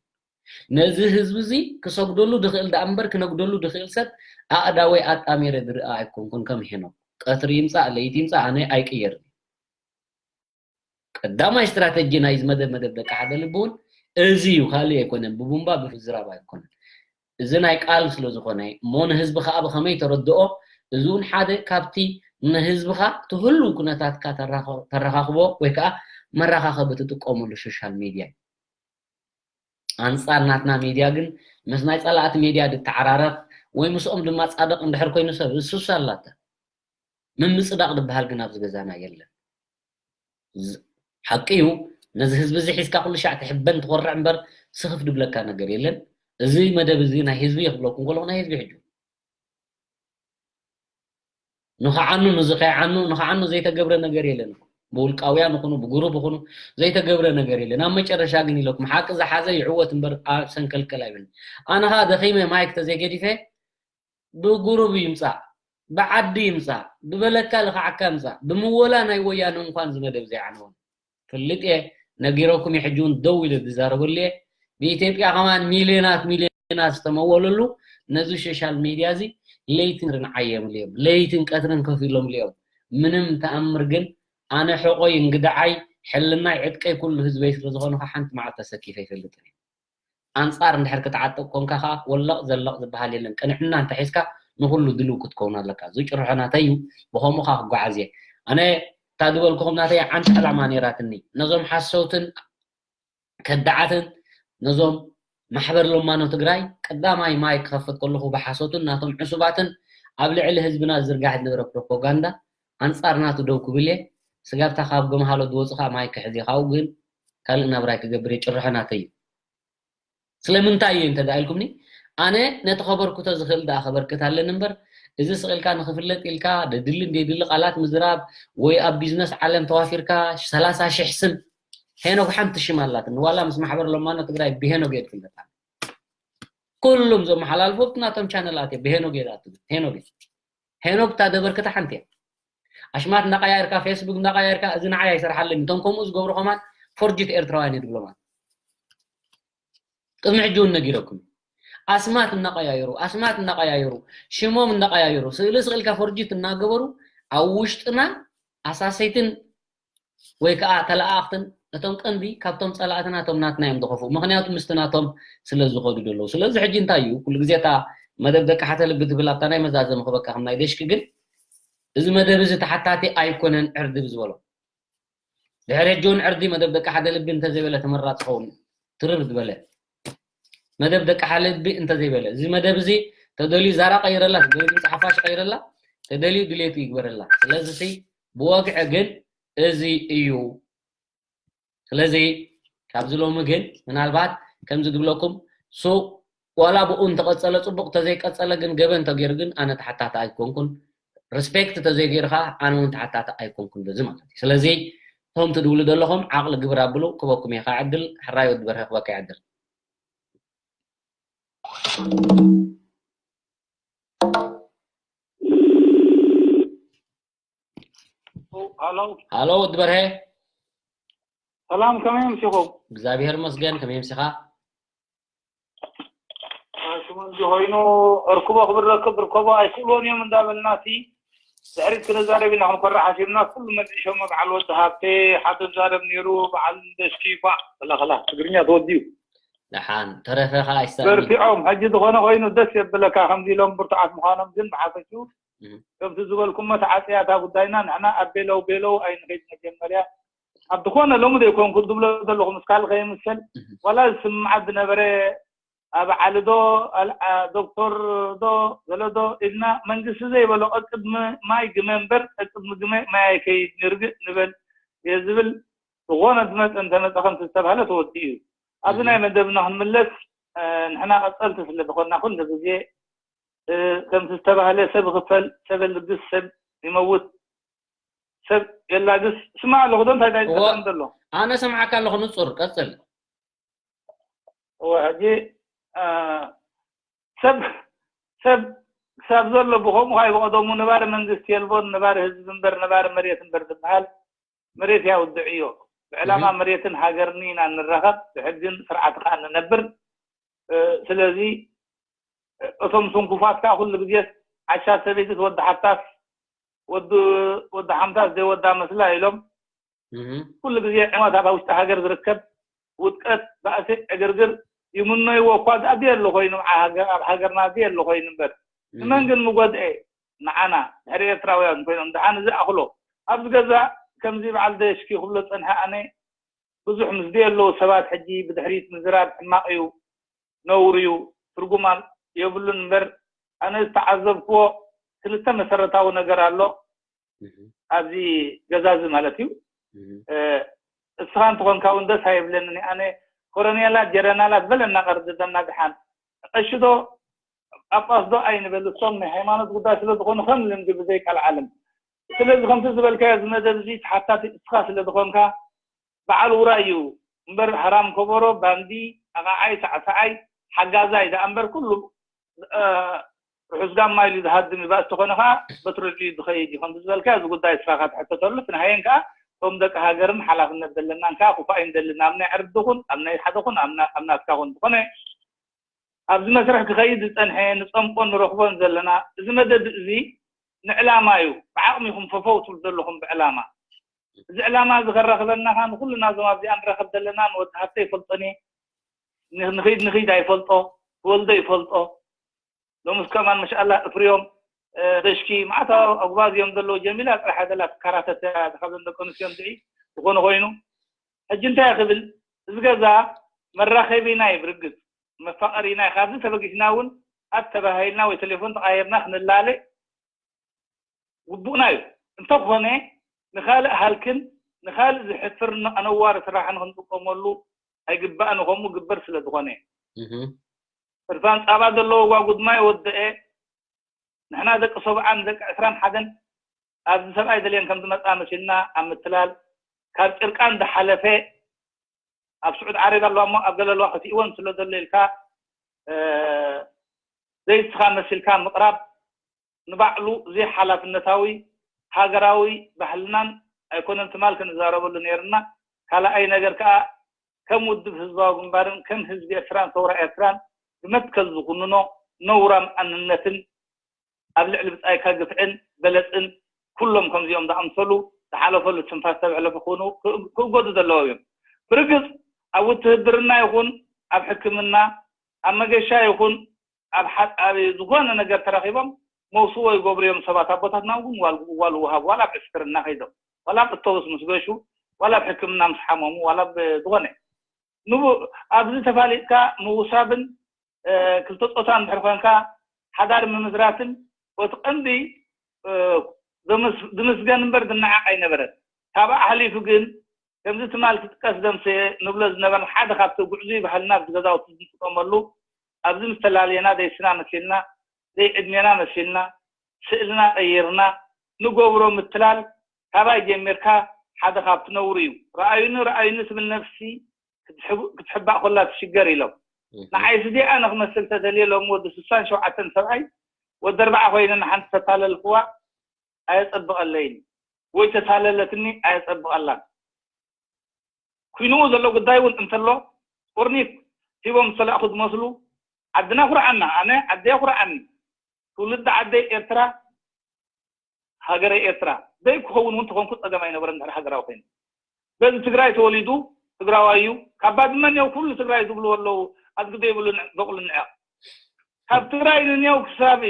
ነዚ ህዝቢ እዚ ክሰግደሉ ድኽእል ደኣ እምበር ክነግደሉ ድኽእል ሰብ ኣእዳወይ ኣጣሚረ ዝርኣ ኣይኮንኩን። ከም ሄኖክ ቀትሪ ይምጻእ ለይቲ ይምጻእ ኣነ ኣይቅየርን። ቀዳማይ ስትራተጂ ናይ ዝመደብ መደብ ደቂ ሓደ ልቢ እውን እዚ እዩ፣ ካልእ ኣይኮነን። ብቡምባ ብምዝራብ ኣይኮነን። እዚ ናይ ቃል ስለ ዝኾነ እሞ ንህዝቢ ከኣ ብኸመይ ተረድኦ፣ እዚ እውን ሓደ ካብቲ ንህዝብኻ እቲ ህሉው ኩነታትካ ተራኸ-፣ ተረኻኽቦ ወይ ከኣ መራኻኸቢ ትጥቀመሉ ሶሻል ሚድያ እዩ። ኣንጻር ናትና ሚድያ ግን ምስ ናይ ጸላእቲ ሚድያ ድተዓራረኽ ወይ ምስኦም ድማ ጻድቕ እንድሕር ኮይኑ ሰብ እሱስ ኣላታ። ምምጽዳቕ ዝበሃል ግን ኣብዚ ገዛና የለን። ዝ-፣ ሓቂ እዩ፣ ነዚ ህዝቢ እዚ ሒዝካ ኩሉ ሻዕ ትሕበን ትኾርዕ እምበር ስኽፍ ድብለካ ነገር የለን። እዚ መደብ እዚ ናይ ህዝቢ እየ ክብለኩም ከለኹ ናይ ህዝቢ ሕጂ። ንኸዓኑ፣ ንዚ ከይዓኑ፣ ንኸዓኑ ዘይተገብረ ነገር የለን እኮ። ብውልቃውያን ይኹኑ፣ ብጉሩብ ይኹኑ ዘይተገብረ ነገር የለን። ኣብ መጨረሻ ግን ኢለኩም፣ ሓቂ ዝሓዘ ይዕወት እምበር ኣብ ሰንከልከል ኣይብልን። ኣነ ኸኣ ደኺመ ማይክ ተዘይገዲፈ፣ ብጉሩብ ይምጻእ፣ ብዓዲ ይምጻእ፣ ብበለካ ልኽዓካ ይምጻእ፣ ብምወላ ናይ ወያነ እንኳን እዚ መደብ ዘይዓነወን። ፍልጥ እየ፣ ነጊረኩም እየ፣ ሕጂ እውን ደው ኢለ ዝዛረበሉ እየ። ብኢትዮጵያ ከማን ሚልዮናት ሚልዮናት ዝተመወለሉ ነዚ ሶሻል ሚድያ እዚ ለይትን ቀትርን ዓየምሉ እዮም። ለይትን ቀትርን ከፊሎምሉ እዮም። ምንም ተኣምር ግን ኣነ ሕቆይ እንግድዓይ ሕልናይ ዕጥቀይ ኩሉ ህዝበይ ስለ ዝኾንኩ ሓንቲ መዓልቲ ተሰኪፈ ኣይፈልጥን እየ። ኣንጻር እንድሕር ክትዓጥቕ ኮንካ ከኣ ወለቕ ዘለቕ ዝበሃል የለን። ቅንዕና እንተሒዝካ ንኹሉ ድልው ክትከውን ኣለካ። እዚ ጭርሖ ናተይ እዩ፣ ብኸምኡ ከኣ ክጓዓዝ እየ። ኣነ እታ ዝበልኩኹም ናተይ ዓንቲ ዕላማ ነይራትኒ። ነዞም ሓሰውትን ከዳዓትን ነዞም ማሕበር ለማኖ ትግራይ ቀዳማይ ማይ ክኸፍት ከለኹ ብሓሶትን ናቶም ዕሱባትን ኣብ ልዕሊ ህዝብና ዝዝርጋሕ ዝነበረ ፕሮፓጋንዳ ኣንጻር ናቱ ደው ክብል እየ። ስጋብታ ካብ ገምሃሎ ዝወጽእ ከኣ ማይ ክሕዝ እየ። ካብኡ ግን ካልእ ናብራይ ክገብር እየ። ጭርሖ ናተይ እዩ። ስለምንታይ እየ እንተ ደኣ ኢልኩምኒ፣ ኣነ ነቲ ከበርክቶ ዝኽእል ደኣ ከበርክት ኣለኒ እምበር፣ እዚ ስቕ ኢልካ ንኽፍለጥ ኢልካ ደድልን ደይድሊ ቃላት ምዝራብ ወይ ኣብ ቢዝነስ ዓለም ተዋፊርካ ሰላሳ ሽሕ ስም፣ ሄኖክ ሓንቲ ሽም ኣላትኒ። ዋላ ምስ ማሕበር ለማኖ ትግራይ ብሄኖክ እየ ዝፍለጥ። ኩሉም ዘመሓላልፉ ኣብቲ ናቶም ቻነላት እየ ብሄኖክ እየ ዝኣቱ። ሄኖክ እየ። ሄኖክ እታ ዘበርክታ ሓንቲ እያ። ኣሽማት እናቀያየርካ፣ ፌስቡክ እናቀያየርካ፣ እዚ ንዓይ ኣይሰርሓለይን። እቶም ከምኡ ዝገብሩ ከማን ፎርጅት ኤርትራውያን እየ ዝብሎም ኣነ። ቅድሚ ሕጂ እውን ነጊረኩም። ኣስማት እናቀያየሩ፣ ኣስማት እናቀያየሩ፣ ሽሞም እናቀያየሩ፣ ስእሊ ስቕ ኢልካ ፎርጅት እናገበሩ ኣብ ውሽጥና ኣሳሰይትን ወይ ከዓ ተለኣኣኽትን እቶም ቀንዲ ካብቶም ጸላእትና እቶም ናትና እዮም ዝኸፍኡ። ምኽንያቱ ምስቲ ናቶም ስለ ዝኸዱ ዘለዉ። ስለዚ ሕጂ እንታይ እዩ? ኩሉ ግዜ እታ መደብ ደቂ ሓተ ልቢ ትብል ኣብታ ናይ መዛዘሚ ክበካ ከም ናይ ደሽኪ ግን እዚ መደብ እዚ ተሓታቲ ኣይኮነን ዕርዲ ብዝበሎ። ድሕሪ ሕጂ እውን ዕርዲ መደብ ደቂ ሓደ ልቢ እንተዘይበለ ተመራፂ ኸውን። ትርር ዝበለ መደብ ደቂ ሓደ ልቢ እንተዘይበለ። እዚ መደብ እዚ ተደልዩ ዛራ ቀይረላ፣ ተደልዩ ድምፂ ሓፋሽ ቀይረላ፣ ተደልዩ ድሌቱ ይግበረላ። ስለዚ ሲ ብወግዒ ግን እዚ እዩ። ስለዚ ካብዚ ሎሚ ግን ምናልባት ከምዚ ዝብለኩም ሱቕ ዋላ ብኡ እንተቐጸለ ጽቡቕ፣ ተዘይቀጸለ ግን ገበን ተገይሩ ግን ኣነ ተሓታቲ ኣይኮንኩን። ሪስፔክት ተዘይገይሩ ከኣ ኣነ እውን ተሓታቲ ኣይኮንኩን በዚ ማለት እዩ። ስለዚ እቶም ትድውሉ ዘለኹም ዓቕሊ ግብር ኣብሉ። ክበኩም እየ ከኣ ዕድል። ሕራይ ወዲ በርሀ ክበካ እየ ዕድል። ሃሎ። ሃሎ ወዲ በርሀ። ሰላም፣ ከመይ ኣምሲኹም? እግዚኣብሔር ይመስገን፣ ከመይ ኣምሲኻ? ሽመንዚ ኮይኑ እርክቦ ክብረክብ እርከቦ ኣይክእልዎን እዮም እንዳበልና እቲ ድሕሪት ክንዛረብ ኢና ክንኮርዕ ሓሲብና፣ ኩሉ መሊሾሞ። በዓል ወዲ ሃብቴ ሓደ ዛረብ ነይሩ፣ በዓል እንደሽኪ ኳዕ። ከላ ከላ ትግርኛ ተወዲኡ። ደሓን ተረፈ ከኣ ይሳኒ። በርቲዖም። ሕጂ ዝኾነ ኮይኑ ደስ የብለካ፣ ከምዚ ኢሎም ብርቱዓት ምዃኖም ግን ብሓፈሽኡ እህ። ከምቲ ዝበልኩሞ ተዓጽያ እታ ጉዳይና። ንሕና ኣብ ቤለው ቤለው ኣይንኸይድ። መጀመርያ ኣብ ዝኾነ ሎሚ ዘይኮንኩ ዝብሎ ዘለኹ ምስ ካልእ ከይምሰል እህ። ዋላ ዝስምዓት ዝነበረ ኣብ ዓሊ ዶ ኣል- ኣ- ዶክተር ዶ ገለ ዶ ኢልና መንግስቲ ዘይበሎ ቅድሚ ማይ ግመ እምበር ቅድሚ ግመ ማይ ኣይከይድ ንርግእ ንበል እየ ዝብል። ዝኾነ ዝመፀ እንተመፀ ከምቲ ዝተባህለ ተወዲኡ እዩ። ኣብዚ እህ። ናይ መደብና ክንምለስ እ፣ ንሕና ቀፀልቲ ስለ ዝኾንና ኩሉ ግዜ እ፣ ከምቲ ዝተባህለ ሰብ ይኽፈል፣ ሰብ የልግስ፣ ሰብ ይመውት፣ ሰብ የላግስ። ስማዕ ኣለኹ ዶ እንታይ እንታይ እዎ። ዝጠቀም ዘሎ? ኣነ ሰምዓካ ኣለኹ ንጹር ቀጽል። እወ፣ ሕጂ እ፣ ሰብ ሰብ ክሳብ ዘሎ ብኸምኡ ካይ ብቐደሙ ነባሪ መንግስቲ የልቦን ነባሪ ህዝቢ እምበር ነባሪ መሬት እምበር ዝበሃል መሬት ያውድዕዮ። ብዕላማ እህ። መሬትን ሃገርን ኢና ንራኸብ፣ ብሕግን ስርዓት ከዓ ንነብር። እ፣ ስለዚ እቶም ስንኩፋት ከዓ ኩሉ ግዜ ዓሻ ሰበይቲ ትወዲ ሓፍታስ ወዲ ወዲ ሓምታስ ዘይወዳ መስላ ኢሎም እህ። ኩሉ ግዜ ዕሞት ኣብ ውሽጢ ሃገር ዝርከብ ውድቀት፣ ባእሲ፣ ዕግርግር ይምነይዎ እኳ ደኣ ድየ ኣሎ ኮይኑ ኣብ ሃገር- ኣብ ሃገርና ድየ ኣሎ ኮይኑ እምበር ንመን እህ። ግን ምጎድኤ? ንዓና ድሕሪ ኤርትራውያን ኮይኖም ደሓን እዚ ኣኽሎ ኣብዚ ገዛ ከምዚ በዓል ደሽኪ ክብሎ ጸንሐ ኣነ ብዙሕ ምስ ድየ ኣለዉ ሰባት ሕጂ ብድሕሪት ምዝራብ ሕማቕ እዩ፣ ነውሪ እዩ፣ ትርጉም ኣል- የብሉን እምበር ኣነ ዝተዓዘብክዎ ክልተ መሰረታዊ ነገር ኣሎ እህ። ኣብዚ ገዛ እዚ ማለት እዩ። እህ። እ፣ እስኻ እንተኾንካ እውን ደስ ኣይብለንን። ኣነ ኮሎኔላት ጀረናላት በለና ቀርድደና ድሓን ቀሺ ዶ ጳጳስ ዶ ኣይንበል፣ እሶም ናይ ሃይማኖት ጉዳይ ስለ ዝኾኑ ከም ልምዲ ብዘይ ቃል ዓለም። ስለዚ ከምቲ ዝበልካዮ እዚ መደብ እዚ ተሓታቲ እስኻ ስለ ዝኾንካ በዓል ውራይ እዩ እምበር ሃራም ከበሮ፣ ባንዲ፣ ኣቓዓይ፣ ሳዕሳዓይ፣ ሓጋዛይ ደኣ እምበር ኩሉ እ፣ ርሑስ ጋማ ኢሉ ዝሃድም እዩ። ባእሲ ተኾነ ከዓ በትሪ ድዩ ዝኸይድ እዩ። ከምቲ ዝበልካዮ እዚ ጉዳይ እስኻ ትሕተተሉ፣ እቲ ንሃየን ከዓ እቶም ደቂ ሃገርን ሓላፍነት ዘለናን ከዓ ክፉእ ኣይንደልን። ኣብ ናይ ዕርዲ ኹን፣ ኣብ ናይ ሓደ ኹን፣ ኣብ ና- ኣብ ናትካ ኹን ዝኾነ ኣብዚ መስርሕ ክኸይድ ዝጸንሐ ንጸምቆን ንረኽቦን ዘለና እዚ መደብ እዚ ንዕላማ እዩ። ብዓቕሚ ኢኹም ፈፈው ትብሉ ዘለኹም ብዕላማ። እዚ ዕላማ እዚ ከራኽበና ከዓ ንኹልና እዞም ኣብዚኣ ንራኸብ ዘለና ንወዲ ሃብተ ይፈልጦን እየ። ን- ንኺድ ንኺድ ኣይፈልጦ፣ ክወልዶ ይፈልጦ። ሎምስ ከማን መሻኣላ እፍርዮም እ፣ ደሽኪ መዓት ኣጉባዝ እዮም ዘለዉ። ጀሚላ ጥራሕ ኣይደላ ትከራተተ ካብዘን ደቂ ኣንስትዮ እንድዒ ዝኾነ ኮይኑ ሕጂ እንታይ ክብል እዚ ገዛ መራኸቢና እዩ ብርግጽ መፋቐሪና እዩ። ካብዚ ተበጊስና እውን ኣተባሂልና ወይ ቴሌፎን ተቓየርና ክንላለ ግቡእና እዩ። እንተኾነ ንኻልእ ሃልክን ንኻልእ ዝሕፍር ኣነዋሪ ስራሕን ክንጥቀመሉ ኣይግባእን። ከምኡ ግበር ስለ ዝኾነ እህ። እርፋን ጻባ ዘለዎ ጓጉድማ ይወደአ። ንሕና ደቂ ሰብዓን ደቂ ዕስራን ሓደን ኣብዚ ሰብኣይ ደልየን ከም ዝመጻ መሲልና ኣብ ምትላል ካብ ጭርቃን ዝሓለፈ ኣብ ስዑድ ዓረብ ኣለዋ እሞ ኣብ ገለ ኣለዋ ክትእወን ስለ ዘሎ ኢልካ እ፣ ዘይስኻ መሲልካ ምቕራብ ንባዕሉ ዘይሓላፍነታዊ ሃገራዊ ባህልናን ኣይኮነን። ትማል ክንዛረበሉ ነይርና። ካልኣይ ነገር ከዓ ከም ውድብ ህዝባዊ ግንባርን ከም ህዝቢ ኤርትራን ሰውራ ኤርትራን ብመትከል ዝኹንኖ ነውራም ኣንነትን ኣብ ልዕሊ ብጻይካ ግፍዕን በለጽን ኩሎም ከምዚኦም ዝኣምሰሉ ዝሓለፈሉ ትንፋስ ተብሕለፉ ክኾኑ ክእገዱ ዘለዎም እዮም። ብርግጽ ኣብ ውትህድርና ይኹን ኣብ ሕክምና ኣብ መገሻ ይኹን ኣብ ሓ- ኣብ ዝኾነ ነገር ተረኺቦም መውስቦ ይገብሩ እዮም ሰባት። ኣቦታትና እውን ዋል ዋል ውሃብ ዋላ ኣብ ዕስክርና ከይዶም ዋላ ኣብ እቶብስ ምስ ገሹ ዋላ ኣብ ሕክምና ምስ ሓመሙ ዋላ ኣብ ዝኾነ ንቡ ኣብዚ ተፋሊጥካ ምውሳብን እ፣ ክልተ ጾታ እንድሕር ኮንካ ሓዳር ምምስራትን እቲ ቀንዲ እ፣ ዘመስ- ዝምስገን እምበር ዝነዓቕ ኣይነበረን። ካብ ኣሕሊፉ ግን ከምዚ ትማል ትጥቀስ ደምሰ ንብሎ ዝነበርና ሓደ ካብቲ ጉዕዙይ ባህልና ኣብዚ ገዛውቲ ዝጥቀመሉ ኣብዚ ምስ ተላለየና ዘይስና መሲልና ዘይዕድሜና መሲልና ስእልና ቀይርና ንገብሮ ምትላል ካባይ ጀሚርካ ሓደ ካብቲ ነውሪ እዩ። ረኣዩኒ ረኣዩኒ ትብል ነፍሲ ክትሕቡ- ክትሕባእ ኮላ ትሽገር ኢሎም ንዓይ ስዲኣ ንክመስል ተደልየ ሎም ወዲ ስሳን ሸውዓተን ሰብኣይ ወዲ ኣርባዓ ኮይነ ንሓንቲ ተታለልክዋ ኣየጸብቐለይን ወይ ተታለለትኒ ኣየጸብቐላን። ኩይንኡ ዘሎ ጉዳይ እውን እንተሎ ቁርኒት ሂቦም ዝተላእኹ ዝመስሉ ዓድና ኩርዓና፣ ኣነ ዓደይ ኩርዓኒ፣ ትውልዲ ዓደይ ኤርትራ ሃገረ ኤርትራ ዘይክኸውን እውን ተኾንኩ ጸገም ኣይነበረ እንድሕር ሃገራዊ ኮይኑ። በዚ ትግራይ ተወሊዱ ትግራዋይ እዩ። ካብ ባድመ እኒኦ ኩሉ ትግራይ ዝብልዎ ኣለዉ። ኣድግዶ ይብሉ በቕሉ ንዕቕ ካብ ትግራይ ንኔው ክሳብ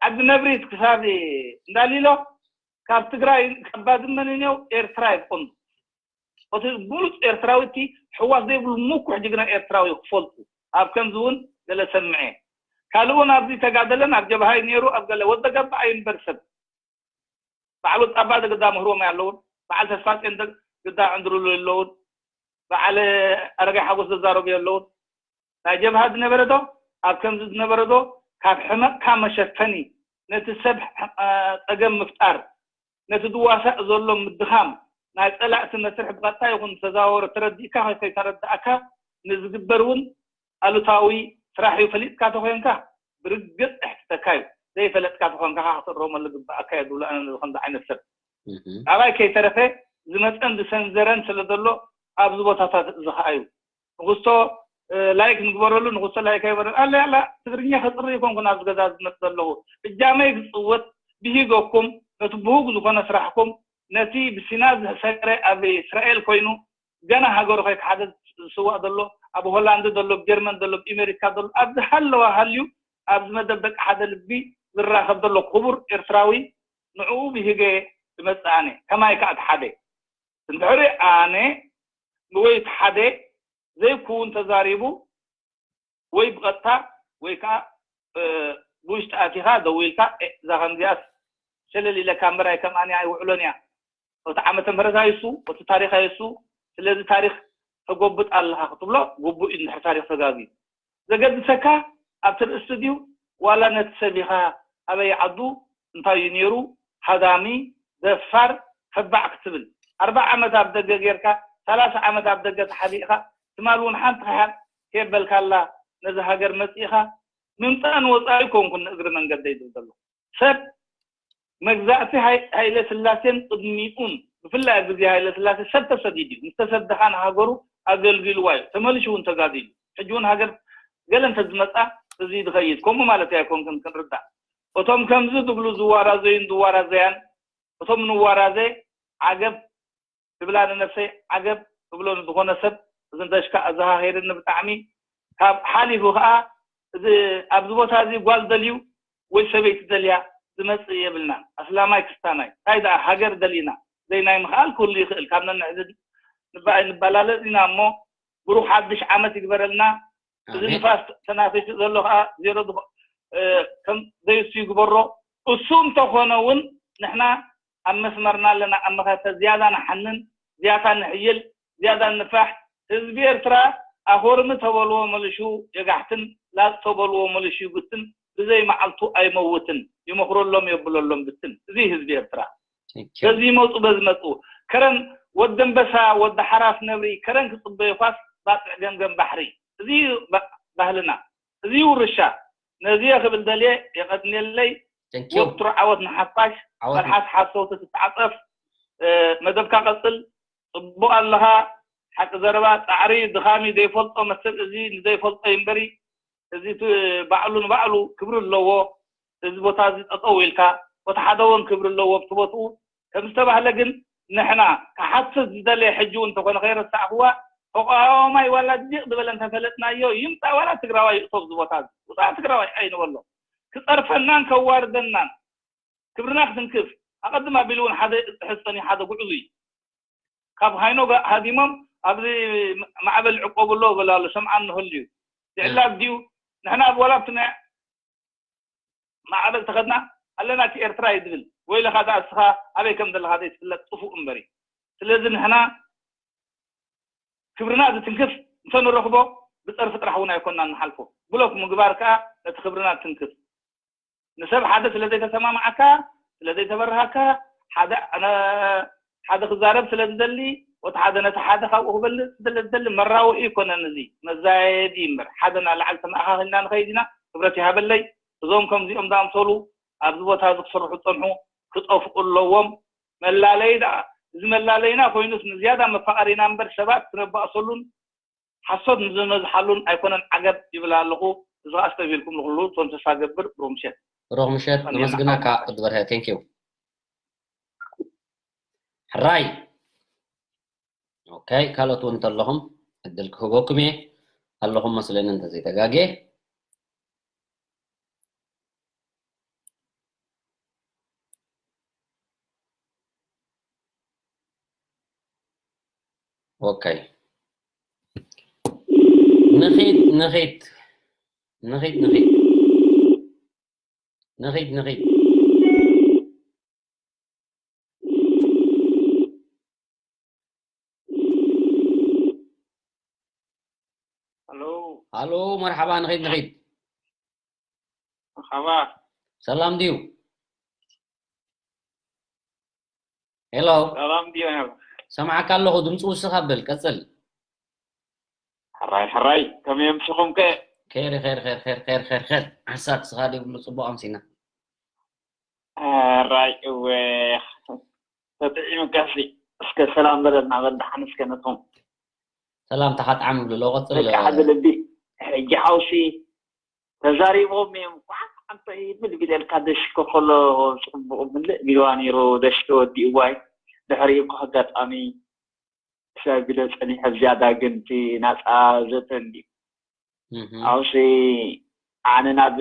ዓዲ ነብሪት ክሳብ እንዳሊሎ ካብ ትግራይ ካብ ባድመ ንኔው ኤርትራ ይብቆም። እቲ ብሉፅ ኤርትራዊ እቲ ሕዋስ ዘይብሉ ምኩሕ ጅግና ኤርትራዊ ክፈልጡ ኣብ ከምዚ እውን ገለ ሰምዐ። ካልእ እውን ኣብዚ ተጋደለን ኣብ ጀብሃይ ነይሩ ኣብ ገለ ወደ ገባእ ኣይንበር ሰብ ባዕሉ ጣባ ደግዳ ምህርዎም ኣለውን። በዓል ተስፋ ፅዮን ግዳ ዕንድርሉ ኣለውን። በዓል ኣረጋይ ሓጎስ ዘዛረቡ ኣለውን። ናይ ጀብሃ ዝነበረ ዶ ኣብ ከምዚ ዝነበረ ዶ ካብ ሕመቕካ መሸፈኒ ነቲ ሰብ ጸገም ምፍጣር ነቲ ዝዋሳእ ዘሎ ምድኻም ናይ ጸላእቲ መስርሕ ብቐጥታ ይኹን ተዛወረ ተረዲእካ ከይተረዳእካ ንዝግበር እውን ኣሉታዊ ስራሕ እዩ። ፈሊጥካ ተኾይንካ ብርግጽ እሕትተካ እዩ። ዘይፈለጥካ ተኾንካ ከዓ ክትእረመሉ ዝግበኣካ እየ ዝብሎ ኣነ ከምዚ ዓይነት ሰብ ኣባይ ከይተረፈ ዝመፀን ዝሰንዘረን ስለ ዘሎ ኣብዚ ቦታታት እዚ ከዓ እዩ። ንክስቶ ላይክ ንግበረሉ ንክስቶ ላይክ ኣይበረን ኣለ ያላ ትግርኛ ከፅሪ ይኮንኩን ኣብዚ ገዛ ዝመፅ ዘለኹ እጃመይ ክፅወት ብሂገኩም ነቲ ብሁግ ዝኾነ ስራሕኩም ነቲ ብሲና ዝሰረ ኣብ እስራኤል ኮይኑ ገና ሃገሩ ከይክሓደ ዝስዋእ ዘሎ ኣብ ሆላንድ ዘሎ ጀርመን ዘሎ ኣሜሪካ ዘሎ ኣብዚ ሃለዋ ሃልዩ ኣብዚ መደብ ደቂ ሓደ ልቢ ዝራኸብ ዘሎ ክቡር ኤርትራዊ ንዕኡ ብሂገ ዝመፅእ ኣነ ከማይ ከዓ እቲ ሓደ እንድሕሪ ኣነ ወይ እቲ ሓደ ዘይክውን ተዛሪቡ ወይ ብቐጥታ ወይ ከዓ ብውሽጢ ኣቲኻ ደዊልካ እዛ ከምዚኣስ ሸለል ኢለካ እምበር ኣይከምኣን እያ ኣይውዕሎን እያ እቲ ዓመተ ምህረት ኣይሱ እቲ ታሪኽ ኣይሱ ስለዚ ታሪኽ ተጎብጥ ኣለኻ ክትብሎ ግቡእ እዩ እንድሕር ታሪኽ ተጋግዩ ዘገድሰካ ኣብቲ ርእሲ ድዩ ዋላ ነቲ ሰብ ኢኻ ኣበይ ዓዱ እንታይ እዩ ነይሩ ሃዳሚ ደፋር ተባዕ ክትብል ኣርባዓ ዓመት ኣብ ደገ ጌርካ ሰላሳ ዓመት ኣብ ደገ ተሓቢእካ ትማል እውን ሓንቲ ክሓል ከየበልካላ ነዚ ሃገር መፂእኻ ምምፃእ ንወፃኢ ኮንኩን ንእግሪ መንገደይ ዝብል ዘሎ ሰብ መግዛእቲ ሃይለ ስላሴን ቅድሚኡን ብፍላይ ኣብ ግዜ ሃይለ ስላሴ ሰብ ተሰዲዱ እዩ ምስ ተሰደኻ ንሃገሩ ኣገልጊልዋ እዩ ተመሊሹ እውን ተጋዲሉ ሕጂ እውን ሃገር ገለ እንተ ዝመፃ እዚ ዝኸይድ ከምኡ ማለት ኣይኮንክን ክንርዳእ እቶም ከምዚ ዝብሉ ዝዋራዘዩን ዝዋራዘያን እቶም ንዋራዘ ዓገብ ትብላ ንነብሰይ ዓገብ እብሎ ንዝኾነ ሰብ እዚ እንተሽካ ኣዘኻኺርኒ ብጣዕሚ ካብ ሓሊፉ ከዓ እዚ ኣብዚ ቦታ እዚ ጓል ደልዩ ወይ ሰበይቲ ደልያ ዝመፅእ የብልናን ኣስላማይ ክስታናይ እንታይ ደኣ ሃገር ደሊና ዘይናይ ምኽኣል ክህሉ ይኽእል ካብ ነንሕዚ ንበኣይ ንበላለፅ ኢና እሞ ብሩኽ ሓድሽ ዓመት ይግበረልና እዚ ንፋስ ተናፊሱ ዘሎ ከዓ ዜሮ ከም ዘይሱ ይግበሮ እሱ እንተኾነ እውን ንሕና ኣብ መስመርና ኣለና ኣብ መኸተ ዝያዳ ንሓንን ዝያዳ ንሕይል ዝያዳ ንፋሕ ህዝቢ ኤርትራ ኣኾርሚ ተበልዎ መልሹ የጋሕትን ላፅ ተበልዎ መልሹ ይጉትን ብዘይ መዓልቱ ኣይመውትን ይመኽረሎም የብለሎም ብትን እዚ ህዝቢ ኤርትራ በዚ ይመፁ በዚ መፁ ከረን ወዲ ኣንበሳ ወዲ ሓራስ ነብሪ ከረን ክፅበዩ ኳስ ባፅዕ ገምገም ባሕሪ እዚ ባህልና እዚ ውርሻ ነዚ ክብል ደልየ የቐንየለይ ወትሩ ዓወት ንሓፋሽ መልሓስ ሓሰውቲ ትተዓፀፍ መደብካ ቀፅል ፅቡቕ ኣለኻ ሓቂ ዘረባ ፃዕሪ ድኻሚ ዘይፈልጦ መስል እዚ ንዘይፈልጦ ይንበሪ እዚ ባዕሉ ንባዕሉ ክብሪ ኣለዎ እዚ ቦታ እዚ ጠጠው ኢልካ ወተሓደውን ክብሪ ኣለዎ ኣብቲ ቦትኡ ከም ዝተባህለ ግን ንሕና ክሓትት ዝደለየ ሕጂ እውን እንተኾነ ከይረሳዕኽዋ ተቃዋማይ ዋላ ዲቕ ዝበለ እንተፈለጥናዮ ይምፃእ ዋላ ትግራዋይ ይእቶ ኣብዚ ቦታ እዚ ውፃእ ትግራዋይ ኣይንበሎ ክፀርፈናን ከዋርደናን ክብርና ክትንክፍ ኣቐድም ኣቢሉ እውን ሓደ ሕፀኒ ሓደ ጉዕዙ እዩ ካብ ሃይኖ ሃዲሞም ኣብዚ ማዕበል ዕቆቡ ኣሎ በላ ኣሎ ሰምዓ እንህል እዩ ዝዕላብ ድዩ ንሕና ኣብ ዋላ ኣብቲ ናይ ማዕበል ተኸድና ኣለና እቲ ኤርትራ እዩ ዝብል ወይለኻ ዳ እስኻ ኣበይ ከም ዘለኻ ዘይትፍለጥ ጥፉእ እምበሪ ስለዚ ንሕና ክብርና ዝትንክፍ እንተንረኽቦ ብፀርፊ ጥራሕ እውን ኣይኮንና ንሓልፎ ብሎክ ምግባር ከዓ ነቲ ክብርና ትንክፍ ንሰብ ሓደ ስለ ዘይተሰማማዓካ ስለ ዘይተበረሃካ ሓደ ሓደ ክዛረብ ስለ ዝደሊ ወቲ ሓደ ነቲ ሓደ ካብኡ ክበልፅ ስለ ዝደሊ መራውሒ ይኮነን እዚ መዛየዲ እምበር ሓደ ናላዓል ተመኣኻኺልና ንኸይድ ኢና ክብረት ይሃበለይ እዞም ከምዚኦም ዳኣምሰሉ ኣብዚ ቦታ እዚ ክስርሑ ዝፀንሑ ክጠፍኡ ኣለዎም መላለይ ደኣ እዚ መላለይና ኮይኑስ ንዝያዳ መፋቐሪና እምበር ሰባት ክነባእሰሉን ሓሶት ንዝነዝሓሉን ኣይኮነን ዓገብ ይብል ኣለኹ እዚ ከዓ ኣስተብሂልኩም ንኩሉ እቶም ተስፋ ገብር ብሩምሸት ብሩኽ ምሸት። ነመስግነካ ወዲ በርሀ። Thank you። ሕራይ። ኦኬ፣ ካልኦት እውን እንተለኹም ዕድል ክህበኩም እየ። ኣለኹም መስለኒ እንተዘይተጋግየ። ኦኬ። ንኺድ፣ ንኺድ። ንኺድ፣ ንኺድ። ንኺድ፣ ንኺድ። ሃሎ። ሃሎ፣ መርሓባ፣ ንኺድ፣ ንኺድ። መርሓባ። ሰላም ድዩ? ሄሎ። ሰላም ድዩ? ሰማዕካ ኣለኹ፣ ድምፂ ውስኽ ኣብል፣ ቀፅል። ሕራይ፣ ሕራይ፣ ከመይ ኣምሲኹም ከ? ኸይር፣ ኸይር፣ ኸይር፣ ኸይር፣ ኸይር፣ ኸይር፣ ኸይር። ሓሳብ ስኻ ዘይብሉ ጽቡቕ ኣምሲና። ሕራይ፣ እወ፣ ተጥዒሙካሲ። እስከ ሰላም በለና፣ በል ደሓን እስከ ነቶም። ሰላም ተኻጥዓም ብሎ፣ ቀጽል። በቃ ሓደ ልቢ። ሕጂ ሓውሲ ተዛሪቦም እዮም። ኳዕ፣ ኣንተ ይብል ቢለልካ ደሽኮ ከሎ ጽቡቕ ምልእ ቢልዋ ነይሩ፣ ደሽኮ ወዲእዋይ። ድሕሪኡ እኮ ኣጋጣሚ ክሳብ ኢለ ጸኒሐ፣ ዝያዳ ግን እቲ ናጻ ዘተ እንድዩ። እህ። ኣብሲ ኣነ ናብ፣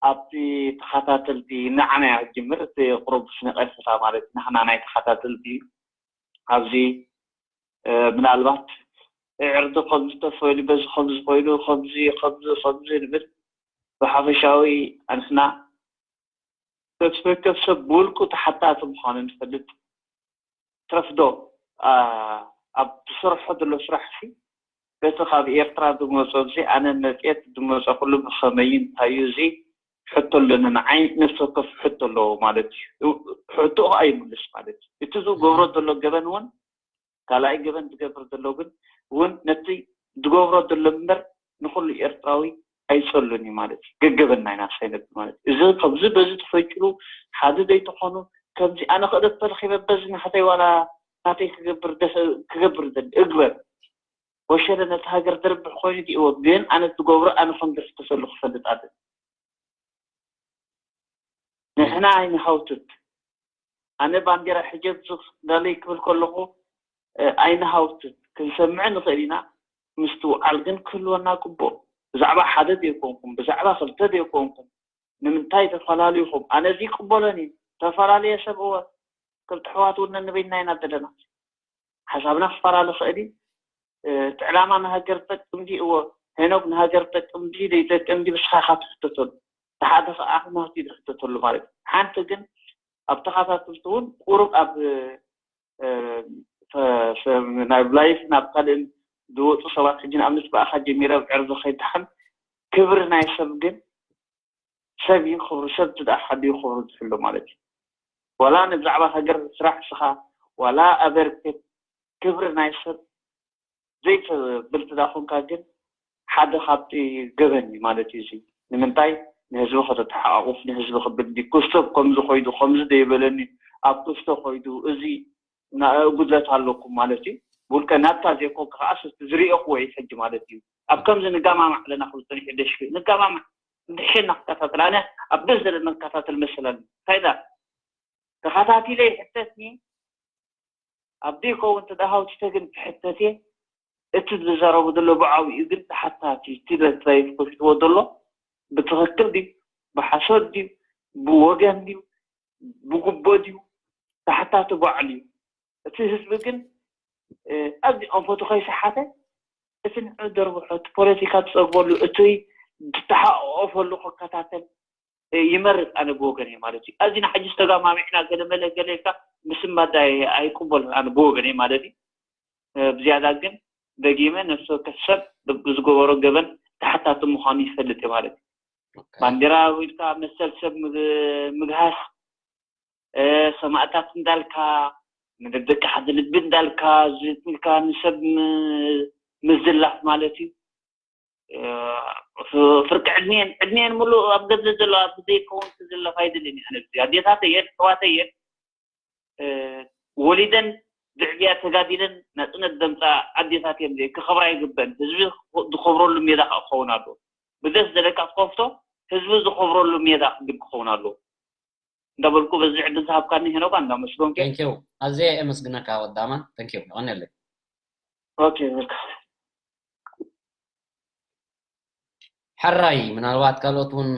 ኣብቲ ተኸታተልቲ ንዓና እያ ክጅምር፣ እቲ ቁሩብ ስነ-ቀስታ ማለት ናህና ናይ ተኸታተልቲ እዩ። ኣብዚ፣ እ፣ ምናልባት ዕርዲ ከምዚ ተፈይሉ፣ በዚ ከምዚ ኮይኑ፣ ከምዚ፣ ከምዚ፣ ከምዚ ንብል። ብሓፈሻዊ ኣንሕና ነፍሲ ወከፍ ሰብ ብውልቁ ተሓታቲ ምዃኑ ንፈልጥ። ትረፍዶ፣ ኣ፣ ኣብ ትሰርሖ ዘሎ ስራሕ ሲ፣ በቲ ካብ ኤርትራ ዝመጾ እዚ ኣነ መጽየት ዝመጸ ኩሉ ብኸመይ እንታይ እዩ እዚ ሕቶ ኣለኒ ንዓይ ነፍሲ ወከፍ ሕቶ ኣለዎ ማለት እዩ። ሕቶ ኸኣ ይምልስ ማለት እዩ። እቲ ዝገብሮ ዘሎ ገበን እውን ካልኣይ ገበን ዝገብር ዘሎ ግን እውን ነቲ ዝገብሮ ዘሎ እምበር ንኹሉ ኤርትራዊ ኣይጸሉን እዩ ማለት እዩ። ገገበና ኢና ሳይነብ ማለት እዩ። እዚ ከምዚ በዚ ተፈጭሩ ሓደ ዘይትኾኑ ከምዚ ኣነ ክእለት ተረኺበ በዚ ናተይ ዋላ ናተይ ክገብር ደስ ክገብር ዘል እግበር ወሸለ ነቲ ሃገር ዘርብሕ ኮይኑ ድእዎ ግን ኣነ ዝገብሮ ኣነ ከም ዘፍተሰሉ ክፈልጥ ኣለ ንሕና ኣይንሃውትት ኣነ ባንዴራ ሕጀብ ዙፍ ዳለይ ክብል ከለኹ ኣይንሃውትት ክንሰምዕ ንኽእል ኢና ምስትውዓል ግን ክህልወና ግቡእ ብዛዕባ ሓደ ዘይኮንኩም ብዛዕባ ክልተ ዘይኮንኩም ንምንታይ ተፈላለዩኹም ኣነ እዚ ይቅበሎን እዩ ተፈላለየ ሰብ እወ ክልተ ኣሕዋት እውን ነንበይንና ኢና ዘለና ሓሳብና ክፈላለ ክእል እዩ እቲ ዕላማ ንሃገር ዝጠቅም ድዩ እወ ሄኖክ ንሃገር ዝጠቅም ድዩ ዘይጠቅም ድዩ ብስኻ ኢኻ ትሕተተሉ እቲ ሓደ ከዓ ናቱ እዩ ዝሕተተሉ ማለት እዩ ሓንቲ ግን ኣብ ተኸታተልቲ እውን ቁሩብ ኣብ ናብ ላይፍ ናብ ካልእን ዝወፁ ሰባት ሕጂ ንኣብነት ብኣኻ ጀሚረ ኣብ ዕርዚ ከይድሓን ክብሪ ናይ ሰብ ግን ሰብ እዩ ክብሩ ሰብ ትዳ ሓዲኡ ክብሩ ዝሕሉ ማለት እዩ ዋላ ንብዛዕባ ሃገር ስራሕ ስኻ ዋላ ኣበርክት ክብሪ ናይ ሰብ ዘይተብል ትዳ ኮንካ ግን ሓደ ካብቲ ገበን እዩ ማለት እዩ እዚ ንምንታይ ንህዝቢ ከተተሓቃቁፍ ንህዝቢ ክብል ዲ ክስቶ ከምዚ ኮይዱ ከምዚ ደይበለኒ ኣብ ክስቶ ኮይዱ እዚ ጉድለት ኣለኩም ማለት እዩ ብውልቀ ናብታ ዘይኮንካ ከዓ ስቲ ዝሪኦ ክወ እዩ ሕጂ ማለት እዩ ኣብ ከምዚ ንጋማማዕ ኣለና ክብል ፀኒሑ ደሽኪ ንጋማማዕ እንድሕሸና ክከታተል ኣነ ኣብ ደስ ዘለና ክከታተል መሰለኒ እንታይ ዳ ተኸታቲለ ይሕተትኒ ኣብ ዘይከውን ተዳሃውቲተ ግን ክሕተት እየ እቲ ዝዛረቡ ዘሎ ብዓብኡ ግን ተሓታቲ እቲ ለትራይ ክፍትዎ ዘሎ ብትኽክል ድዩ ብሓሶት ድዩ ብወገን ድዩ ብጉቦ ድዩ ተሓታቲ ባዕሉ እዩ እቲ ህዝቢ ግን ኣብዚ ኣንፈቱ ከይሰሓተ እቲ ንዑ ደርብሖ እቲ ፖለቲካ ትፀግበሉ እቲ ትተሓቆፈሉ ክከታተል ይመርፅ ኣነ ብወገን እየ ማለት እዩ ኣዚና ሕጂ ዝተጋማሚዕና ገለመለ ገለ ኢልካ ምስማዳ ኣይቅበል ኣነ ብወገን እየ ማለት እዩ ብዝያዳ ግን ደጊመ ነፍሲ ወከፍ ሰብ ዝገበሮ ገበን ተሓታቲ ምዃኑ ይፈልጥ እየ ማለት እዩ ባንዴራ ኢልካ መሰል ሰብ ምግሃስ ሰማእታት እንዳልካ ንደቂ ሓደ ልቢ እንዳልካ ዝትልካ ንሰብ ምዝላፍ ማለት እዩ ፍርቂ ዕድሜን ዕድሜን ሙሉእ ኣብ ገድሊ ዘለዋ ብዘይከውን ክዝለፍ ኣይደልን ኣነ ኣዴታተየን ኣሕዋተየን ወሊደን ብዕብያ ተጋዲለን ናፅነት ዘምፃ ኣዴታት እዮም ክኸብራ ይግበን ህዝቢ ዝኸብረሉ ሜዳ ከዓ ክኸውን ኣለዎ ብደስ ዘለካ ትኸፍቶ ህዝቢ ዝኸብረሉ ሜዳ ክግብ ክኸውን ኣለዎ እንዳበልኩ በዚ ዕድል ዝሃብካኒ ሄኖካ እንዳመስገንኩ። Thank you። ኣዝየ የመስግነካ ወዳማ። Thank you። ይቐንየለይ። ኦኬ ዌልካም። ሕራይ ምናልባት ካልኦት እውን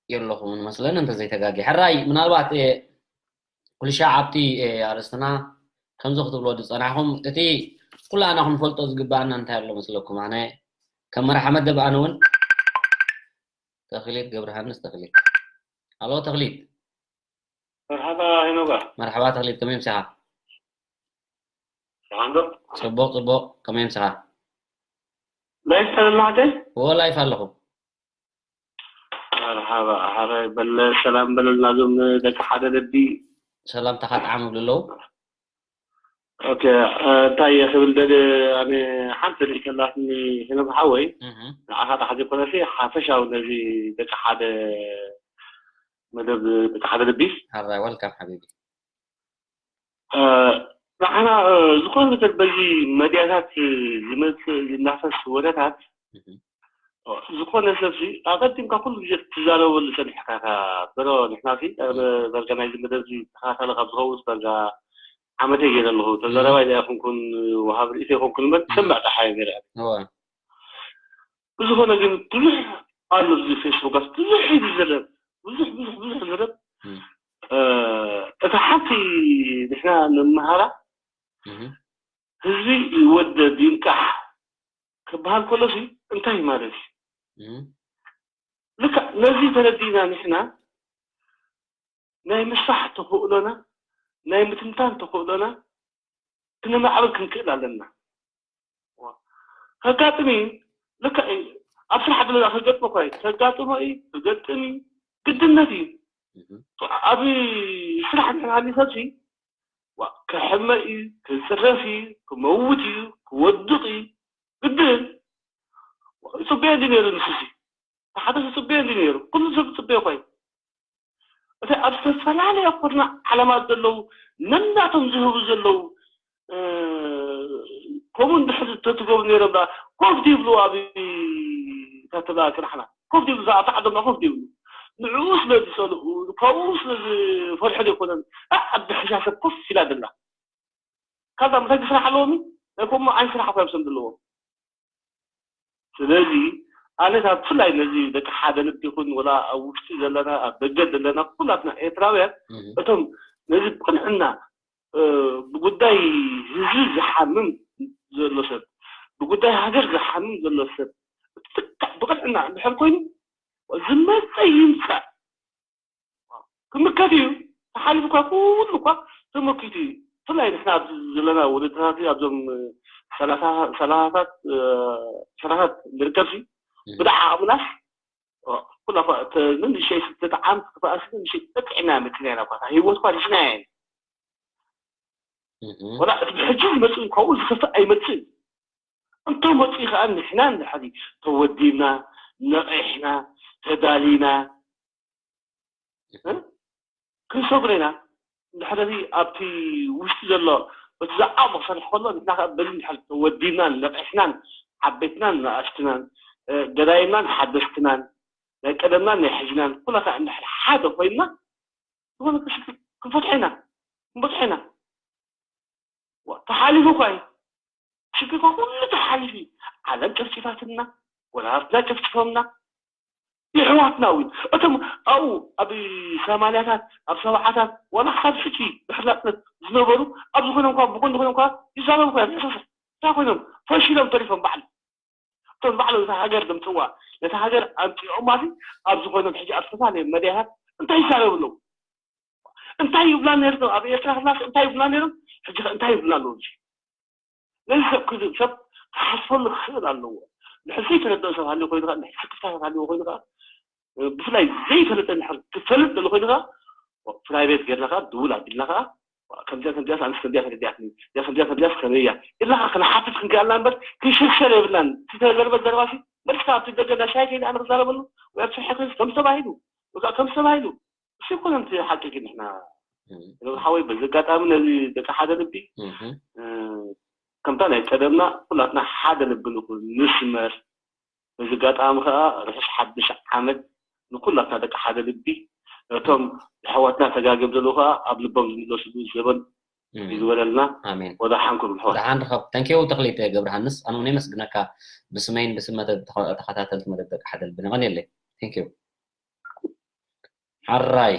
የለኹምን መስለን እንተዘይተጋጊ። ሕራይ ምናልባት እ፣ ኩልሻዕ ኣብቲ እ፣ ኣርእስትና ከምዚ ክትብሎ ዝጸናሕኹም እቲ ኩላና ክንፈልጦ ዝግባኣና እንታይ ኣሎ መስለኩም? ኣነ ከም መራሒ መደብ ኣነ እውን ተኽሊት ገብረሃንስ ተኽሊት። ኣሎ ተኽሊት። መርሓባ ሄኖጋ። መርሓባ ተኽሊት፣ ከመይ ምሳኻ? ሰላም ዶ? ጽቡቕ ጽቡቕ፣ ከመይ ምሳኻ? ላይፍ ተለላዕደ? እዎ ላይፍ ኣለኹ። መርሓባ ሓራይ በለ ሰላም በለልና ዞም ደቂ ሓደ ልቢ። ሰላምታኻ ጣዕም ይብሉ ኣለዉ። ኦኬ፣ እ፣ እንታይ እየ ክብል ደሊ ኣነ ሓንቲ ርእይቶ ኣላትኒ ሄኖግ ሓወይ። እህ፣ ንዓኻ ጥራሕ ዘይኮነሲ ሓፈሻዊ ነዚ ደቂ ሓደ መደብ ደቂ ሓደ ልቢ። ሕራይ ወልካም ሓቢቢ። እ፣ ንዓና እ፣ ዝኾነ ነገር በዚ መድያታት እ፣ ዝመጽእ ዝናፈስ ወረታት እህ፣ ዝኾነ ሰብሲ ኣቐዲምካ ኩሉ ግዜ ትዛረበሉ ጸኒሕካ ኢኻ። በሮ ንሕናሲ ኣብ ዳርጋ ናይዚ መደብ እዚ ተኸታታሊ ካብ ዝኸውን ዳርጋ ዓመተይ ገይረ ኣለኹ። ተዛራባይ ዶ ኣይኮንኩን፣ ወሃብ ርእይቶ ኣይኮንኩን እምበር ትሰምዕ ጥራሕ እየ ነይረ። እዎ። ብዝኾነ ግን ብዙሕ ኣሎ ኣብዚ ፌስቡካት ብዙሕ እዩ ዝዝረብ። ብዙሕ ብዙሕ ብዙሕ ዝዝረብ። እም። እ፣ እታ ሓንቲ ንሕና ንመሃራ እህ፣ ህዝቢ ይወደብ ይንቃሕ ክበሃል ከሎሲ እንታይ ማለት እዩ? እህ፣ ልክዕ ነዚ ተረዲእና ንሕና ናይ ምስራሕ ተኽእሎና ናይ ምትንታን ተኽእሎና ክነማዕብል ክንክእል ኣለና። ከጋጥም እዩ። ልክዕ እዩ። ኣብ ስራሕ ደለና ከገጥሞ እኳ እዩ። ከጋጥሞ እዩ። ክገጥም እዩ። ግድነት እዩ። እህ፣ ኣብ ስራሕ እንድሕር ሃልዩ ሰብሲ ዋ፣ ክሕመ እዩ፣ ክፅረፍ እዩ፣ ክመውት እዩ፣ ክወድቕ እዩ። ግድን ይፅበዮ እንዲ ነይሩ ንሱ እዚ ሓደ ዝፅበዮ እንዲ ነይሩ ኩሉ ሰብ ዝፅበዮ እኳ እዩ። እቲ ኣብ ዝተፈላለየ ኩርናዕ ዓለማት ዘለዉ ነናቶም ዝህቡ ዘለዉ እ፣ ከምኡ እንድሕር ተትገብሩ ነይሮም ደኣ ኮፍ ዲብሉ ኣብ ታተላ ስራሕና ኮፍ ዲብሉ ኣብቲ ዓዶምና ኮፍ ዲብሉ ንዕኡ ስለ ዝፀልኡ ካብኡ ስለ ዝፈርሑ ዘይኮነን ኣብ ብሕሻ ሰብ ኮፍ ኢላ ደላ ካብዛ ምሳይ ስራሕ ኣለዎም ናይ ከምኡ ዓይነት ስራሕ እኳ ብሰም ዘለዎም ስለዚ ኣነ ካብ ብፍላይ ነዚ ደቂ ሓደ ልቢ ይኹን ወላ ኣብ ውሽጢ ዘለና ኣብ ደገ ዘለና ኩላትና ኤርትራውያን እቶም ነዚ ብቅንዕና ብጉዳይ ህዝቢ ዝሓምም ዘሎ ሰብ ብጉዳይ ሃገር ዝሓምም ዘሎ ሰብ ብቅንዕና እንድሕር ኮይኑ ዝመፀ ይምፃእ ክምከት እዩ ተሓሊፉ እኳ ኩሉ እኳ ተመኪቱ እዩ ብፍላይ ንሕና ኣብዚ ዘለና ወለድታት ኣብዞም ሰላሳታት ሰላሳታት ንርከብ ሲ ብደሓ ኣምላኽ ኩላ ንእሽተይ ተጣዓም ክትበኣስ ንእሽተይ ተጥዒና መፅና ኢና እኳ ህይወት እኳ ሪሕና እያ ወላ እቲ ብሕጂ ዝመፅእ ካብኡ ዝኸፍእ ኣይመፅእ እንተ መፅኡ ከዓ ንሕና እንድሕሪ ተወዲብና ነቂሕና ተዳሊና ክንሰግሮ ኢና እንድሕር ኣብቲ ውሽጢ ዘሎ በቲ ዝዓቕሞ ክሰርሕ ከሎ ንሕና ከዓ በዚ እንድሕር ተወዲብናን ነቂሕናን ዓበይትናን ንኣሽትናን ገዳይምናን ሓደስክናን ናይ ቀደምናን ናይ ሕጅናን ኩላታ እንድሕር ሓደ ኮይንና ዝኾነ ክሽግር ክንፈትሖ ኢና ክንበፅሖ ኢና ተሓሊፉ እኳ እዩ ሽግር እኳ ኩሉ ተሓሊፉ እዩ ዓለም ጨፍጭፋትና ወላትና ጨፍጭፎምና የሕዋትና እውን እቶም ኣብኡ ኣብ ሰማንያታት ኣብ ሰብዓታት ዋላ ክሳብ ሕጂ ድሕር ናፅነት ዝነበሩ ኣብ ዝኾነ እንኳ ብጎኒ ኮይኖም እኳ ይዛረቡ እኳ እዮም እንታይ ኮይኖም ፈሺሎም ተሪፎም ባዕሉ እቶም ባዕሎም ነታ ሃገር ዘምፅዋ ነታ ሃገር ኣምፂኦማ ኣብ ዝኾነ ሕጂ ኣብ ዝተፈላለዩ መድያታት እንታይ ይዛረቡ ኣለዉ እንታይ ይብላ ነይሩ ኣብ ኤርትራ ክላስ እንታይ ይብላ ነይሮም ሕጂ እንታይ ይብላ ኣለዉ ነዚ ሰብ ክዝብ ሰብ ክሓስበሉ ክኽእል ኣለዎ ንሕዚ ዘይተረድኦ ሰብ ሃልዩ ኮይኑ ከዓ ንሕዚ ክፍታ ሰብ ሃልዎ ኮይኑ ከዓ ብፍላይ ዘይፈለጠ እንድሕር ክፈልጥ ዘሎ ኮይኑ ከዓ ፕራይቬት ጌርና ከዓ ድውል ኣቢልና ከዓ ከምዚኣ ከምዚኣስ ኣንስ ከምዚኣ ተረዲኣትኒ እዚኣ ከምዚኣ ከምዚኣስ ከመይ እያ ኢልና ከዓ ክንሓትት ክንክኣልና እምበር ክንሽርሸር የብልናን እቲ ተዘርበ ዘረባሲ መልስካ ኣብቲ ደገ ናይ ሻሂ ከይደ ኣነ ክዛረበሉ ወይ ኣብ ስርሒ ከይደ ከም ተባሂሉ ወይ ከዓ ከም ተባሂሉ እሱ ይኮነ እቲ ሓቂ ግን ንሕና ንብር ሓወይ በዚ ኣጋጣሚ ነዚ ደቂ ሓደ ልቢ ከምታ ናይ ቀደምና ኩላትና ሓደ ልቢ ንኩን ንስመር በዚ ኣጋጣሚ ከዓ ርሑስ ሓድሽ ዓመት ንኩላትና ደቂ ሓደ ልቢ፣ እቶም ኣሕዋትና ተጋግዮም ዘለዉ ከዓ ኣብ ልቦም ዝምለስሉ ዘበን ይግበረልና። ኣሜን። ወደሓንኩም ኣሕዋት። ደሓን ርኸብ። Thank you ተኽሊት ገብረሃንስ፣ ኣነ እውን የመስግነካ ብስመይን ብስም መደብ ተኸ- ተኸታተልቲ መደብ ደቂ ሓደ ልቢ። ነቐንየለይ። Thank you። ሓራይ።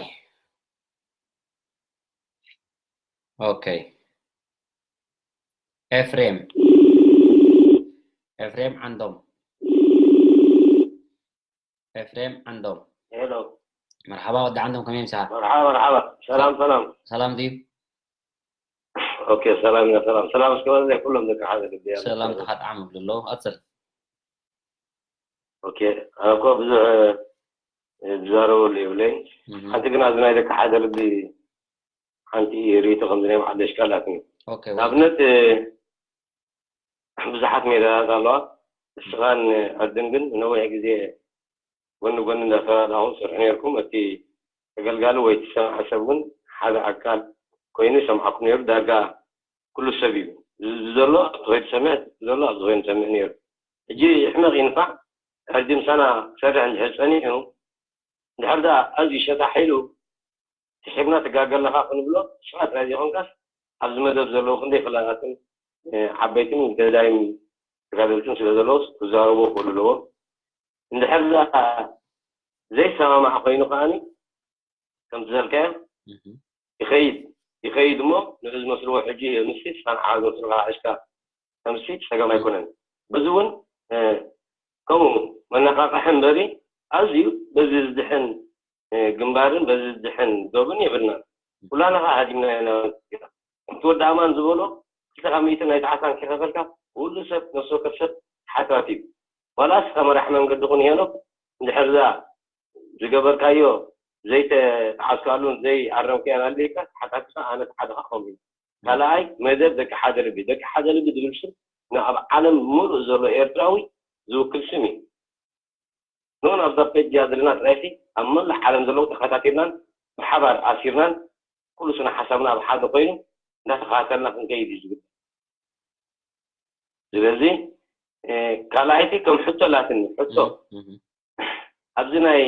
ኦኬ። ኤፍሬም። ኤፍሬም ዓንዶም። ኤፍሬም ዓንዶም። ሄሎ። መርሓባ ወዲ ዓንዶም፣ ከመይ ምሳኻ? መርሓባ፣ መርሓባ። ሰላም፣ ሰላም። ሰላም ድዩ? ኦኬ፣ ሰላም ኢና፣ ሰላም። ሰላም እስከ በለለይ ኩሎም ደቂ ሓደ ልቢ። ሰላም ተኻጥዓም እብሉ ኣለዉ። ኣጽል። ኦኬ፣ ኣነ እኮ ብዙሕ፣ እ፣ ዝዛረበሉ የብለይ። እህ። ሓንቲ ግን ኣብዚ ናይ ደቂ ሓደ ልቢ ሓንቲ ርእይቶ ከምዚ ናይ መሓደሽ ቃላት እዩ። ኦኬ፣ ወይ- ንኣብነት፣ እ፣ ብዙሓት ሜዳታት ኣለዋ። እስኻን ዕርድን ግን ነዊሕ ግዜ ጎኒ ጎኒ እንዳተባላኹም ትሰርሑ ነርኩም። እቲ ተገልጋሊ ወይ እቲ ሰማዒ ሰብ እውን ሓደ ኣካል ኮይኑ ይሰምዓኩም ነይሩ። ዳርጋ ኩሉ ሰብ እዩ። እዚ ዘሎ ኣብዚ ኮይኑ ትሰምዕ፣ እዚ ዘሎ ኣብዚ ኮይኑ ትሰምዕ ነይሩ። ሕጂ ይሕመቕ ይንፋዕ፣ ሕጂ ምሳና ክሰርሕ እንድሕር ጸኒሑ፣ እንድሕር ደኣ ኣዝዩ ሸታሕ ኢሉ፣ ስሒብና ትጋገ ኣለኻ ክንብሎ፣ ንስኻ ጥራይ ዘይኮንካስ ኣብዚ መደብ ዘለዉ ክንደይ ፈላጣትን፣ እ፣ ዓበይትን ገዳይም ተጋደልትን ስለ ዘለዉ ክዛረቡ ክኽእሉ ኣለዎም። እንድሕር ደኣ ዘይሰማማዕ ኮይኑ ከዓኒ ከምቲ ዘልካዮ እህ። ይኸይድ፣ ይኸይድ እሞ ንዑ ዝመስልዎ ሕጂ ምስቲ ስኻን ዓብ ዝመስልካ ኣሽካ ከምሲ ጸገም ኣይኮነን። በዚ እውን፣ እ፣ ከምኡ መነቓቕሒ እምበሪ ኣዝዩ በዚ ዝድሕን፣ እ፣ ግንባርን በዚ ዝድሕን ዶብን የብልናን። ኩላና ኸዓ ሃዲምና ኢና። ከምቲ ወዲ ኣማን ዝበሎ ክልተ ካብ ሚእቲ ናይቲ ዓሳን ከይኸፈልካ ኩሉ ሰብ ነፍሲ ወከፍ ሰብ ሓታቲ እዩ። ዋላ እስኻ መራሕ መንገዲ ኩን ሄኖክ እንድሕር እዛ ዝገበርካዮ ዘይተጣዓስካሉን ዘይኣረምካዮን ኣልካ ተሓታትካ ኣነ ሓደ ከዓ ከምኡ እዩ። ካልኣይ መደብ ደቂ ሓደ ልቢ፣ ደቂ ሓደ ልቢ ዝብል ሽም ንኣብ ዓለም ሙሉእ ዘሎ ኤርትራዊ ዝውክል ሽም እዩ። ንኡ ኣብዛ ፔጅ እያ ዘለና ጥራይሲ ኣብ መላእ ዓለም ዘለዉ ተኸታቲልናን ብሓባር ኣሲርናን ኩሉ ስነ ሓሳብና ኣብ ሓደ ኮይኑ እንዳተኸታተልና ክንከይድ እዩ ዝግባእ። ስለዚ፣ እ፣ ካልኣይቲ ከም ሕቶ ኣላትኒ፣ ሕቶ። እህ። ኣብዚ ናይ፣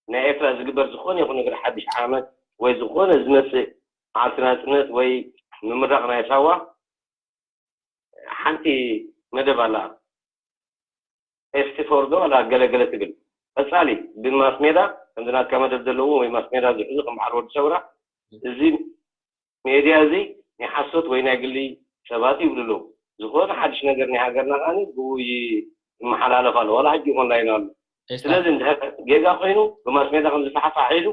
ናይ ኤርትራ ዝግበር ዝኾነ ይኹን ነገር ሓድሽ ዓመት ወይ ዝኾነ ዝመጽእ መዓልቲ ናጽነት ወይ ምምራቕ ናይ ሳዋ ሓንቲ መደብ ኣላ። ኤስቲ ፎር ዶ ኣላ ገለገለ ትብል። ቀጻሊ ብማስ ሜዳ ከምዚ ናትካ መደብ ዘለዉ ወይ ማስ ሜዳ ዝሕዙ ከም በዓል ወዲ ሰውራ እዚ ሜድያ እዚ ናይ ሓሶት ወይ ናይ ግሊ ሰባት ይብሉ ኣለዉ። ዝኾነ ሓድሽ ነገር ናይ ሃገርና ከዓኒ ብኡ ይመሓላለፍ ኣሎ። ዋላ ሕጂ ኦንላይን ኣሎ። ስለዚ እንድሕር ጌጋ ኮይኑ ብማስ ሜዳ ከም ዝፈሓፋሕ ኢሉ፣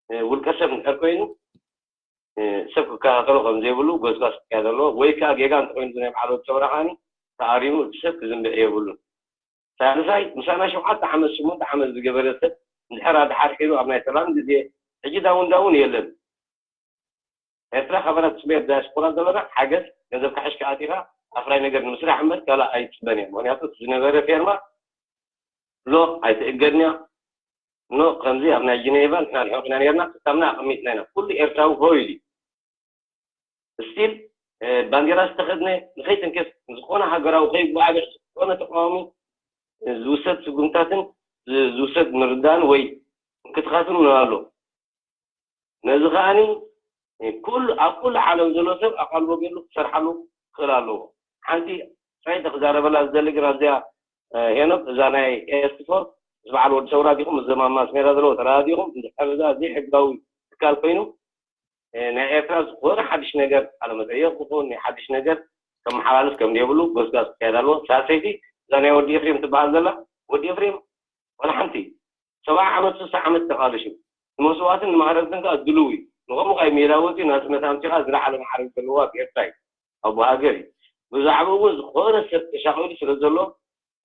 እ፣ ውልቀ ሰብ እንድሕር ኮይኑ፣ እ፣ ሰብ ክከታተሎ ከም ዘይብሉ ጎስጓስ ክካየድ ኣለዎ። ወይ ከዓ ጌጋ እንተኮይኑ ናይ በዓል ወዲ ሰውራ ከዓኒ ተኣሪሙ እቲ ሰብ ክዝንብዕ የብሉን። ሳልሳይ፣ ምሳና ሸውዓተ ዓመት፣ ሽሞንተ ዓመት ዝገበረ ሰብ እንድሕር ኣድሓርሒሩ ኣብ ናይ ሰላም ግዜ፣ ሕጂ ዳውን ዳውን የለን። ኤርትራ ካባና ትጽበዮ ዲያስፖራ ዝነበረ ሓገዝ፣ ገንዘብካ ሒዝካ ኣቲኻ ኣፍራይ ነገር ንምስራሕ እምበር ካልእ ኣይትጽበን እያ። ምኽንያቱ እቲ ዝነበረ ፌርማ ሎ ኣይትእገድን እያ። ኖ ከምዚ ኣብ ናይ ጀኔቫ ንሕና ርሑቕ ኢና ነርና፣ ክታብና ኣቐሚጥና ኢና። ኩሉ ኤርትራዊ ሆ ኢሉ እዩ። ስቲል፣ እ፣ ባንዴራ ዝተኸድነ ንኸይትንክፍ፣ ዝኾነ ሃገራዊ ከይጓዓብዕ፣ ዝኾነ ተቃዋሚ፣ እ፣ ዝውሰድ ስጉምታትን ዝ-፣ ዝውሰድ ምርዳን ወይ እንቅስቃሴን እውን ኣሎ። ነዚ ከዓኒ፣ እ፣ ኩሉ፣ ኣብ ኩሉ ዓለም ዘሎ ሰብ ኣቓልቦ ገይሩ ክሰርሓሉ ክኽእል ኣለዎ። ሓንቲ ጥራይ ክዛረበላ ዝደሊ ግን ኣብዚኣ፣ እ፣ ሄኖክ፣ እዛ ናይ ኤስቲ ፎር ምስ በዓል ወዲ ሰውራ ዲኹም፣ ምስ ዘማም ማስ ሜዳ ዘለዎ ተረዳዲኹም፣ እንድሕር እዛ ዘይሕጋዊ ትካል ኮይኑ፣ እ፣ ናይ ኤርትራ ዝኾነ ሓድሽ ነገር ቃለ መጠየቕ ይኹን ናይ ሓድሽ ነገር ከመሓላልፍ ከም ዘይብሉ ጎስጋስ ክካየድ ኣለዎ። ሳልሰይቲ፣ እዛ ናይ ወዲ ኤፍሬም ትበሃል ዘላ፣ ወዲ ኤፍሬም ዋላ ሓንቲ ሰብዓ ዓመት፣ ስሳ ዓመት ተቓልሹ፣ ንመስዋእትን ንማህረምትን ከኣ ድሉው እዩ። ንኸምኡ ከኣ ሜዳ ወጺኡ ናጽነት ኣምጺኻ ዝለዓለ ማዕረግ ዘለዎ ኣብ ኤርትራ እዩ። ኣቦ ሃገር እዩ። ብዛዕባኡ እውን ዝኾነ ሰብ ተሻቒሉ ስለ ዘሎ፣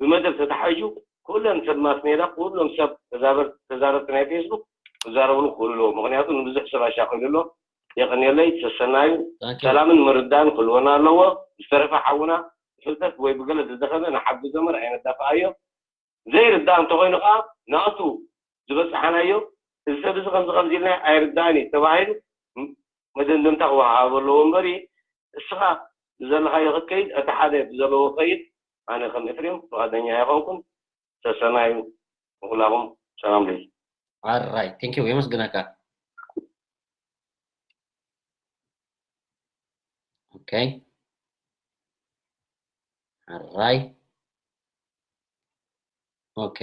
ብመደብ ተታሒዙ፣ ኩሎም ሰብ ማስ ሜዳ፣ ኩሎም ሰብ ተዛበር-፣ ተዛረብቲ ናይ ፌስቡክ ክዛረብሉ ክኽእሉ ኣለዎም። ምኽንያቱ ንብዙሕ ሰብ ኣሻቒሉ ኣሎ። የቐንየለይ፣ ሰሰናዩ። Thank you። ሰላምን ምርዳን ክህልወና ኣለዎ። ዝተረፈ ሓውና ብፍልጠት ወይ ብገለ ዝደኸመ ንሓግዞ እምበር ኣይነዳፍኣዮ። ዘይርዳእ እንተኾይኑ ከዓ ናቱ ዝበፅሓናዮ፣ እዚ ሰብ እዚ ከምዚ ከምዚ ኢልና ኣይርዳእን እዩ ተባሂሉ ም-፣ መደምደምታ ክወሃብ ኣለዎ እምበሪ፣ እስኻ ብዘለኻዮ ክትከይድ፣ እቲ ሓደ ብዘለዎ ክኸይድ፣ ኣነ ከም ኤፍሬም ፍቓደኛ ኣይኾንኩን። ሰሰናዩ ንኹላኹም። ሰላም ሪም። ኣራይ፣ thank you፣ የመስግነካ። ኦኬ። ኣራይ። ኦኬ።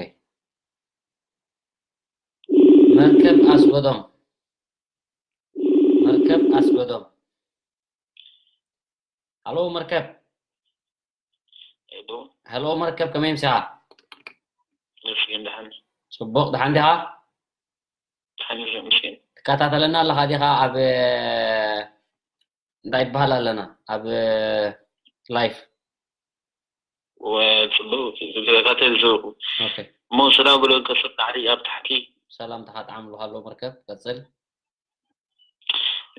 መርከብ ኣስጎዶም። መርከብ ኣስጎዶም። ሃሎ መርከብ። ሄሎ፣ ሃሎ መርከብ፣ ከመይ ምሳኻ? መስገን ደሓን። ጽቡቕ፣ ደሓን ዲኻ? ደሓን እየ፣ መስገን። ትከታተለና ኣለኻ ዲኻ? ኣብ እንታይ ይበሃል ኣለና? ኣብ ላይፍ። ወጽቡቕ፣ ዝከታተል ዘለኹ። ኦኬ። እሞ ስራ ብሎ ከስር ታሕቲ ኣብ ታሕቲ። ሰላም ተኻጥዓምሉ። ሃሎ መርከብ፣ ቀጽል።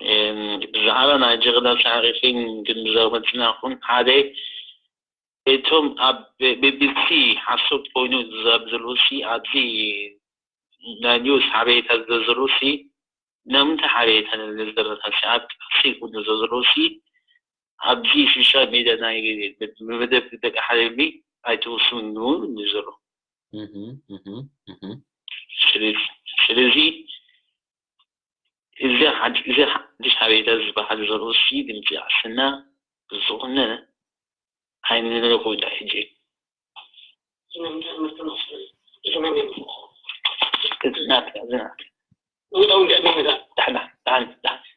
እም፣ ብዛዕባ ናይ ጀግና ጻዕሪፊን ግን ብዛዕባ መጽናዕኩም ሓደ እቶም ኣብ ቢቢሲ ሓሶት ኮይኑ ዝዛብ ዘለዉ ሲ ኣብዚ ናይ ኒውስ ሓበሬታ ዝዘዘሩ ሲ ናምንታይ ሓበሬታ ንዘረታ ሲ ኣብ ጣሲ ኮይኑ ዘዘሩ ሲ ኣብዚ ሶሻል ሚድያ ናይ መደብ ደቂ ሓደሚ ኣይትውስኑ ንዘሩ እህ፣ እህ፣ እህ። ስለዚ ስለዚ እዚ ሓድ- እዚ ሓድሽ ሓበሬታ ዝበሃል ዘሎ ሲ ድምፂ ዓስና ብዝኾነ ኣይንንረኹ ኢላ ሕጂ ዝናት ዝናት ዳሕና ዳሕን ዳሕን ዳሕን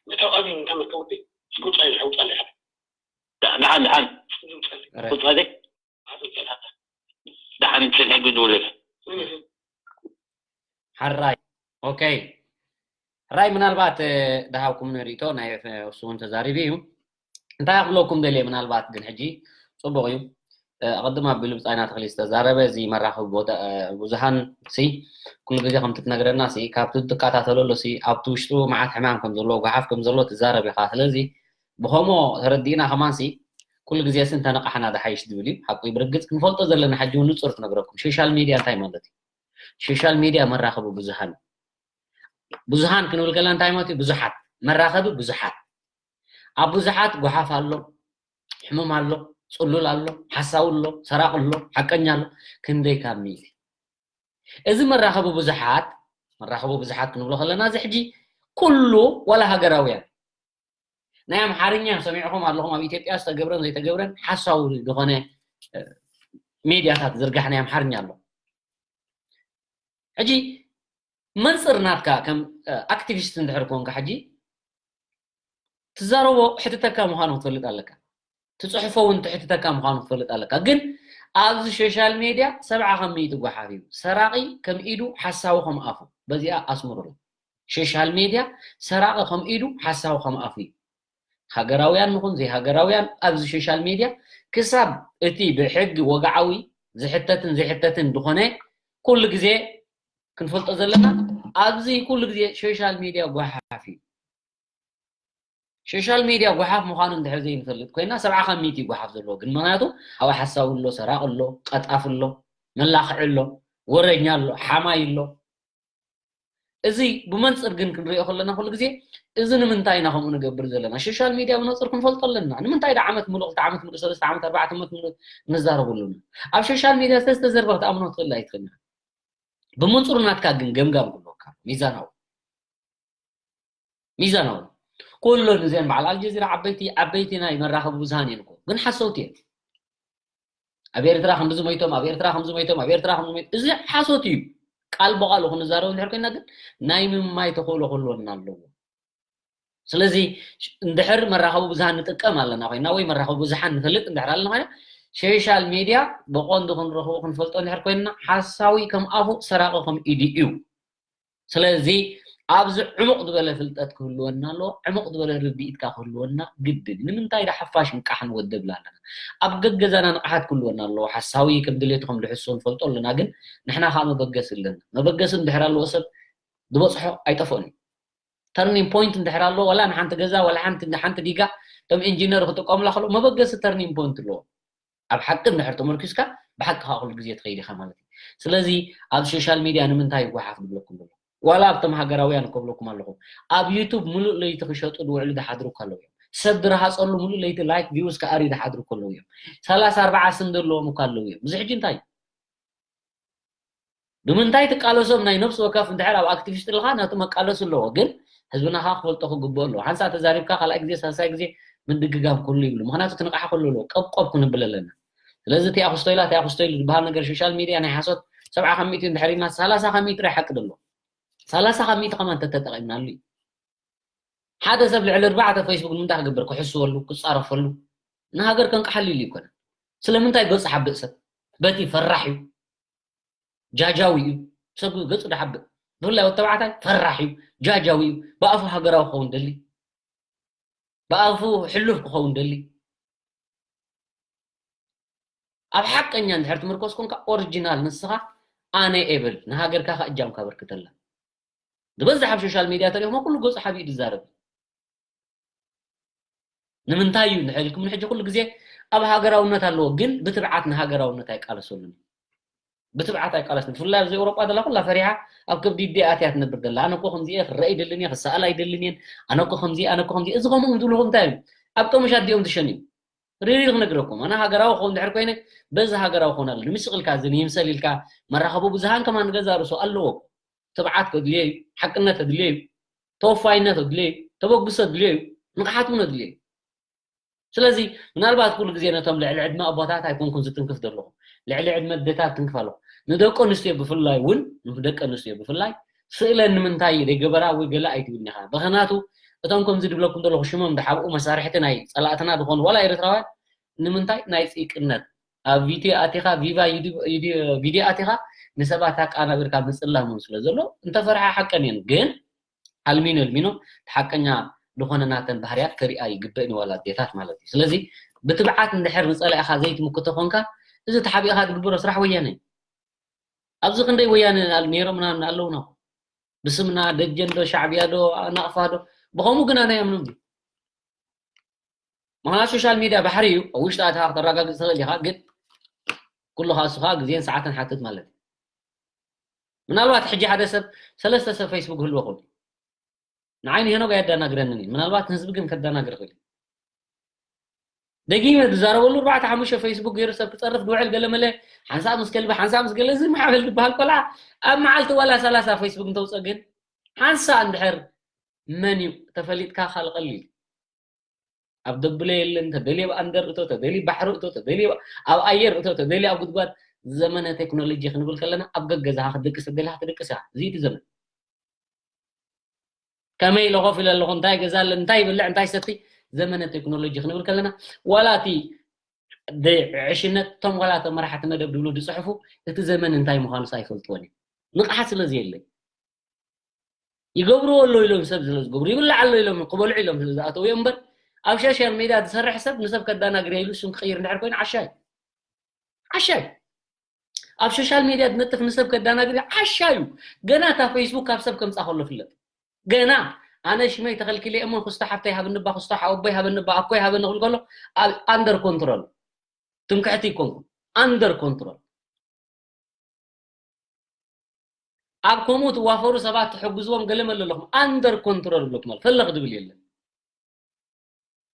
ዳሕን ዳሕን ቁፃ ቁፃ ዳሓን ጽንሒ ግድውልል ሕራይ። ኦኬ፣ ሕራይ። ምናልባት እ፣ ደሃብኩም ንርእቶ ናይ እ፣ እሱ እውን ተዛሪቡ እዩ። እንታይ ክብለኩም ደልየ፣ ምናልባት ግን ሕጂ ጽቡቕ እዩ። እ፣ ኣቐድም ኣቢሉ ብጻይና ተኽሊ ዝተዛረበ፣ እዚ መራኸቢ ቦታ እ፣ ብዙሃን ሲ ኩሉ ግዜ ከምቲ ትነግረና ሲ ካብቲ ትከታተለሉ ሲ ኣብቲ ውሽጡ መዓት ሕማም ከም ዘለዎ፣ ጓሓፍ ከም ዘለዎ ትዛረብ ኢኻ። ስለዚ ብኸምኡ ተረዲእና ከማን ሲ ኩሉ ግዜ ሲ እንተነቓሕና ድሓይሽ ዝብል እዩ። ሓቁ እዩ። ብርግጽ ክንፈልጦ ዘለና ሕጂ እውን ንጹር ክነግረኩም፣ ሶሻል ሚድያ እንታይ ማለት እዩ? ሶሻል ሚድያ መራኸቢ ብዙሃን እዩ። ብዙሃን ክንብል ከለና እንታይ ማለት እዩ? ብዙሓት፣ መራኸቢ ብዙሓት። ኣብ ብዙሓት ጓሓፍ ኣሎ፣ ሕሙም ኣሎ፣ ጽሉል ኣሎ፣ ሓሳዊ ኣሎ፣ ሰራቂ ኣሎ፣ ሓቀኛ ኣሎ። ክንደይ ካብ ሚእቲ? እዚ መራኸቢ ብዙሓት፣ መራኸቢ ብዙሓት ክንብሎ ከለና እዚ ሕጂ ኩሉ ዋላ ሃገራውያን ናይ ኣምሓርኛ ሰሚዕኹም ኣለኹም፣ ኣብ ኢትዮጵያ ዝተገብረን ዘይተገብረን ሓሳዊ ዝኾነ እ፣ ሚድያታት ዝርጋሕ ናይ ኣምሓርኛ ኣሎ። ሕጂ መንፅር ናትካ ከም እ፣ ኣክቲቪስት እንድሕር ኮንካ ሕጂ ትዛረቦ ሕትተካ ምዃኑ ክትፈልጥ ኣለካ። ትፅሕፎ እውን ትሕትተካ ምዃኑ ክትፈልጥ ኣለካ። ግን ኣብዚ ሶሻል ሜድያ ሰብዓ ካብ ሚእቲ ጓሓፍ እዩ። ሰራቒ ከም ኢዱ፣ ሓሳዊ ከም ኣፉ። በዚኣ ኣስምሩሉ። ሶሻል ሜድያ ሰራቒ ከም ኢዱ፣ ሓሳዊ ከም ኣፉ እዩ። ሃገራውያን ንኹን ዘይሃገራውያን ኣብዚ ሶሻል ሜድያ ክሳብ እቲ ብሕጊ ወግዓዊ ዝሕተትን ዘይሕተትን ዝኾነ ኩሉ ግዜ ክንፈልጦ ዘለና ኣብዚ ኩሉ ግዜ ሶሻል ሜድያ ጓሓፍ እዩ። ሶሻል ሜድያ ጓሓፍ ምዃኑ እንድሕር ዘይንፈልጥ ኮይና ሰብዓ ካብ ሚእቲ ጓሓፍ ዘለዎ ግን ምክንያቱ ኣብ ሓሳዊ ኣሎ፣ ሰራቂ ኣሎ፣ ቀጣፍ ኣሎ፣ መላኽዒ ኣሎ፣ ወረኛ ኣሎ፣ ሓማይ ኣሎ። እዚ ብመንፅር ግን ክንሪኦ ከለና ኩሉ ግዜ እዚ ንምንታይ ኢና ከምኡ ንገብር ዘለና? ሶሻል ሚድያ ብመንፅር ክንፈልጦ ኣለና። ንምንታይ ዳ ዓመት ሙሉእ ክልተ ዓመት ሙሉእ ሰለስተ ዓመት ኣርባዕተ ዓመት ሙሉእ ንዛረቡ ኣለና? ኣብ ሶሻል ሚድያ ዝተዘርበ ክትኣምኖ ትኽእል ኣይትኽእል። ብመንፅሩ ናትካ ግን ገምጋም ክህልወካ ሚዛናዊ ሚዛናዊ ኩለን እዚአን በዓል ኣልጀዚራ ዓበይቲ ዓበይቲ ናይ መራኸቢ ብዙሃን እየን እኮ ግን ሓሰውቲ እየን። ኣብ ኤርትራ ከምዚ ሞይቶም ኣብ ኤርትራ ከምዚ ሞይቶም ኣብ ኤርትራ ከምዚ ሞይቶም እዚ ሓሶት እዩ። ቃል ብቃሉ ክንዛረብ እንድሕር ኮይና ግን ናይ ምማይ ተኽእሎ ክህልወና ኣለዎ። ስለዚ እንድሕር መራኸቢ ብዙሃን ንጥቀም ኣለና ኮይና ወይ መራኸቢ ብዙሓን ንፈልጥ እንድሕር ኣለና ኮይና ሶሻል ሜድያ ብቐንዱ ክንረኽቦ ክንፈልጦ እንድሕር ኮይና ሓሳዊ ከም ኣፉ ሰራቂ ከም ኢዱ እዩ። ስለዚ ኣብዚ ዕሙቕ ዝበለ ፍልጠት ክህልወና ኣለዎ፣ ዕሙቕ ዝበለ ርድኢትካ ክህልወና ግድን። ንምንታይ ዳ ሓፋሽ ንቃሕ ንወደብላ ኣለና? ኣብ ገገዛና ንቕሓት ክህልወና ኣለዎ። ሓሳዊ ከም ድሌቱ ከም ድሕሱ ንፈልጦ ኣለና፣ ግን ንሕና ከዓ መበገሲ ኣለና። መበገሲ እንድሕር ኣለዎ ሰብ ዝበፅሖ ኣይጠፍኦን እዩ። ተርኒንግ ፖይንት እንድሕር ኣለዎ ዋላ ንሓንቲ ገዛ ዋላ ሓንቲ ንሓንቲ ዲጋ ከም ኢንጂነር ክጥቀሙላ ከለዉ መበገሲ ተርኒንግ ፖይንት ኣለዎ። ኣብ ሓቂ እንድሕር ተመርኪስካ ብሓቂ ከዓ ኩሉ ግዜ ትኸይድ ኢኻ ማለት እዩ። ስለዚ ኣብ ሶሻል ሚድያ ንምንታይ ይጓሓፍ ዝብለኩም ዘሎ ዋላ ኣብቶም ሃገራውያን ከብለኩም ኣለኹ ኣብ ዩቱብ ሙሉእ ለይቲ ክሸጡ ዝውዕሉ ዝሓድሩ እኮ ኣለዉ እዮም። ሰብ ዝረሃፀሉ ሙሉእ ለይቲ ላይክ ቪውስ ክኣሪ ዝሓድሩ እኮ ኣለዉ እዮም። ሰላሳ ኣርባዓ ስም ዘለዎም እኮ ኣለዉ እዮም። እዚ ሕጂ እንታይ እዩ? ብምንታይ ትቃለሶም? ናይ ነፍሲ ወከፍ እንድሕር ኣብ ኣክቲቪስት ኣለኻ፣ ናቱ መቃለሲ ኣለዎ። ግን ህዝብና ኸዓ ክፈልጦ ክግብኦ ኣለዎ። ሓንሳእ ተዛሪብካ፣ ካልኣይ ግዜ፣ ሳልሳይ ግዜ ምድግጋም ኩሉ ይብሉ። ምኽንያቱ፣ ትንቕሓ ኩሉ ኣለዎ። ቀብቆብ ክንብል ኣለና። ስለዚ፣ እቲኣ ክስቶ ኢላ፣ እቲኣ ክስቶ ኢሉ ዝበሃል ነገር ሶሻል ሚድያ ናይ ሓሶት፣ ሰብዓ ካብ ሚእቲ እንድሕር ኢልና፣ ሰላሳ ካብ ሚእቲ ጥራይ ሓቂ ደሎ። ሰላሳ ካብ ሚእቲ ከማን ተተጠቒምናሉ እዩ። ሓደ ሰብ ልዕሊ ኣርባዕተ ፌስቡክ ንምንታይ ክገብር? ክሕስወሉ፣ ክጻረፈሉ፣ ንሃገር ከንቅሓሉ ኢሉ ይኮነ። ስለምንታይ ገጹ ሓብእ ሰብ? በቲ ፈራሕ እዩ፣ ጃጃዊ እዩ። ሰብ ገጹ ድሓብእ። ብፍላይ ወዲ ተባዕታይ ፈራሕ እዩ፣ ጃጃዊ እዩ። ብኣፉ ሃገራዊ ክኸውን ደሊ፣ ብኣፉ ሕሉፍ ክኸውን ደሊ። ኣብ ሓቀኛ እንድሕር ትምርኮስ ኮንካ፣ ኦሪጂናል ንስኻ ኣነ ኤብል፣ ንሃገርካ ከኣ እጃምካ በርክተላ። ዝበዝሕ ኣብ ሶሻል ሚድያ ተሪኹሞ ኩሉ ገጹ ሓቢኡ ዝዛረብ። ንምንታይ እዩ እንድሕር ኢልኩም፣ ንሕጂ ኩሉ ግዜ ኣብ ሃገራውነት ኣለዎ፣ ግን ብትብዓት ንሃገራውነት ኣይቃለሰሉን። ብትብዓት ኣይቃለስን። ብፍላይ ኣብዚ ኤውሮጳ ዘላ ኩላ ፈሪሓ ኣብ ከብዲ ኣዲኣ ኣትያ ትነብር ዘላ። ኣነ እኮ ከምዚ እየ፣ ክረአ ኣይደልን እየ፣ ክሰኣል ኣይደልን እየን፣ ኣነ እኮ ከምዚ እየ፣ ኣነ እኮ ከምዚ እየ። እዚ ከምኡ ዝብሉ እንታይ እዮም? ኣብ ቀምሽ ኣዲኦም ዝሸኑ እዮም። ሪሊ ክነግረኩም፣ ኣነ ሃገራዊ ክኸውን እንድሕር ኮይነ፣ በዚ ሃገራዊ ክኸውን ኣለኒ። ንምስቕ ኢልካ፣ እዚ ይምሰል ኢልካ፣ መራኸቢ ብዙሃን ከማን ንገዛእ ርእሱ ኣለዎ። ትብዓት ከድልዮ እዩ፣ ሓቅነት ከድልዮ እዩ፣ ተወፋይነት ከድልዮ እዩ፣ ተበግሶ ከድልዮ እዩ፣ ንቕሓት እውን ከድልዮ እዩ። ስለዚ ምናልባት ኩሉ ግዜ ነቶም ልዕሊ ዕድመ ኣቦታት ኣይኮንኩን ዝትንክፍ ዘለኹ፣ ልዕሊ ዕድመ ኣዴታት ትንክፍ ኣለኹ። ንደቂ ኣንስትዮ ብፍላይ እውን፣ ንደቂ ኣንስትዮ ብፍላይ ስእለን ንምንታይ ዘይገበራ ወይ ገለ ኣይትብልኒ ኢኻ። ምኽንያቱ እቶም ከምዚ ድብለኩም ዘለኹ ሽሞም ድሓብኡ መሳርሕቲ ናይ ጸላእትና ዝኾኑ ዋላ ኤርትራውያን ንምንታይ ናይ ጽይቅነት ኣብ ቪድዮ ኣቲኻ፣ ቪቫ ዩዲ-፣ ዩዲ-፣ ቪድዮ ኣቲኻ ንሰባት ኣቃናቢርካ ምጽላም እውን ስለ ዘሎ እንተፈርሓ ሓቀን እየን። ግን ኣልሚኖ ኣልሚኖ እቲ ሓቀኛ ዝኾነ ናተን ባህርያት ከሪኣ ይግበእን እዩ፣ ዋላ ኣዴታት ማለት እዩ። ስለዚ ብትብዓት እንድሕር ንጸላኢኻ ዘይትምክቶ ኮንካ፣ እዚ ተሓቢእኻ ትግበሮ ስራሕ ወያነ እዩ። ኣብዚ ክንደይ ወያነ ኣል-፣ ነይሮምና ኣለውና እኮ። ብስምና ደጀን ዶ ሻዕብያ ዶ ናቕፋ ዶ፣ ብኸምኡ ግን ኣነ ኣይኣምኖም እዩ። ምኽንያቱ ሶሻል ሚድያ ባሕሪ እዩ። ኣብ ውሽጢ ኣቲኻ ክተረጋግጽ ትኽእል ኢኻ፣ ግን ኩሉ ኻስኻ ግዜን ሰዓትን ሓትት ማለት እዩ። ምናልባት ሕጂ ሓደ ሰብ ሰለስተ ሰብ ፌስቡክ ክህልዎ ይኽእል እዩ። ንዓይ ንሄኖግ ኣየዳናግረንን እዩ። ምናልባት ንህዝቢ ግን ከዳናግር ይኽእል እዩ። ደጊመ ዝዛረበሉ ኣርባዕተ ሓሙሽተ ፌስቡክ ገይሩ ሰብ ክጸርፍ ዝውዕል ገለ መለ፣ ሓንሳእ ምስ ከልቢ፣ ሓንሳእ ምስ ገለ፣ እዚ ማዕበል ዝበሃል ቆልዓ ኣብ መዓልቲ ዋላ ሰላሳ ፌስቡክ እንተውጸእ ግን ሓንሳእ እንድሕር መን እዩ ተፈሊጥካ ካልእ ቀሊል። ኣብ ደብለ የለን፣ ተደልየ ኣብ ኣንደር እቶ፣ ተደልየ ባሕሪ እቶ፣ ተደልየ ኣብ ኣየር እቶ፣ ተደልየ ኣብ ጉድጓድ። ዘመነ ቴክኖሎጂ ክንብል ከለና ኣብ ገገዛኻ ክትድቅስ ተደሊኻ ትድቅስ ኢኻ። እዚ እቲ ዘመን። ከመይ ኢለ ኮፍ ኢለ ኣለኹ፣ እንታይ ገዛ ኣለ፣ እንታይ ይበልዕ፣ እንታይ ይሰቲ፣ ዘመነ ቴክኖሎጂ ክንብል ከለና ዋላ እቲ ደ-፣ ዕሽነት እቶም ዋላ እቶም መራሕቲ መደብ ድብሉ ዝጽሕፉ እቲ ዘመን እንታይ ምዃኑስ ኣይፈልጥዎን እዮም። ንቕሓት ስለ ዘየለ። ይገብርዎ ኣሎ ኢሎም ሰብ ስለ ዝገብሩ፣ ይብላዕ ኣሎ ኢሎም ክበልዑ ኢሎም ስለ ዝኣተው እዮም እምበር፣ ኣብ ሶሻል ሜድያ ዝሰርሕ ሰብ ንሰብ ከዳናግር ኢሉ ሽም ክቕይር እንድሕር ኮይኑ ዓሻ እዩ። ዓሻ እዩ። ኣብ ሶሻል ሜድያ ዝነጥፍ ንሰብ ከዳናግር ዓሻ እዩ። ገና እታ ፌስቡክ ካብ ሰብ ከምጻ ከሎ ፍለጥ። ገና ኣነ ሽመይ ተኸልኪለ እሞ ክስቶ ሓፍተይ ሃብንባ፣ ክስቶ ሓወቦይ ሃበንባ፣ ኣኮይ ሃበኒ ክብል ከሎ ኣብ ኣንደር ኮንትሮል። ትምክሕቲ ይኮንኩም። ኣንደር ኮንትሮል። ኣብ ከምኡ ትዋፈሩ ሰባት ትሕግዝዎም ገለ መለ ኣለኹም። ኣንደር ኮንትሮል ብለኩም ኣሎ። ፈለኽ ድብል የለን።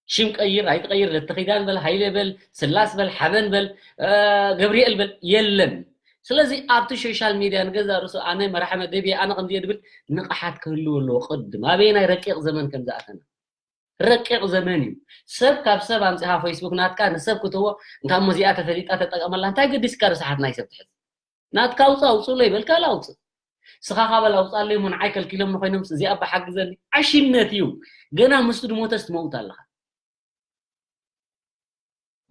ሽም ቀይር፣ ኣይትቐይር፣ ለተኺዳን በል፣ ሃይለ በል፣ ስላስ በል፣ ሓበን በል፣ እ፣ ገብርኤል በል፣ የለን። ስለዚ ኣብቲ ሶሻል ሚድያ ንገዛ ርእሱ ኣነ መራሒ መደብ እየ፣ ኣነ ከምዚ እየ ድብል ንቕሓት ክህልዎ ኣለዎ ቅድም። ኣበየናይ ረቂቕ ዘመን ከም ዝኣተና። ረቂቕ ዘመን እዩ። ሰብ ካብ ሰብ ኣምጺኻ ፌስቡክ ናትካ ንሰብ ክትህቦ፣ እንካ እሞ እዚኣ ተፈሊጣ ተጠቀመላ፣ እንታይ ገዲስካ ርስሓት ናይ ሰብ ትሕዝ? ናትካ ኣውጽእ፣ ኣውጽእለይ በል፣ ካልእ ኣውጽእ። ስኻ ካበል ኣውጻለይ እሞ ንዓይ ከልኪሎም ንኾይኖም፣ እዚኣ ኣባ ሓግዘኒ። ዓሽነት እዩ። ገና ምስቱ ድሞተስ ትመውት ኣለኻ።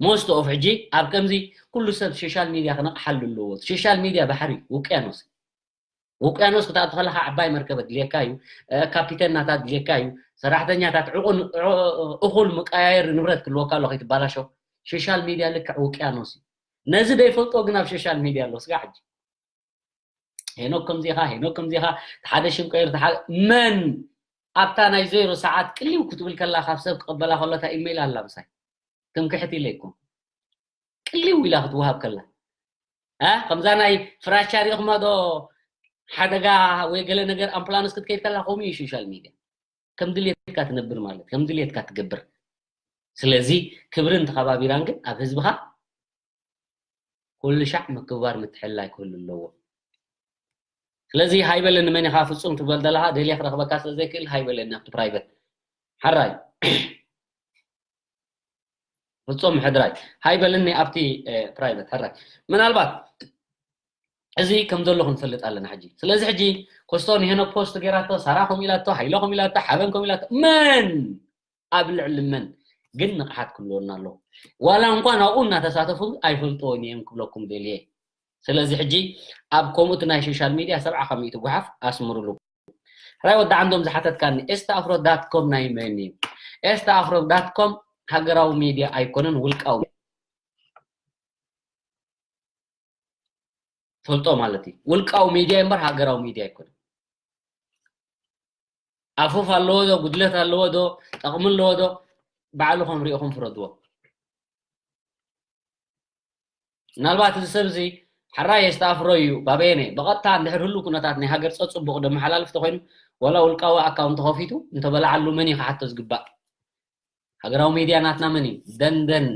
ሞስት ኦፍ ሕጂ ኣብ ከምዚ ኩሉ ሰብ ሶሻል ሚድያ ክነቕሓሉ ኣለዎ። ሶሻል ሚድያ ባሕሪ ውቅያኖስ። ውቅያኖስ ክትኣቱ ከለኻ ዓባይ መርከብ ኣድልየካ እዩ፣ እ፣ ካፒተን ናታ ኣድልየካ እዩ፣ ሰራሕተኛታት ዕቑን-፣ ዕ-፣ እኹል መቀያየሪ ንብረት ክህልወካ ኣሎ ከይትባላሾ። ሶሻል ሚድያ ልክዕ ውቅያኖስ እዩ። ነዚ ዘይፈልጦ ግን ኣብ ሶሻል ሚድያ ኣሎ። ስጋ ሕጂ ሄኖክ ከምዚ ኢኻ፣ ሄኖክ ከምዚ ኢኻ፣ ሓደ ሽም ቀይር፣ ሓደ መን ኣብታ ናይ ዜሮ ሰዓት ቅልው ክትብል ከላ ካብ ሰብ ክቕበላ ከሎ እታ ኢሜይል ኣላ ምሳይ። ትምክሕቲ ኢለ ኣይኮንኩን። ቅልው ኢላ ክትወሃብ ከላ። እ? ከምዛ ናይ ፍራቻ ሪእኹማ ዶ? ሓደጋ ወይ ገለ ነገር ኣምቡላንስ ክትከይድ ከላ ከምኡ እዩ ሶሻል ሚድያ። ከም ድልየትካ ትነብር ማለት፣ ከም ድልየትካ ትገብር። ስለዚ ክብርን ተኸባቢራን ግን ኣብ ህዝብኻ ኩሉ ሻዕ ምክብባር ምትሕልላይ ክህሉ ኣለዎ። ስለዚ ሃይበለኒ መን ኢኻ ፍጹም ትበል ዘለኻ ደልየ ክረኽበካ ስለ ዘይክእል ሃይበለኒ ኣብቲ ፕራይቨት። ሓራይ ፍጹም ሕድራይ ሃይበለኒ ኣብቲ ፕራይቨት። ሕራይ ምናልባት እዚ ከም ዘሎ ክንፈልጥ ኣለና ሕጂ። ስለዚ ሕጂ ኮስቶ ንሄኖ ፖስት ገይራቶ፣ ሳራ ከም ኢላቶ፣ ሃይሎ ከም ኢላቶ፣ ሓበን ከም ኢላቶ፣ መን ኣብ ልዕሊ መን ግን ንቕሓት ክህልወና ኣለዎ። ዋላ እንኳን ኣብኡ እናተሳተፉ ኣይፈልጥዎን እዮም ክብለኩም ደልየ። ስለዚ ሕጂ ኣብ ከምኡቲ ናይ ሶሻል ሚድያ ሰብዓ ከሚእቲ ጓሓፍ ኣስምሩሉ። ሕራይ ወዲ ዓንዶም ዝሓተትካኒ ኤስት ኣፍሮ ዳት ኮም ናይ መን እዩ? ኤስት ኣፍሮ ዳት ኮም ሃገራዊ ሚድያ ኣይኮነን፣ ውልቃዊ ፈልጦ ማለት እዩ። ውልቃዊ ሚድያ እምበር ሃገራዊ ሚድያ ኣይኮነን። ኣፉፍ ኣለዎ ዶ፣ ጉድለት ኣለዎ ዶ፣ ጠቕሚ ኣለዎ ዶ፣ ባዕልኹም ሪኢኹም ፍረድዎ። ምናልባት እዚ ሰብ እዚ ሕራይ የስተኣፍሮ እዩ ባበየነ ብቐጥታ እንድሕር ህሉ ኩነታት ናይ ሃገር ጸጽቡቕ ደመሓላልፍ ተኾይኑ ዋላ ውልቃዊ ኣካውንት ተኸፊቱ እንተበላዓሉ መን እዩ ክሓቶ ዝግባእ? ሃገራዊ ሚድያ ናትና መን እዩ? ደንደን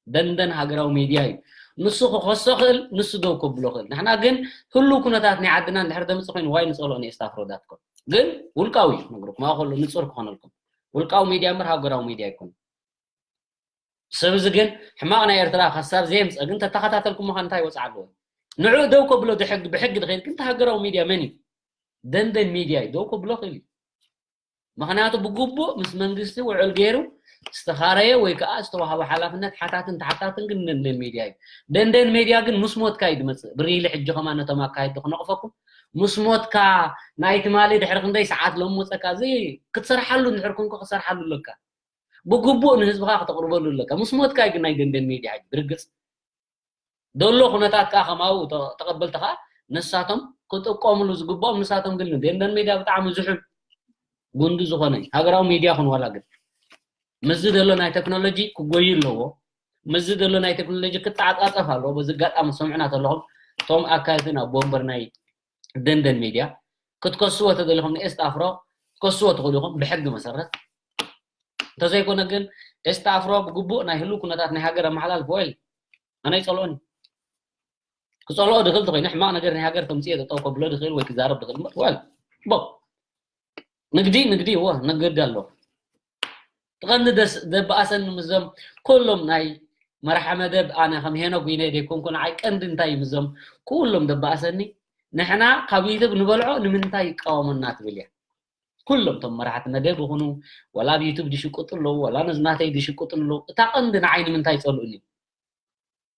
ደንደን ሃገራዊ ሚድያ እዩ። ንሱ ክኸሶ ክእል፣ ንሱ ደው ከብሎ ክእል። ንሕና ግን ህሉ ኩነታት ናይ ዓድና እንድሕር ደምጽ ኮይኑ ዋይ ንጸልኦ ንኤስታፍሮ ዳት ኮም ግን ውልቃዊ እዩ ክነግረኩም ኣብ ከሎ ንጹር ክኾነልኩም። ውልቃዊ ሚድያ እምበር ሃገራዊ ሚድያ ኣይኮነ። ሰብ እዚ ግን ሕማቕ ናይ ኤርትራ ከሳብ ዘየምፀ ግን ተተኸታተልኩም ምዃን እንታይ ወፅዓ ኣለዎ? ንዑ ደው ከብሎ ድሕግ ብሕግ ድኸይድ ግን ተሃገራዊ ሚድያ መን እዩ? ደንደን ሚድያ እዩ ደው ከብሎ ክእል እዩ። ምኽንያቱ ብግቡእ ምስ መንግስቲ ውዕል ገይሩ ዝተኻረየ ወይ ከዓ ዝተዋህበ ሓላፍነት ሓታትን ተሓታትን ግን ደንደን ሚድያ እዩ። ደንደን ሚድያ ግን ምስ ሞትካ እዩ ድመፅእ። ብሪሊ ሕጂ ከማ ነቶም ኣካየድቲ ክነቕፈኩም ምስ ሞትካ ናይ ትማሊ ድሕሪ ክንደይ ሰዓት ሎም መፀካ እዚ ክትሰርሓሉ እንድሕር ኮንኩ ክትሰርሓሉ ኣለካ። ብግቡእ ንህዝብኻ ክተቕርበሉ ኣለካ። ምስ ሞትካ እዩ ግን ናይ ደንደን ሚድያ ሕጂ ብርግፅ ዘሎ ኩነታት ከዓ ከማኡ ተቐበልቲ ከዓ ንሳቶም ክጥቀምሉ ዝግብኦም ንሳቶም ግን ደንደን ሚድያ ብጣዕሚ ዝሑል ጉንዲ ዝኾነ ሃገራዊ ሚድያ ኹን ዋላ ግን ምስዚ ዘሎ ናይ ቴክኖሎጂ ክጎይ ኣለዎ። ምስዚ ዘሎ ናይ ቴክኖሎጂ ክተዓፃፀፍ ኣለዎ። በዚ ኣጋጣሚ ሰምዑና ተለኹም እቶም ኣካልቲ ናብ ወንበር ናይ ደንደን ሚድያ ክትከስዎ ተደሊኹም ንኤስት ኣፍሮ ክትከስዎ ትኽእሉ ኢኹም ብሕጊ መሰረት። እንተዘይኮነ ግን ኤስት ኣፍሮ ብግቡእ ናይ ህሉ ኩነታት ናይ ሃገር ኣመሓላልፍ ወይ ኣነ ይፀልኦን ክፀልኦ ድኽእል ተኮይነ ሕማቕ ነገር ናይ ሃገር ተምፅኦ ጠጠው ከብሎ ድኽእል ወይ ክዛረብ ድኽእል ወል ቦ ንግዲ ንግዲ እዎ ነግድ ኣሎ። ትቐንዲ ደስ ደበኣሰኒ ምስዞም ኩሎም ናይ መርሓ መደብ ኣነ ከም ሄኖ ጉይነ ደይኮንኩ ንዓይ ቀንዲ እንታይ እዩ ምስዞም ኩሎም ደበኣሰኒ ንሕና ካብ ዩቱብ ንበልዖ ንምንታይ ይቃወመና ትብል እያ። ኩሎም ቶም መራሕቲ መደብ ይኹኑ ወላ ኣብ ዩቱብ ድሽቁጡ ኣለዉ ወላ ነዝናተይ ድሽቁጡ ኣለዉ እታ ቀንዲ ንዓይ ንምንታይ ይጸልኡኒ?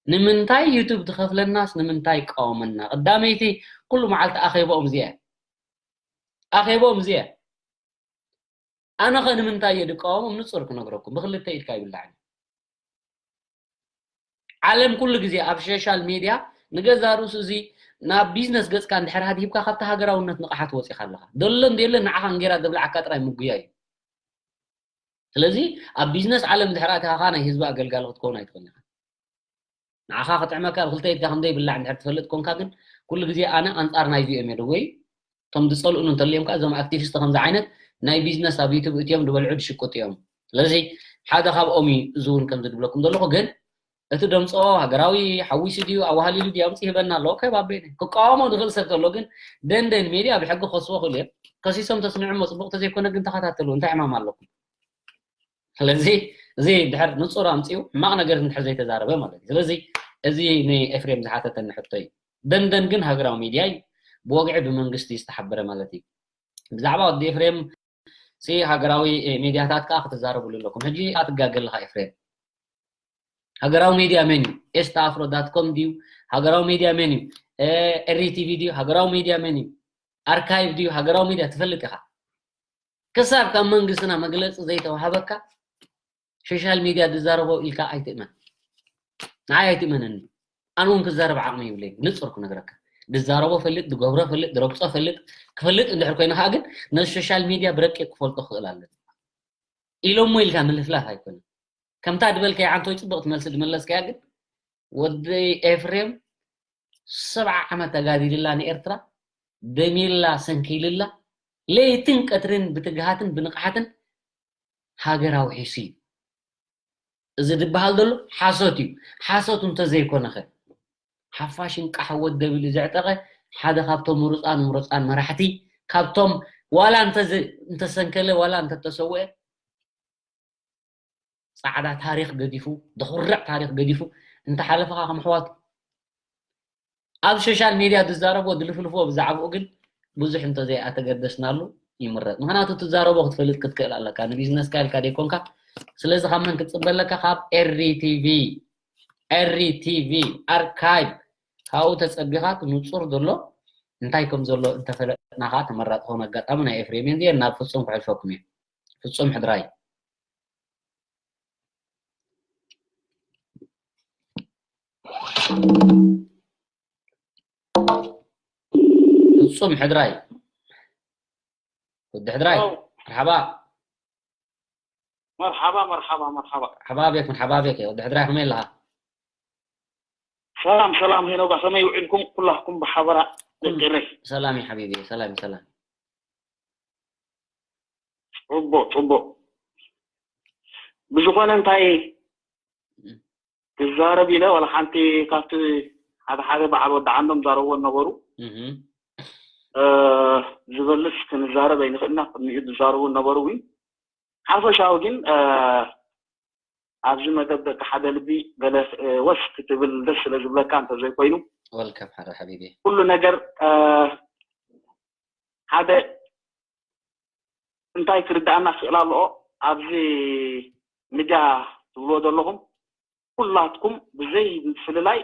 ንምንታይ ዩቱብ ትኸፍለናስ ንምንታይ ይቃወመና? ቀዳመይቲ ኩሉ መዓልቲ ኣኼባኦም እዚኣ ኣኼባኦም እዚኣ ኣነ ኸ ንምንታይ እየ ድቃወሞም ንጹር ክነግረኩም ብክልተ ኢድካ ይብላዕኒ። ዓለም ኩሉ ግዜ ኣብ ሶሻል ሚድያ ንገዛ ርእሱ እዚ ናብ ቢዝነስ ገጽካ እንድሕር ሃዲብካ ካብቲ ሃገራውነት ንቕሓት ወፂኻ ኣለኻ። ደሎ እንደየለ ንዓኻ እንጌራ ዘብልዓካ ጥራይ ምጉያ እዩ። ስለዚ ኣብ ቢዝነስ ዓለም እንድሕር ኣቲኻ ናይ ህዝቢ ኣገልጋሊ ክትከውን ኣይትኽእልን ኢኻ። ንዓኻ ክጥዕመካ ብክልተ ኢድካ ከምዘይ ብላዕ እንድሕር ትፈልጥ ኮንካ ግን ኩሉ ግዜ ኣነ ኣንጻር ናይዚ እዮም የደወይ እቶም ዝጸልኡኒ እንተልዮም ከዓ እዞም ኣክቲቪስት ከምዚ ዓይነት ናይ ቢዝነስ ኣብ ዩቱብ እትዮም ዝበልዑ ድሽቁጥ እዮም። ስለዚ ሓደ ካብኦም እዩ እዚ እውን ከምዚ ድብለኩም ዘለኹ ግን እቲ ደምፅኦ ሃገራዊ ሓዊሱ ድዩ ኣዋሃሊሉ ድዩ ኣምፅ ይህበና ኣለዎ ከባቤ ክቃወሞ ዝኽእል ሰብ ተሎ ግን ደንደን ሜድያ ብሕጊ ከስዎ ክእል እዮም። ከሲሶም ተስምዕሞ ፅቡቅ ተዘይኮነ ግን ተኸታተሉ እንታይ ሕማም ኣለኩም? ስለዚ እዚ ድሕር ንፁር ኣምፅኡ ሕማቕ ነገር እንድሕር ዘይተዛረበ ማለት እዩ። ስለዚ እዚ ንኤፍሬም ዝሓተተኒ ሕቶ እዩ። ደንደን ግን ሃገራዊ ሚድያ እዩ። ብወግዒ ብመንግስቲ ዝተሓበረ ማለት እዩ። ብዛዕባ ወዲ ኤፍሬም ሲ ሃገራዊ ሚድያታት ከዓ ክትዛረብሉ ኣለኩም። ሕጂ ኣትጋገል ኢኻ ኤፍሬም። ሃገራዊ ሚድያ መን እዩ? ኤስት ኣፍሮ ዳት ኮም ድዩ? ሃገራዊ ሚድያ መን እዩ? ኤሪ ቲቪ ድዩ? ሃገራዊ ሚድያ መን እዩ? ኣርካይቭ ድዩ? ሃገራዊ ሚድያ ትፈልጥ ኢኻ። ክሳብ ካብ መንግስትና መግለፂ ዘይተዋሃበካ ሶሻል ሚድያ ዝዛረቦ ኢልካ ኣይትእመን። ንዓይ ኣይትእመነኒ። ኣነ እውን ክዛረብ ዓቕሚ ይብለይ። ንፁር ክነግረካ። ዝዛረቦ ፈልጥ፣ ዝገብሮ ፈልጥ፣ ዝረግፆ ፈልጥ፣ ክፈልጥ እንድሕር ኮይነ ከዓ ግን ነዚ ሶሻል ሚድያ ብረቂቕ ክፈልጦ ክኽእል ኣለኒ። ኢሎሞ ኢልካ ምልፍላፍ ኣይኮነን። ከምታ ዝበልካያ ዓንቶይ ፅብቕቲ መልሲ ዝመለስካያ ግን ወዲ ኤፍሬም ሰብዓ ዓመት ተጋዲልላ ንኤርትራ ደሚላ ሰንኪልላ ለይትን ቀትርን ብትግሃትን ብንቕሓትን ሃገር ኣውሒሱ እዩ። እዚ ዝበሃል ዘሎ ሓሶት እዩ። ሓሶት እንተዘይኮነኸ ሓፋሽ እንቃሕ ወደብል እዩ ዘዕጠቐ ሓደ ካብቶም ምሩፃን ምሩፃን መራሕቲ፣ ካብቶም ዋላ እንተዝ-፣ እንተሰንከለ ዋላ እንተተሰውአ፣ ፃዕዳ ታሪኽ ገዲፉ፣ ደኹርዕ ታሪኽ ገዲፉ እንተሓለፈኻ ከም ኣሕዋቱ ኣብ ሶሻል ሚድያ ዝዛረቦ ዝልፍልፎ ብዛዕባኡ ግን ብዙሕ እንተዘይኣተገደስናሉ ይምረፅ። ምኽንያቱ ትዛረቦ ክትፈልጥ ክትክእል ኣለካ። ንቢዝነስካ ኢልካ ዘይኮንካ። ስለዚ ካብ መን ክትፅበ ኣለካ? ካብ ኤሪ ቲቪ። ኤሪ ቲቪ ኣርካይቭ፣ ካብኡ ተፀቢኻ እቲ ንፁር ዘሎ እንታይ ከም ዘሎ እንተፈለጥና ከዓ ተመራፂ ክኾን። ኣጋጣሚ ናይ ኤፍሬም እየን እዚአን ናብ ፍፁም ክሕልፈኩም እየ። ፍፁም ሕድራይ። ፍፁም ሕድራይ። ወዲ ሕድራይ። ሄሎ። መርሓባ። መርሓባ፣ መርሓባ፣ መርሓባ። መርሓባ ቤክ፣ መርሓባ ቤክ። ወዲ ሕድራይ ከመይ ኣለኻ? ሰላም፣ ሰላም ሄኖጋ፣ ከመይ ውዒልኩም ኩላኩም ብሓበራ? ኩሉ ደቂ ኤረይ። ሰላም እዩ ሓቢቢ፣ ሰላም፣ ሰላም። ጽቡቅ፣ ጽቡቅ። ብዝኾነ እንታይ እም። ክዛረብ ኢለ፣ ዋላ ሓንቲ ካብቲ ሓደ ሓደ በዓል ወዲ ዓንዶም ዛረብዎ ነበሩ። እም። እ፣ ዝበልጽ ክንዛረብ ኣይንኽእልና፣ ቅድሚኡ ዝዛረቡ ነበሩ እውን። ሓፈሻዊ ግን፣ እ፣ ኣብዚ መደብ ደቂ ሓደ ልቢ ገለ፣ እ፣ ወስ ክትብል ደስ ስለ ዝብለካ እንተዘይኮይኑ። ወልካም ሓረ ሓቢቢ። ኩሉ ነገር፣ እ፣ ሓደ እንታይ ክርድኣና ክኽእል ኣለዎ፣ ኣብዚ ሚድያ ትብልዎ ዘለኹም ኩላትኩም ብዘይ ምፍልላይ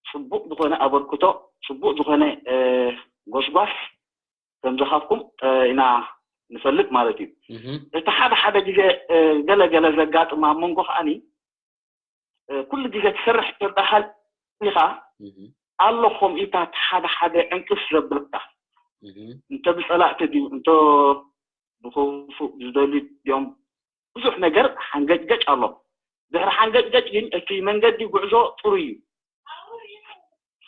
ጽቡቕ ዝኾነ ኣበርክቶ፣ ጽቡቕ ዝኾነ፣ እ፣ ጎስጓስ ከም ዝሃብኩም፣ እ፣ ኢና ንፈልጥ ማለት እዩ። እህ። እቲ ሓደ ሓደ ግዜ፣ እ፣ ገለ ገለ ዘጋጥም ኣብ መንጎ ከኣኒ፣ እ፣ ኩሉ ግዜ ትሰርሕ እንተደኣ ሃሊኻ እህ። ኣሎ ከምኡታት ሓደ ሓደ ዕንቅፍ ዘብለካ። እህ። እንተ ብጸላእቲ ድዩ፣ እንተ ብኽፉእ ዝደልዩ ድዮም፣ ብዙሕ ነገር ሓንገጭገጭ ኣሎ። ድሕሪ ሓንገጭገጭ ግን እቲ መንገዲ ጉዕዞ ጽሩይ እዩ።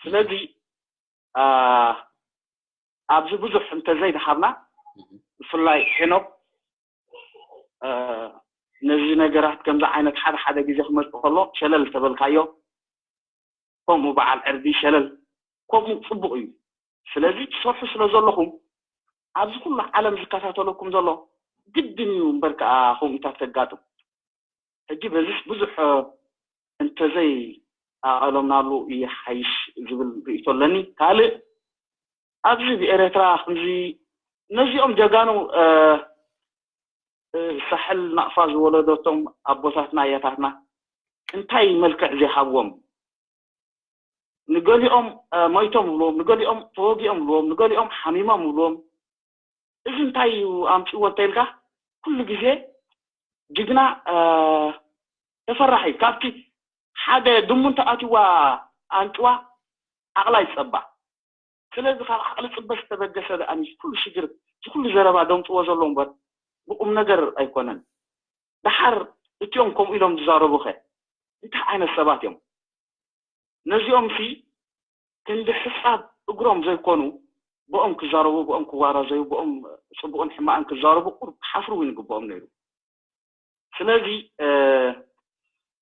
ስለዚ፣ አ፣ ኣብዚ ብዙሕ እንተዘይደሃብና፣ እህ። ብፍላይ ሄኖክ፣ አ፣ ነዚ ነገራት ከምዚ ዓይነት ሓደ ሓደ ግዜ ክመጽእ ከሎ ሸለል ተበልካዮ፣ ከምኡ በዓል ዕርዲ ሸለል፣ ከምኡ ጽቡቕ እዩ። ስለዚ ትሰርሑ ስለ ዘለኹም፣ ኣብዚ ኩሉ ዓለም ዝከታተለኩም ዘሎ ግድን እዩ እምበር ከኣ ከምኡታት ተጋጥም። ሕጂ በዚስ ብዙሕ እንተዘይ ኣቐለምናሉ ይሓይሽ ዝብል ርእይቶ ኣለኒ። ካልእ ኣብዚ ብኤረትራ ከምዚ ነዚኦም ጀጋኑ፣ እ፣ እ፣ ሳሕል ናቕፋ ዝወለደቶም ኣቦታትና ኣያታትና እንታይ መልክዕ ዘይሃብዎም? ንገሊኦም፣ እ፣ ሞይቶም እብልዎም፣ ንገሊኦም ተወጊኦም እብልዎም፣ ንገሊኦም ሓሚሞም እብልዎም። እዚ እንታይ እዩ ኣምጺእዎ እንተኢልካ፣ ኩሉ ግዜ ጅግና፣ እ፣ ተፈራሒ፣ ካብቲ ሓደ ድሙ እንተኣትዋ ኣንጭዋ ዓቕላ ይጸባ። ስለዚ ካብ ዓቕሊ ጽበ ዝተበገሰ ደኣ እዚ ኩሉ ሽግር፣ እዚ ኩሉ ዘረባ ደምጽዎ ዘሎ እምበር፣ ብቁም ነገር ኣይኮነን። ደሓር እቲኦም ከምኡ ኢሎም ዝዛረቡኸ እንታይ ዓይነት ሰባት እዮም? ነዚኦምሲ ክንዲ ሕጻብ እግሮም ዘይኮኑ፣ ብኦም ክዛረቡ፣ ብኦም ክዋራዘዩ፣ ብኦም ጽቡቕን ሕማቕን ክዛረቡ ቁሩብ ክሓፍሩ እውን ይግብኦም ነይሩ። ስለዚ፣ እ፣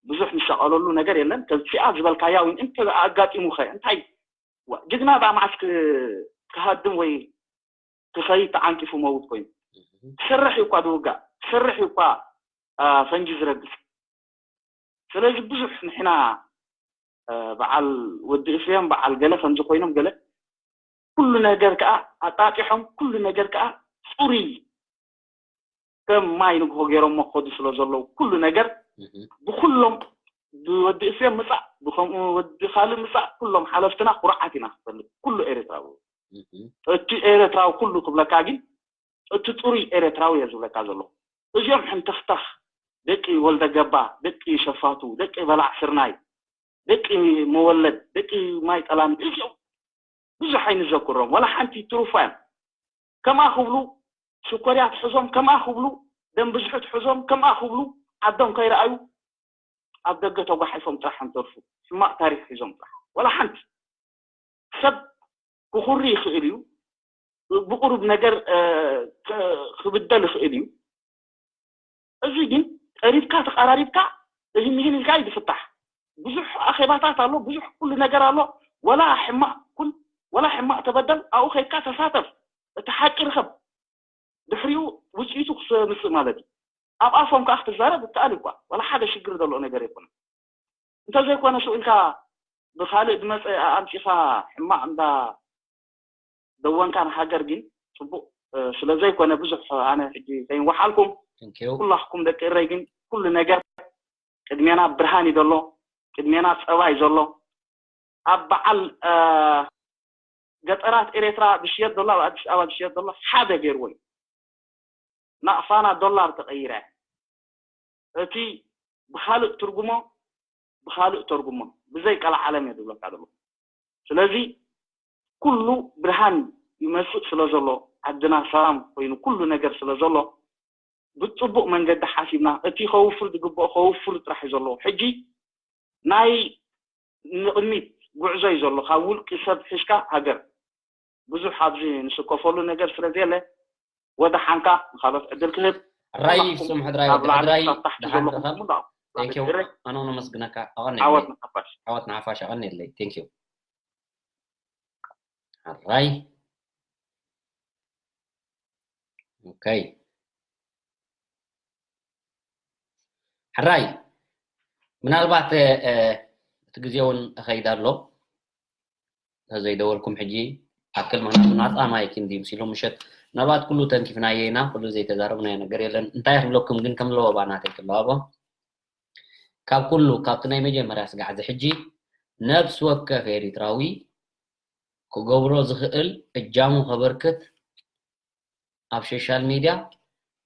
ብዙሕ ንሻቐለሉ ነገር የለን። ከምቲኣ ዝበልካያ እውን እንተ ኣጋጢሙኸ እንታይ? ዋ፣ ጅግና ደኣ መዓስ ክ-፣ ክሃድም ወይ ክኸይድ ተዓንቂፉ መውት ኮይኑ? እህ። ክሰርሕ እዩ እኳ ዝውጋእ፣ ክሰርሕ እዩ እኳ፣ አ፣ ፈንጂ ዝረግጽ። ስለዚ ብዙሕ ንሕና፣ እ፣ በዓል ወዲ ኤፍሬም፣ በዓል ገለ ከምዚ ኮይኖም ገለ፣ ኩሉ ነገር ከኣ ኣጣጢሖም፣ ኩሉ ነገር ከኣ ጽሩይ ከም ማይ ንግሆ ገይሮሞ ክኸዱ ስለ ዘለዉ፣ ኩሉ ነገር እህ። ብኩሎም፣ ብወዲ ኤፍሬም ምጻእ፣ ብከምኡ ወዲ ካልእ ምጻእ፣ ኩሎም ሓለፍትና ኩርዓት ኢና ክንፈልጥ፣ ኩሉ ኤርትራዊ። እህ። እቲ ኤርትራዊ ኩሉ ክብለካ ግን፣ እቲ ጽሩይ ኤርትራዊ እየ ዝብለካ ዘለኹ። እዚኦም ሕንተኽተኽ፣ ደቂ ወልደ ገባ፣ ደቂ ሸፋቱ፣ ደቂ በላዕ ስርናይ፣ ደቂ መወለድ፣ ደቂ ማይ ጠላሚት፣ እዚኦም ብዙሕ ኣይንዘክሮም፣ ዋላ ሓንቲ ትሩፋ እዮም። ከምኣ ክብሉ ሽኮርያ ትሕዞም፣ ከምኣ ክብሉ ደም ብዝሒ ትሕዞም፣ ከምኣ ክብሉ ዓዶም ከይረኣዩ ኣብ ደገ ተጓሒፎም ጥራሕ እንትተርፉ፣ ሕማቕ ታሪኽ ሒዞም ጥራሕ። ዋላ ሓንቲ። ሰብ ክኹሪ ይኽእል እዩ፣ ብቁሩብ ነገር፣ እ፣ ክ-፣ ክብደል ይኽእል እዩ። እዚ ግን ቀሪብካ ተቐራሪብካ እህን ይህን ኢልካ እዩ ዝፍታሕ። ብዙሕ ኣኼባታት ኣሎ፣ ብዙሕ ኩሉ ነገር ኣሎ። ወላ ሕማቕ ኩን ወላ ሕማቕ ተበደል ኣብኡ ከይድካ ተሳተፍ፣ እቲ ሓቂ ርኸብ፣ ድሕሪኡ ውፅኢቱ ክምፅእ ማለት እዩ። ኣብ ኣፎም ከዓ ክትዛረብ ይከኣል እኳ፣ ወላ ሓደ ሽግር ዘሎ ነገር የኮነ። እንተዘይኮነ ሽኡ ኢልካ ብካልእ ዝመፀ ኣምፂኻ ሕማቕ እንዳ ደወንካ ንሃገር ግን ፅቡቕ ስለዘይኮነ ብዙሕ ኣነ ሕጂ ከይንወሓልኩም። ኩላኩም ደቂ እረይ ግን ኩሉ ነገር ቅድሜና ብርሃን እዩ ዘሎ፣ ቅድሜና ፀባይ ዘሎ። ኣብ በዓል ገጠራት ኤርትራ ዝሽየጥ ዘሎ፣ ኣብ ኣዲስ ኣበባ ዝሽየጥ ዘሎ ሓደ ገይርዎ እዩ። ናቕፋና ዶላር ተቐይረ። እቲ ብኻልእ ትርጉሞ ብኻልእ ተርጉሞ፣ ብዘይ ቀልዓለም እየ ዝብለካ ዘሎ። ስለዚ ኩሉ ብርሃን ይመፅእ ስለ ዘሎ፣ ዓድና ሰላም ኮይኑ ኩሉ ነገር ስለ ዘሎ፣ ብፅቡቕ መንገዲ ሓሲብና፣ እቲ ከውፍር ዝግብኦ ከውፍር ጥራሕ እዩ ዘለዎ። ሕጂ ናይ ንቕድሚት ጉዕዞ እዩ ዘሎ፣ ካብ ውልቂ ሰብ ሒዝካ ሃገር። ብዙሕ ኣብዚ ንስከፈሉ ነገር ስለ ዘየለ፣ ወደ ሓንካ ንኻልኦት ዕድል ክህብ። ሕራይ ፍጹም፣ ሕራይ ወዲ ሕራይ፣ ደሓን ርኸብ። ቴንኪው። ኣነ እውን ኣመስግነካ። ኣቐኒ ዓወት ንሓፋሽ። ዓወት ንሓፋሽ፣ ኣቐኒ የለይ። ቴንኪው። ሕራይ። ኦኬ። ሕራይ፣ ምናልባት እቲ ግዜ እውን እኸይድ ኣሎ። ተዘይደወልኩም ሕጂ ኣክል፣ ምክንያቱ ናፃ ማይክ እንዲ ምስ ኢሎም ምሸት ምናልባት ኩሉ ተንኪፍናዮ ኢና፣ ኩሉ ዘይተዛረብናዮ ነገር የለን። እንታይ ክብለኩም ግን ከም ለወባ ናተይ ክለዋቦ፣ ካብ ኩሉ ካብቲ ናይ መጀመርያ ስጋዕ እዚ ሕጂ ነብሲ ወከፍ ኤሪትራዊ ክገብሮ ዝኽእል እጃሙ ከበርክት ኣብ ሶሻል ሚድያ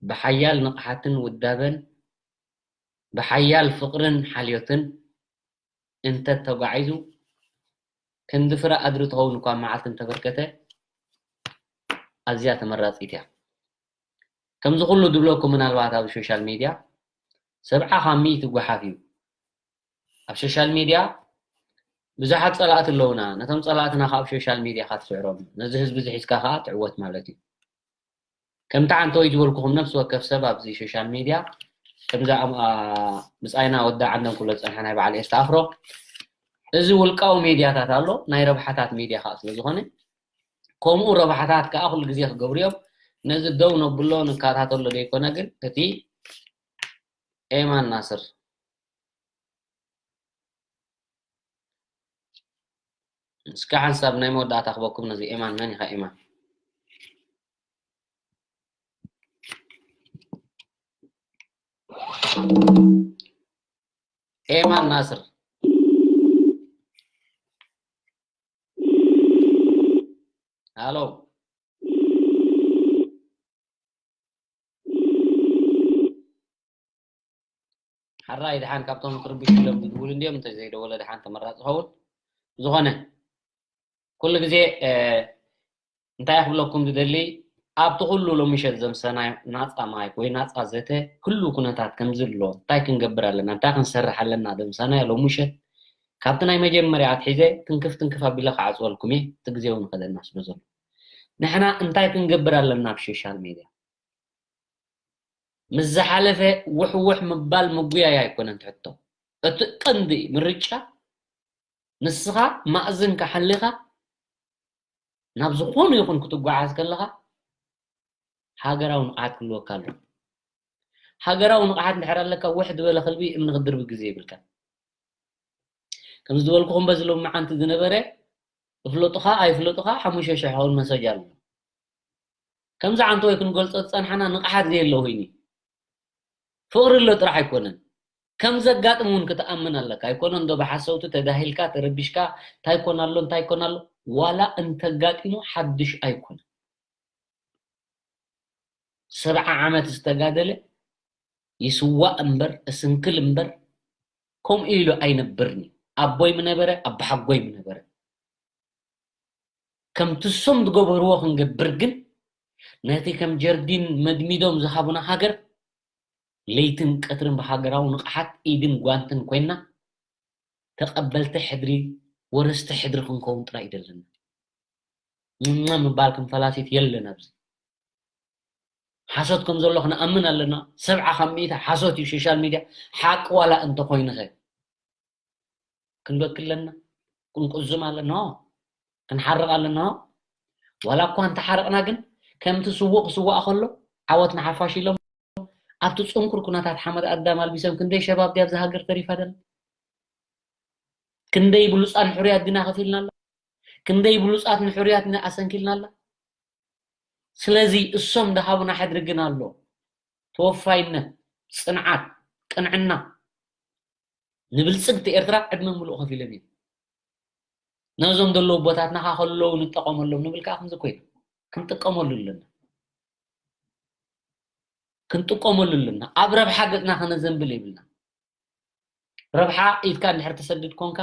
ብሓያል ንቕሓትን ውዳበን ብሓያል ፍቕርን ሓልዮትን እንተተጓዒዙ ክንዲ ፍረ ኣድሪ ትኸውን እኳ መዓልቲ እንተበርከተ ኣዝያ ተመራፂት እያ። ከምዚ ኩሉ ዝብለኩም ምናልባት ኣብ ሶሻል ሚድያ ሰብዓ ካብ ሚእቲ ጓሓፍ እዩ። ኣብ ሶሻል ሚድያ ብዙሓት ፀላእቲ ኣለውና። ነቶም ፀላእትና ካብ ሶሻል ሚድያ ካትስዕሮም፣ ነዚ ህዝቢ ዝሒዝካ ከዓ ትዕወት ማለት እዩ። ከምቲ ዓንተወይ ዝበልኩኹም ነፍሲ ወከፍ ሰብ ኣብዚ ሶሻል ሚድያ ከምዛ ብፃይና ወዳ ዓንደን ኩሎ ዝፀንሐ ናይ በዓል ኤስታ ኣፍሮ እዚ ውልቃዊ ሚድያታት ኣሎ፣ ናይ ረብሓታት ሚድያ ከዓ ስለዝኾነ ከምኡ ረብሓታት ከዓ ኩሉ ግዜ ክገብሩ እዮም። ነዚ ደው ነብሎ ንከታተሎ ዘይኮነ ግን እቲ ኤማን ናስር እስከ ሓንሳብ ናይ መወዳእታ ክበኩም ነዚ ኤማን መን ኢኻ ኤማን? ኤማን ናስር ሃሎ። ሓራይ ደሓን ካብቶም ክርብሽ ኢሎም ዝድውሉ እንዲዮም፣ እንተ ዘይደወለ ደሓን ተመራፂ ኸውን። ዝኾነ ኩሉ ግዜ እንታይ ክብለኩም ዝደሊ ኣብቲ ኩሉ ሎምሸት ዘምሰናይ ናፃ ማይክ ወይ ናፃ ዘተ ኩሉ ኩነታት ከምዝሎ እንታይ ክንገብር ኣለና እንታይ ክንሰርሕ ኣለና ዘምሰናይ ሎምሸት ካብቲ ናይ መጀመርያ ኣትሒዘ ትንክፍ ትንክፍ ኣቢለ ክዓፅወልኩም እየ። እቲ ግዜ እውን ከደና ስለ ዘሎ ንሕና እንታይ ክንገብር ኣለና ኣብ ሶሻል ሚድያ ምስ ዝሓለፈ ውሕውሕ ምባል ምጉያይ ኣይኮነን ትሕቶ። እቲ ቀንዲ ምርጫ ንስኻ ማእዝንካ ሓሊኻ ናብ ዝኾነ ይኹን ክትጓዓዝ ከለኻ ሃገራዊ ንቕሓት ክህልወካ ኣለዎ። ሃገራዊ ንቕሓት እንድሕር ኣለካ ውሕ ዝበለ ከልቢ እምኒ ክድርቢ ግዜ የብልካ። ከምዚ ዝበልኩኹም በዚ ሎሚ መዓንቲ ዝነበረ ይፍለጡኻ ኣይፍለጡኻ ሓሙሽተ ሽሕ ኸውን መሰጅ ኣሎ። ከምዚ ዓንተወይ ክንገልጾ ዝጸንሓና ንቕሓት ዘየለ ኮይኑ ፍቕሪ ኣሎ ጥራሕ ኣይኮነን ከም ዘጋጥም እውን ክትኣምን ኣለካ ኣይኮነ እንዶ ብሓሰውቲ ተዳሂልካ ተረቢሽካ እንታይ ኮን ኣሎ እንታይ ኮን ኣሎ ዋላ እንተጋጢሙ ሓድሽ ኣይኮነ ሰብዓ ዓመት ዝተጋደለ ይስዋእ እምበር እስንክል እምበር ከምኡ ኢሉ ኣይነብርን እዩ ኣቦይ ምነበረ ኣባሓጎይ ምነበረ ከምቲ እሶም ዝገበርዎ ክንገብር ግን ነቲ ከም ጀርዲን መድሚዶም ዝሃቡና ሃገር ለይትን ቀትርን ብሃገራዊ ንቕሓት ኢድን ጓንትን ኮይና ተቐበልቲ ሕድሪ ወረስቲ ሕድሪ ክንከውን ጥራይ እዩ ዘለና ምማ ምባል ከም ፈላሲት የለን ኣብዚ ሓሶት ከም ዘሎ ክንኣምን ኣለና ሰብዓ ካብ ሚእቲ ሓሶት እዩ ሶሻል ሚድያ ሓቂ ዋላ እንተኮይንኸ ክንበኪ ኣለና ክንቁዝም ኣለና ክንሓርቕ ኣለና። ዋላ እኳ እንተሓረቕና ግን ከምቲ ስዉእ ክስዋእ ከሎ ዓወት ንሓፋሽ ኢሎም ኣብቲ ጽንኩር ኩነታት ሓመድ ኣዳም ኣልቢሶም ክንደይ ሸባብ ድያ ኣብዛ ሃገር ተሪፋ ደላ? ክንደይ ብሉጻት ንሕሩያት ዲና ከፊልና ኣላ? ክንደይ ብሉጻት ንሕሩያት ዲና ኣሰንኪልና ኣላ? ስለዚ እሶም ድሃቡና ሕድሪ ግን ኣሎ። ተወፋይነት፣ ጽንዓት፣ ቅንዕና ንብልጽግቲ ኤርትራ ዕድመ ምሉእ ከፊሎም እዮም። ነዞም ዘለዉ ቦታትና ከ ከለዉ ንጠቐመሎም ንብል ከኣ ከምዚ ኮይና ክንጥቀመሉ ኣለና። ክንጥቀመሉ ኣለና። ኣብ ረብሓ ገጽና ከነዘንብል የብልና። ረብሓ ኢድካ እንድሕር ተሰድድ ኮንካ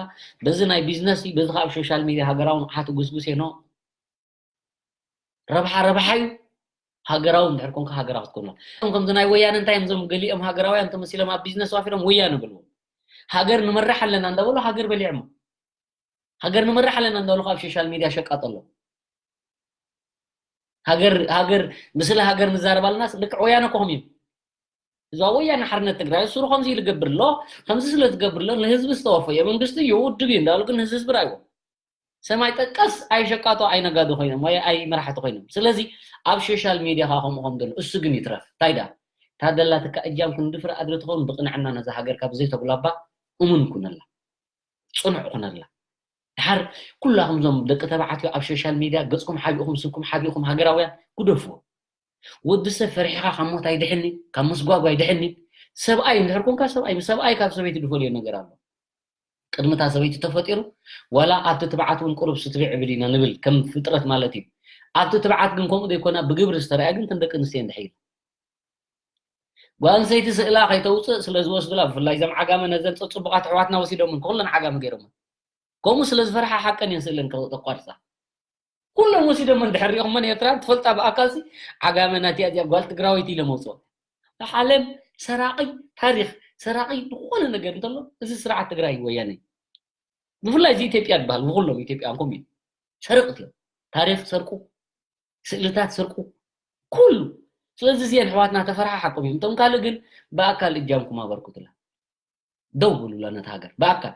በዚ ናይ ቢዝነስ እዩ፣ በዚ ካብ ሶሻል ሚድያ ሃገራዊ ንቕሓት ጉስጉስ የኖ። ረብሓ ረብሓ እዩ። ሃገራዊ እንድሕር ኮንካ ሃገራዊ ክትኮን ኣለካ። ከምዚ ናይ ወያነ እንታይ እዮም እዞም ገሊኦም ሃገራውያን ተመሲሎም ኣብ ቢዝነስ ዋፊሮም ወያነ በልዎ። ሃገር ንመርሕ ኣለና እንዳበሉ ሃገር በሊዖሞ። ሃገር ንመርሕ ኣለና እንዳበሉ ካብ ሶሻል ሚድያ ሸቃጠሎ። ሃገር ሃገር ብስለ ሃገር ንዛረብ ኣለና ልክዕ ወያነ ኮኹም እዩ። እዛ ወያነ ሓርነት ትግራይ ሱሩ ከምዚ ኢሉ ገብር ኣሎ፣ ከምዚ ስለ ዝገብር ኣሎ ንህዝቢ ዝተወፈየ መንግስቲ እዩ ውድብ እዩ እንዳበሉ ግን ህዝቢ ራይዎ። ሰማይ ጠቀስ ኣይሸቃጦ ኣይነጋዶ ኮይኖም ወይ ኣይ መራሕቲ ኮይኖም። ስለዚ ኣብ ሶሻል ሚድያ ከኣ ከምኡ ከም ዘሎ እሱ ግን ይትረፍ። እንታይ ደኣ እታ ደላትካ እጃም ክንዲ ፍረ ኣድሪ ትኸውን ብቕንዕና ነዛ ሃገር ካብ ዘይተጉላባ እሙን ኩነላ። ጽኑዕ ኩነላ። ድሓር ኩላኹም እዞም ደቂ ተባዕትዮ ኣብ ሶሻል ሚድያ ገጽኩም ሓቢእኹም ስምኩም ሓቢእኹም ሃገራውያን ግደፍዎ። ወዲ ሰብ ፈሪሕኻ ካብ ሞት ኣይድሕኒ፣ ካብ መስጓጓ ኣይድሕኒ። ሰብኣይ እንድሕር ኮንካ ሰብኣይ፣ ሰብኣይ ካብ ሰበይቲ ዝፈልዮ ነገር ኣሎ። ቅድሚ እታ ሰበይቲ ተፈጢሩ ዋላ ኣብቲ ትብዓት እውን ቁሩብ ስትቢዕ ብል ኢና ንብል ከም ፍጥረት ማለት እዩ። ኣብቲ ትብዓት ግን ከምኡ ዘይኮና ብግብሪ ዝተረኣያ ግን ተን ደቂ ኣንስትዮ እንድሕር ኢሉ ጓል ኣንስተይቲ ስእላ ከይተውፅእ ስለ ዝወስዱላ ብፍላይ እዞም ዓጋመ ነዘን ፅቡቓት ኣሕዋትና ወሲዶምን ኩለን ዓጋመ ገይሮምን ከምኡ ስለ ዝፈርሓ ሓቀን እየን ስእለን ከቋርፃ ኩሎም ወሲዶም እንድሕር ሪኢኹመን ኤርትራ ትፈልጣ ብኣካልሲ ዓጋመ ናቲያ እዚኣ ጓል ትግራወይቲ ኢሎም ኣውፅኦ ዓለም ሰራቒ ታሪኽ ሰራቒ ዝኾነ ነገር እንተሎ እዚ ስርዓት ትግራይ ወያነ ብፍላይ እዚ ኢትዮጵያ ዝበሃል ብኩሎም ኢትዮጵያን ኮም እዩ ሰርቕ እዮም ታሪኽ ሰርቁ ስእልታት ሰርቁ ኩሉ ስለዚ እዚአን ኣሕዋትና ተፈራሓሓቁም እዮም እቶም ካልእ ግን ብኣካል እጃምኩም ኣበርክቱላ ደው ብሉላ ነታ ሃገር ብኣካል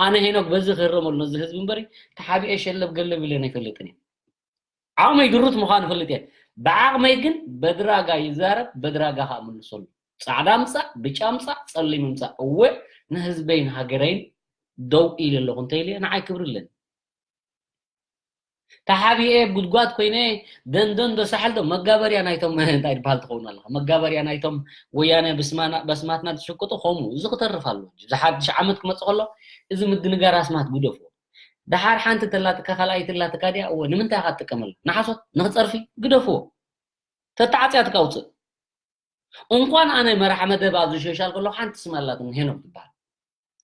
ኣነ ሄኖክ በዚ ክህረመሉ ነዚ ህዝቢ እምበሪ ተሓቢኤ ሸለብ ገለብ ኢለን ኣይፈልጥን እየ ዓቕመይ ድሩት ምዃኑ እፈልጥ እየ ብዓቕመይ ግን በድራጋ ይዛረብ በድራጋ ከዓ ምልሰሉ ፃዕዳ ምፃእ ብጫ ምፃእ ፀሊም ምፃእ እወ ንህዝበይን ሃገረይን ደው ኢለ ኣለኹ እንተኢለ ንዓይ ክብሪ ኣለኒ ተሓቢኤ ጉድጓድ ኮይነ ደንደን ዶ ሳሕል ዶ መጋበርያ ናይቶም እንታይ ዝበሃል ትኸውን ኣለኻ መጋበርያ ናይቶም ወያነ በስማትና ዝሽቅጡ ከምኡ እዚ ክተርፍ ኣለዎ እዚ ሓድሽ ዓመት ክመፅእ ከሎ እዚ ምድንጋር ኣስማት ግደፍዎ ደሓር ሓንቲ ተላትካ ካልኣይቲ ተላትካ ድያ እወ ንምንታይ ኢኻ ትጥቀመላ ንሓሶት ንክፀርፊ ግደፍዎ ተተዓፅያ ትካውፅእ እንኳን ኣነ መራሕ መደብ ኣብዚ ሸሻል ከሎ ሓንቲ ስም ኣላትኒ ሄኖክ ትበሃል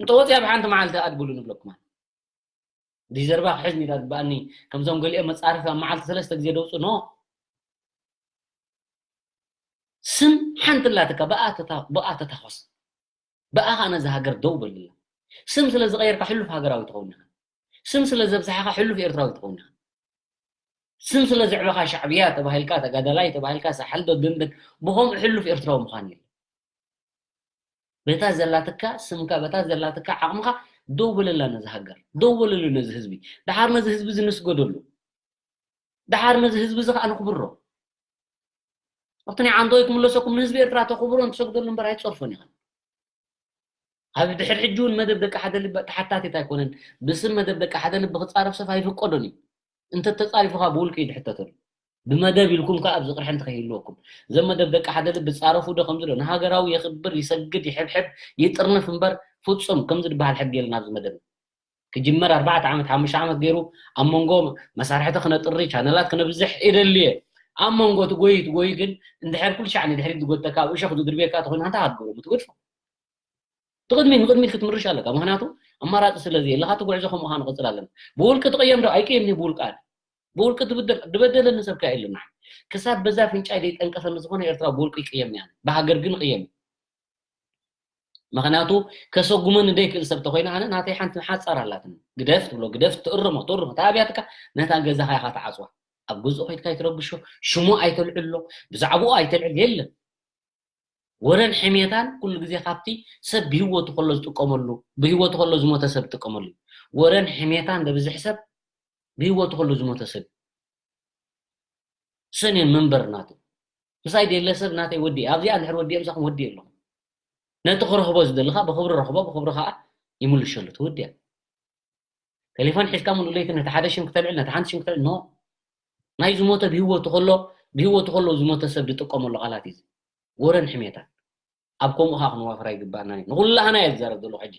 እንተ ወፂኣ ብሓንቲ መዓልቲ ኣድብሉ ንብለኩም ዲዘርባ ክሕዝ ሚዳ ዝበኣኒ ከምዞም ገሊኦ መፃርፊ ኣብ መዓልቲ ሰለስተ ግዜ ደውፁ ኖ ስም ሓንቲ ኣላትካ ብኣ ተታኮስ ብኣ ከዓ ነዚ ሃገር ደው በልላ ስም ስለ ዝቀየርካ ሕሉፍ ሃገራዊ ትኸውን ኢኻ ስም ስለ ዘብዝሓኻ ሕሉፍ ኤርትራዊ ትኸውን ኢኻ ስም ስለ ዘዕበኻ ሻዕብያ ተባሂልካ ተጋዳላይ ተባሂልካ ሳሕል ዶ ድንድን ብኸምኡ ሕሉፍ ኤርትራዊ ምዃን የለ በታ ዘላትካ ስምካ በታ ዘላትካ ዓቕምኻ ደው በለላ ነዚ ሃገር ደው በለሉ ነዚ ህዝቢ ደሓር ነዚ ህዝቢ እዚ ንስገደሉ ደሓር ነዚ ህዝቢ እዚ ከዓ ንክብሮ ኣብቲ ናይ ዓንተወይ ክምለሰኩም ንህዝቢ ኤርትራ ተኽብሮን ትሰግደሉ እምበር ኣይትፀርፎን ኢኻ ኣብ ድሕር ሕጂ እውን መደብ ደቂ ሓደ ልቢ ተሓታቲት ኣይኮነን ብስም መደብ ደቂ ሓደ ልቢ ክፃረፍ ሰብ ኣይፍቀዶን እዩ እንተተጻሪፉ ከኣ ብውልቂ እዩ ዝሕተተሉ። ብመደብ ኢልኩም ከኣ ኣብዚ ቅርሒ እንተኸይህልወኩም። እዞም መደብ ደቂ ሓደ ልቢ ጻረፉ ዶ ከምዚ ዶ ንሃገራዊ የኽብር፣ ይሰግድ፣ ይሕብሕብ፣ ይጥርንፍ እምበር ፍጹም ከምዚ ዝበሃል ሕጊ የለን ኣብዚ መደብ። ክጅመር ኣርባዕተ ዓመት ሓሙሽተ ዓመት ገይሩ ኣብ መንጎ መሳርሕቲ ክነጥሪ ቻነላት ክነብዝሕ እደሊ እየ። ኣብ መንጎ እቲ ጎዩ እቲ ጎዩ ግን እንድሕር ኩሉ ሻዕ ንድሕሪት ዝጎተካ ኣብ እሾኽ ዝድርብየካ ተኾይኑ ኣንታ ክትገብሮ ምትገድፎ። ትቕድሚት ንቕድሚት ክትምርሽ ኣለካ ምኽንያቱ ኣማራፂ ስለ ዘየለካ እቲ ጉዕዞ ከምኡ ካ ንቕፅል ኣለና ብውልቂ ትቕየም ዶ ኣይቅየም ብውልቂ ኣነ ብውልቂ ድበደለኒ ሰብ ከ የለን ክሳብ በዛ ፍንጫይ ዘይጠንቀሰኒ ዝኾነ ኤርትራ ብውልቂ ይቅየም እያ ብሃገር ግን ይቅየም እዩ ምኽንያቱ ከሰጉመኒ ዘይክእል ሰብ ተኮይነ ኣነ ናተይ ሓንቲ ሓፃር ኣላትኒ ግደፍ ትብሎ ግደፍ ትእርሞ ትእርሞ ተኣብያትካ ነታ ገዛኻ ኢኻ ትዓፅዋ ኣብ ገዝኡ ከይድካ ኣይትረብሾ ሽሙ ኣይተልዕሎ ብዛዕባኡ ኣይተልዕል የለን ወረን ሕሜታን ኩሉ ግዜ ካብቲ ሰብ ብህይወቱ ከሎ ዝጥቀመሉ ብህይወቱ ከሎ ዝሞተ ሰብ ዝጥቀመሉ እዩ። ወረን ሕሜታን ዘብዝሕ ሰብ ብህይወቱ ከሎ ዝሞተ ሰብ። ሰኔን መንበር ናቱ። ምሳይ ደለ ሰብ ናተይ ወዲ እየ። ኣብዚኣ እንድሕር ወዲ እየ፣ ምሳኹም ወዲ እየ ኣለኹ። ነቲ ክረኽቦ ዝደሊ ኸኣ ብኽብሪ ረኽቦ፣ ብኽብሪ ኸኣ ይምልሸሉ። ትውድያ። ቴሌፎን ሒዝካ ሙሉእ ለይቲ ነቲ ሓደ ሽም ክተልዕል፣ ነቲ ሓንቲ ሽም ክተልዕል፣ ኖ። ናይ ዝሞተ ብህይወቱ ከሎ፣ ብህይወቱ ከሎ ዝሞተ ሰብ ዝጥቀመሉ ቃላት እዩ እዚ። ወረን ሕሜታን። ኣብ ከምኡ ኸኣ ክንዋፈር ኣይግባእናን እዩ። ንኹላህና እየ ዝዛረብ ዘለኹ ሕጂ።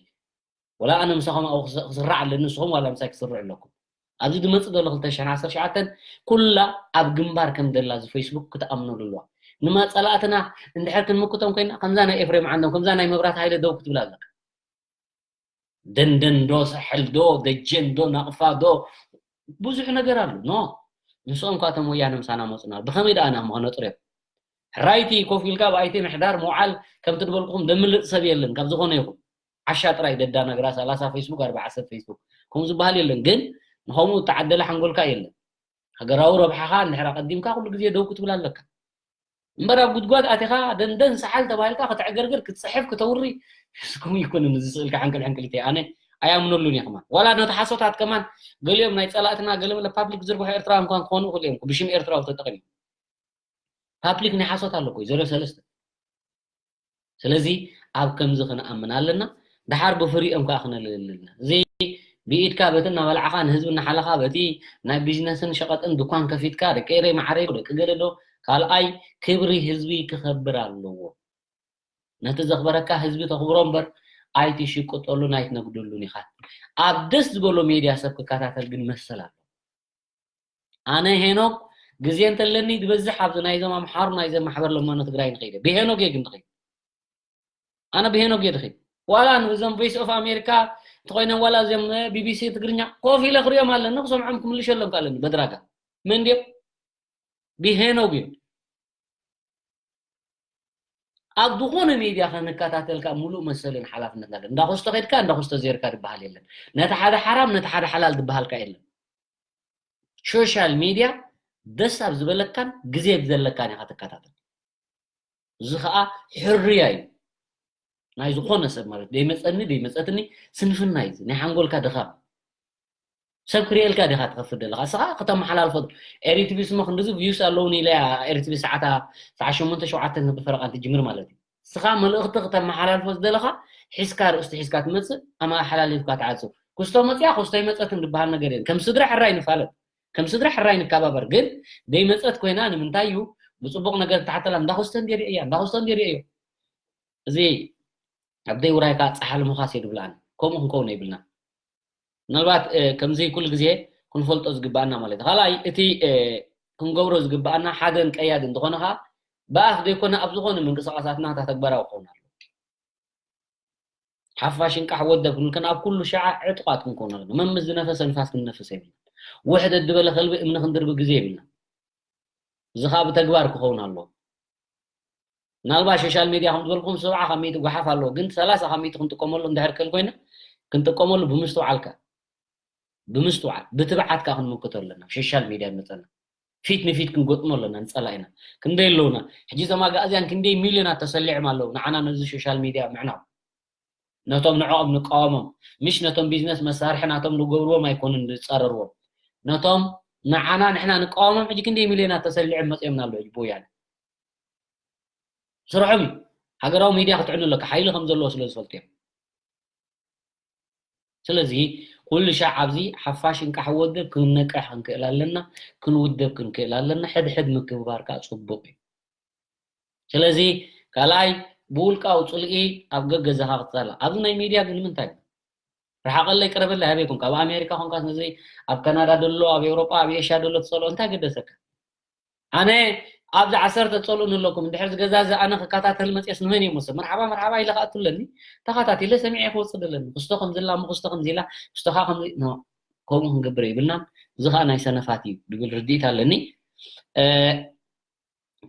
ወላ ኣነ ምሳኹም ኣብኡ ክስ-፣ ክስራዕ ኣለኒ፣ ንስኹም ዋላ ምሳይ ክስርዑ ኣለኩም። ኣብዚ ዝመጽእ ዘሎ ክልተ ሽሕን ዓሰርተ ሸውዓተን ኩላ ኣብ ግንባር ከም ዘላ እዚ ፌስቡክ ክትኣምነሉ ኣለዋ። ንመ-፣ ጸላእትና እንድሕር ክንምክቶም ኮይና፣ ከምዛ ናይ ኤፍሬም ዓንዶም፣ ከምዛ ናይ መብራት ሃይለ ደው ክትብል ኣለካ። ደንደን ዶ፣ ሳሕል ዶ፣ ደጀን ዶ፣ ናቕፋ ዶ፣ ብዙሕ ነገር ኣሎ። ኖ፣ ንስኦም እኳ እቶም ወያነ ምሳና መጹና፣ ብኸመይ ደኣ ኢና እሞ ክነጥርዮም? ሕራይቲ ኮፍ ኢልካ ብኣይቲ ምሕዳር ምውዓል ከምቲ ዝበልኩኹም ደምልጥ ሰብ የለን፣ ካብ ዝኾነ ይኹን። ዓሻ ጥራይ ደዳናግራ ሰላሳ ፌስቡክ፣ ኣርባዓ ሰብ ፌስቡክ። ከምኡ ዝበሃል የለን፣ ግን ንኸምኡ እተዓደለ ሓንጎልካ የለን። ሃገራዊ ረብሓኻ እንድሕር ኣቐዲምካ ኩሉ ግዜ ደው ክትብል ኣለካ። እምበር ኣብ ጉድጓድ ኣቲኻ ደንደን ሰሓል ተባሂልካ ከተዕገርግር፣ ክትጽሕፍ፣ ክተውሪ፣ እስኩም ይኩንን እዚ ስእልካ ሕንቅል ሕንቅል ኢተይ ኣነ ኣያምነሉን እየ ከማን። ዋላ ነቲ ሓሶታት ከማን ገሊኦም ናይ ጸላእትና ገለመለ ፓብሊክ ዝርብሑ ኤርትራውያን እንኳን ክኾኑ ይኽእሉ እዮም፣ ብሽም ኤርትራዊ ተጠቒሙ። ፓብሊክ ናይ ሓሶት ኣሎ እኮ እዩ፣ ዜሮ ሰለስተ። ስለዚ ኣብ ከምዚ ክንኣምን ኣለና። ደሓር ብፍሪኦም ከኣ ክነልልልና። እዚ ብኢድካ በቲ እናበላዕኻ ንህዝቢ እናሓለኻ በቲ ናይ ቢዝነስን ሸቐጥን ድኳን ከፊትካ ደቂ ኤረይ ማዓረይ ደቂ ገለ ዶ ካልኣይ ክብሪ ህዝቢ ክኸብር ኣለዎ። ነቲ ዘኽበረካ ህዝቢ ተኽብሮ እምበር ኣይትሽቅጠሉን ኣይትነግደሉን ኢኻ። ኣብ ደስ ዝበሎ ሜድያ ሰብ ክከታተል ግን መሰል ኣሎ። ኣነ ሄኖክ ግዜ እንተለኒ ዝበዝሕ ኣብዚ ናይዞም ኣምሓሩ ናይዞም ማሕበር ለማኖ ትግራይ ንኸይደ ብሄኖክ እየ ግን ድኸይድ ኣነ ብሄኖክ እየ ድኸይድ ዋላ ንብዞም ቮይስ ኦፍ ኣሜሪካ እንተኮይኖም ዋላ እዚኦም ቢቢሲ ትግርኛ ኮፍ ኢለ ክሪኦም ኣለኒ ክሰምዖም ክምልሸሎም ኣለኒ በድራጋ መን ድዮም ብሄኖክ እዮም ኣብ ዝኾነ ሚድያ ከንከታተልካ ሙሉእ መሰልን ሓላፍነት ኣለና። እንዳኮስቶ ከድካ እንዳኮስቶ ዘርካ ዝበሃል የለን። ነቲ ሓደ ሓራም ነቲ ሓደ ሓላል ዝበሃልካ የለን። ሶሻል ሚድያ ደስ ኣብ ዝበለካን ግዜ ዘለካን ኢኻ ትከታተል። እዚ ከዓ ሕርያ እዩ ናይ ዝኾነ ሰብ ማለት ደይመፀኒ ደይመፀትኒ ስንፍና እዩ ናይ ሓንጎልካ ድኻም ሰብ ክርእየልካ ዲኻ ትኸፍት ዘለኻ እስኻ ከተመሓላልፎ ኤሪቲቪ ስሞ ክንድዚ ቪዩስ ኣለውኒ ኢለ እያ ኤሪቲቪ ሰዓታ ሰዓ ሸሞንተ ሸውዓተ ንብፈረቓ እንትጅምር ማለት እዩ እስኻ መልእኽቲ ክተመሓላልፎ ዝደለኻ ሒዝካ ርእስቲ ሒዝካ ትመፅእ ኣመሓላሊፍካ ትዓፅው ክስቶ መፅያ ክስቶ ይመፀትን ዝበሃል ነገር የለን ከም ስድራ ሕራይ ንፋለጥ ከም ስድራ ሕራይ ንከባበር ግን ደይመፀት ኮይና ንምንታይ እዩ ብፅቡቕ ነገር ተሓተላ እንዳክስቶ እንዴ ርእያ እንዳክስቶ እንዴ ርእዮ እዚ ኣብ ደይ ውራይካ ጸሓል ምዃስ የድብላን ከምኡ ክንከውን የብልና ምናልባት ከምዚ ኩሉ ግዜ ክንፈልጦ ዝግባኣና ማለት እዩ ካልኣይ እቲ ክንገብሮ ዝግባኣና ሓደን ቀያድን ዝኾነ ከዓ ብኣፍ ዘይኮነ ኣብ ዝኾነ ምንቅስቃሳትና እታ ተግባራዊ ክኸውን ኣሎ ሓፋሽ እንቃሕ ወደብ ክንከን ኣብ ኩሉ ሸዓ ዕጡቃት ክንከውን ኣለና መምስ ዝነፈሰ ንፋስ ክንነፍስ የብልና ውሕደት ዝበለ ከልቢ እምኒ ክንድርቢ ግዜ የብልና እዚ ከዓ ብተግባር ክኸውን ኣለዎ ምናልባት ሶሻል ሚድያ ከም ዝበልኩም ሰብዓ ካብ ሚእቲ ጓሓፍ ኣለዎ ግን ሰላሳ ካብ ሚእቲ ክንጥቀመሉ እንድሕር ክእል ኮይና ክንጥቀመሉ ብምስትውዓልካ ብምስትውዓል ብትብዓት ከዓ ክንምክቶ ኣለና ሶሻል ሚድያ ንመፀና ፊት ንፊት ክንገጥሞ ኣለና ንፀላኢና ክንደይ ኣለውና ሕጂ እዞም ኣጋእዝያን ክንደይ ሚልዮናት ተሰሊዖም ኣለዉ ንዓና ነዚ ሶሻል ሚድያ ምዕናው ነቶም ንዕኦም ንቃወሞም ምሽ ነቶም ቢዝነስ መሳርሒ ናቶም ንገብርዎም ኣይኮኑን ዝፃረርዎም ነቶም ንዓና ንሕና ንቃወሞም ሕጂ ክንደይ ሚልዮናት ተሰሊዖም መፅኦምና ኣለዉ ሕጂ ብወያነ ስርሖም እዩ ሃገራዊ ሚድያ ክትዕኑ ኣለካ ሓይሊ ከም ዘለዎ ስለ ዝፈልጡ እዮም ስለዚ ኩሉ ሻዕ ኣብዚ ሓፋሽ እንቃሕ ወደብ ክንነቅሕ ክንክእል ኣለና ክንውደብ ክንክእል ኣለና ሕድሕድ ምክብባር ከዓ ፅቡቅ እዩ ስለዚ ካልኣይ ብውልቃዊ ፅልኢ ኣብ ገገዛኻ ክትፀላ ኣብዚ ናይ ሚድያ ግን ንምንታይ ርሓቐለይ ቅረበለይ ሃበይ ኮንካ ኣብ ኣሜሪካ ኮንካ ነዚ ኣብ ካናዳ ደሎ ኣብ ኤውሮጳ ኣብ ኤሽያ ደሎ ትፀልኦ እንታይ ገደሰካ ኣነ ኣብዚ ዓሰርተ ትፀልኡኒ ኣለኩም እንድሕር ዝገዛዚ ኣነ ክከታተል መፅየስ ንመን እየ መሰ መርሓባ መርሓባ ኢለ ክኣቱ ኣለኒ ተኸታቲለ ሰሚዐ ክወፅእ ደለኒ ክስቶ ከምዚ ላ ክስቶ ከምዚ ኢላ ክስቶኻ ከምዚ ከምኡ ክንገብር የብልናን እዚ ከዓ ናይ ሰነፋት እዩ ዝብል ርድኢት ኣለኒ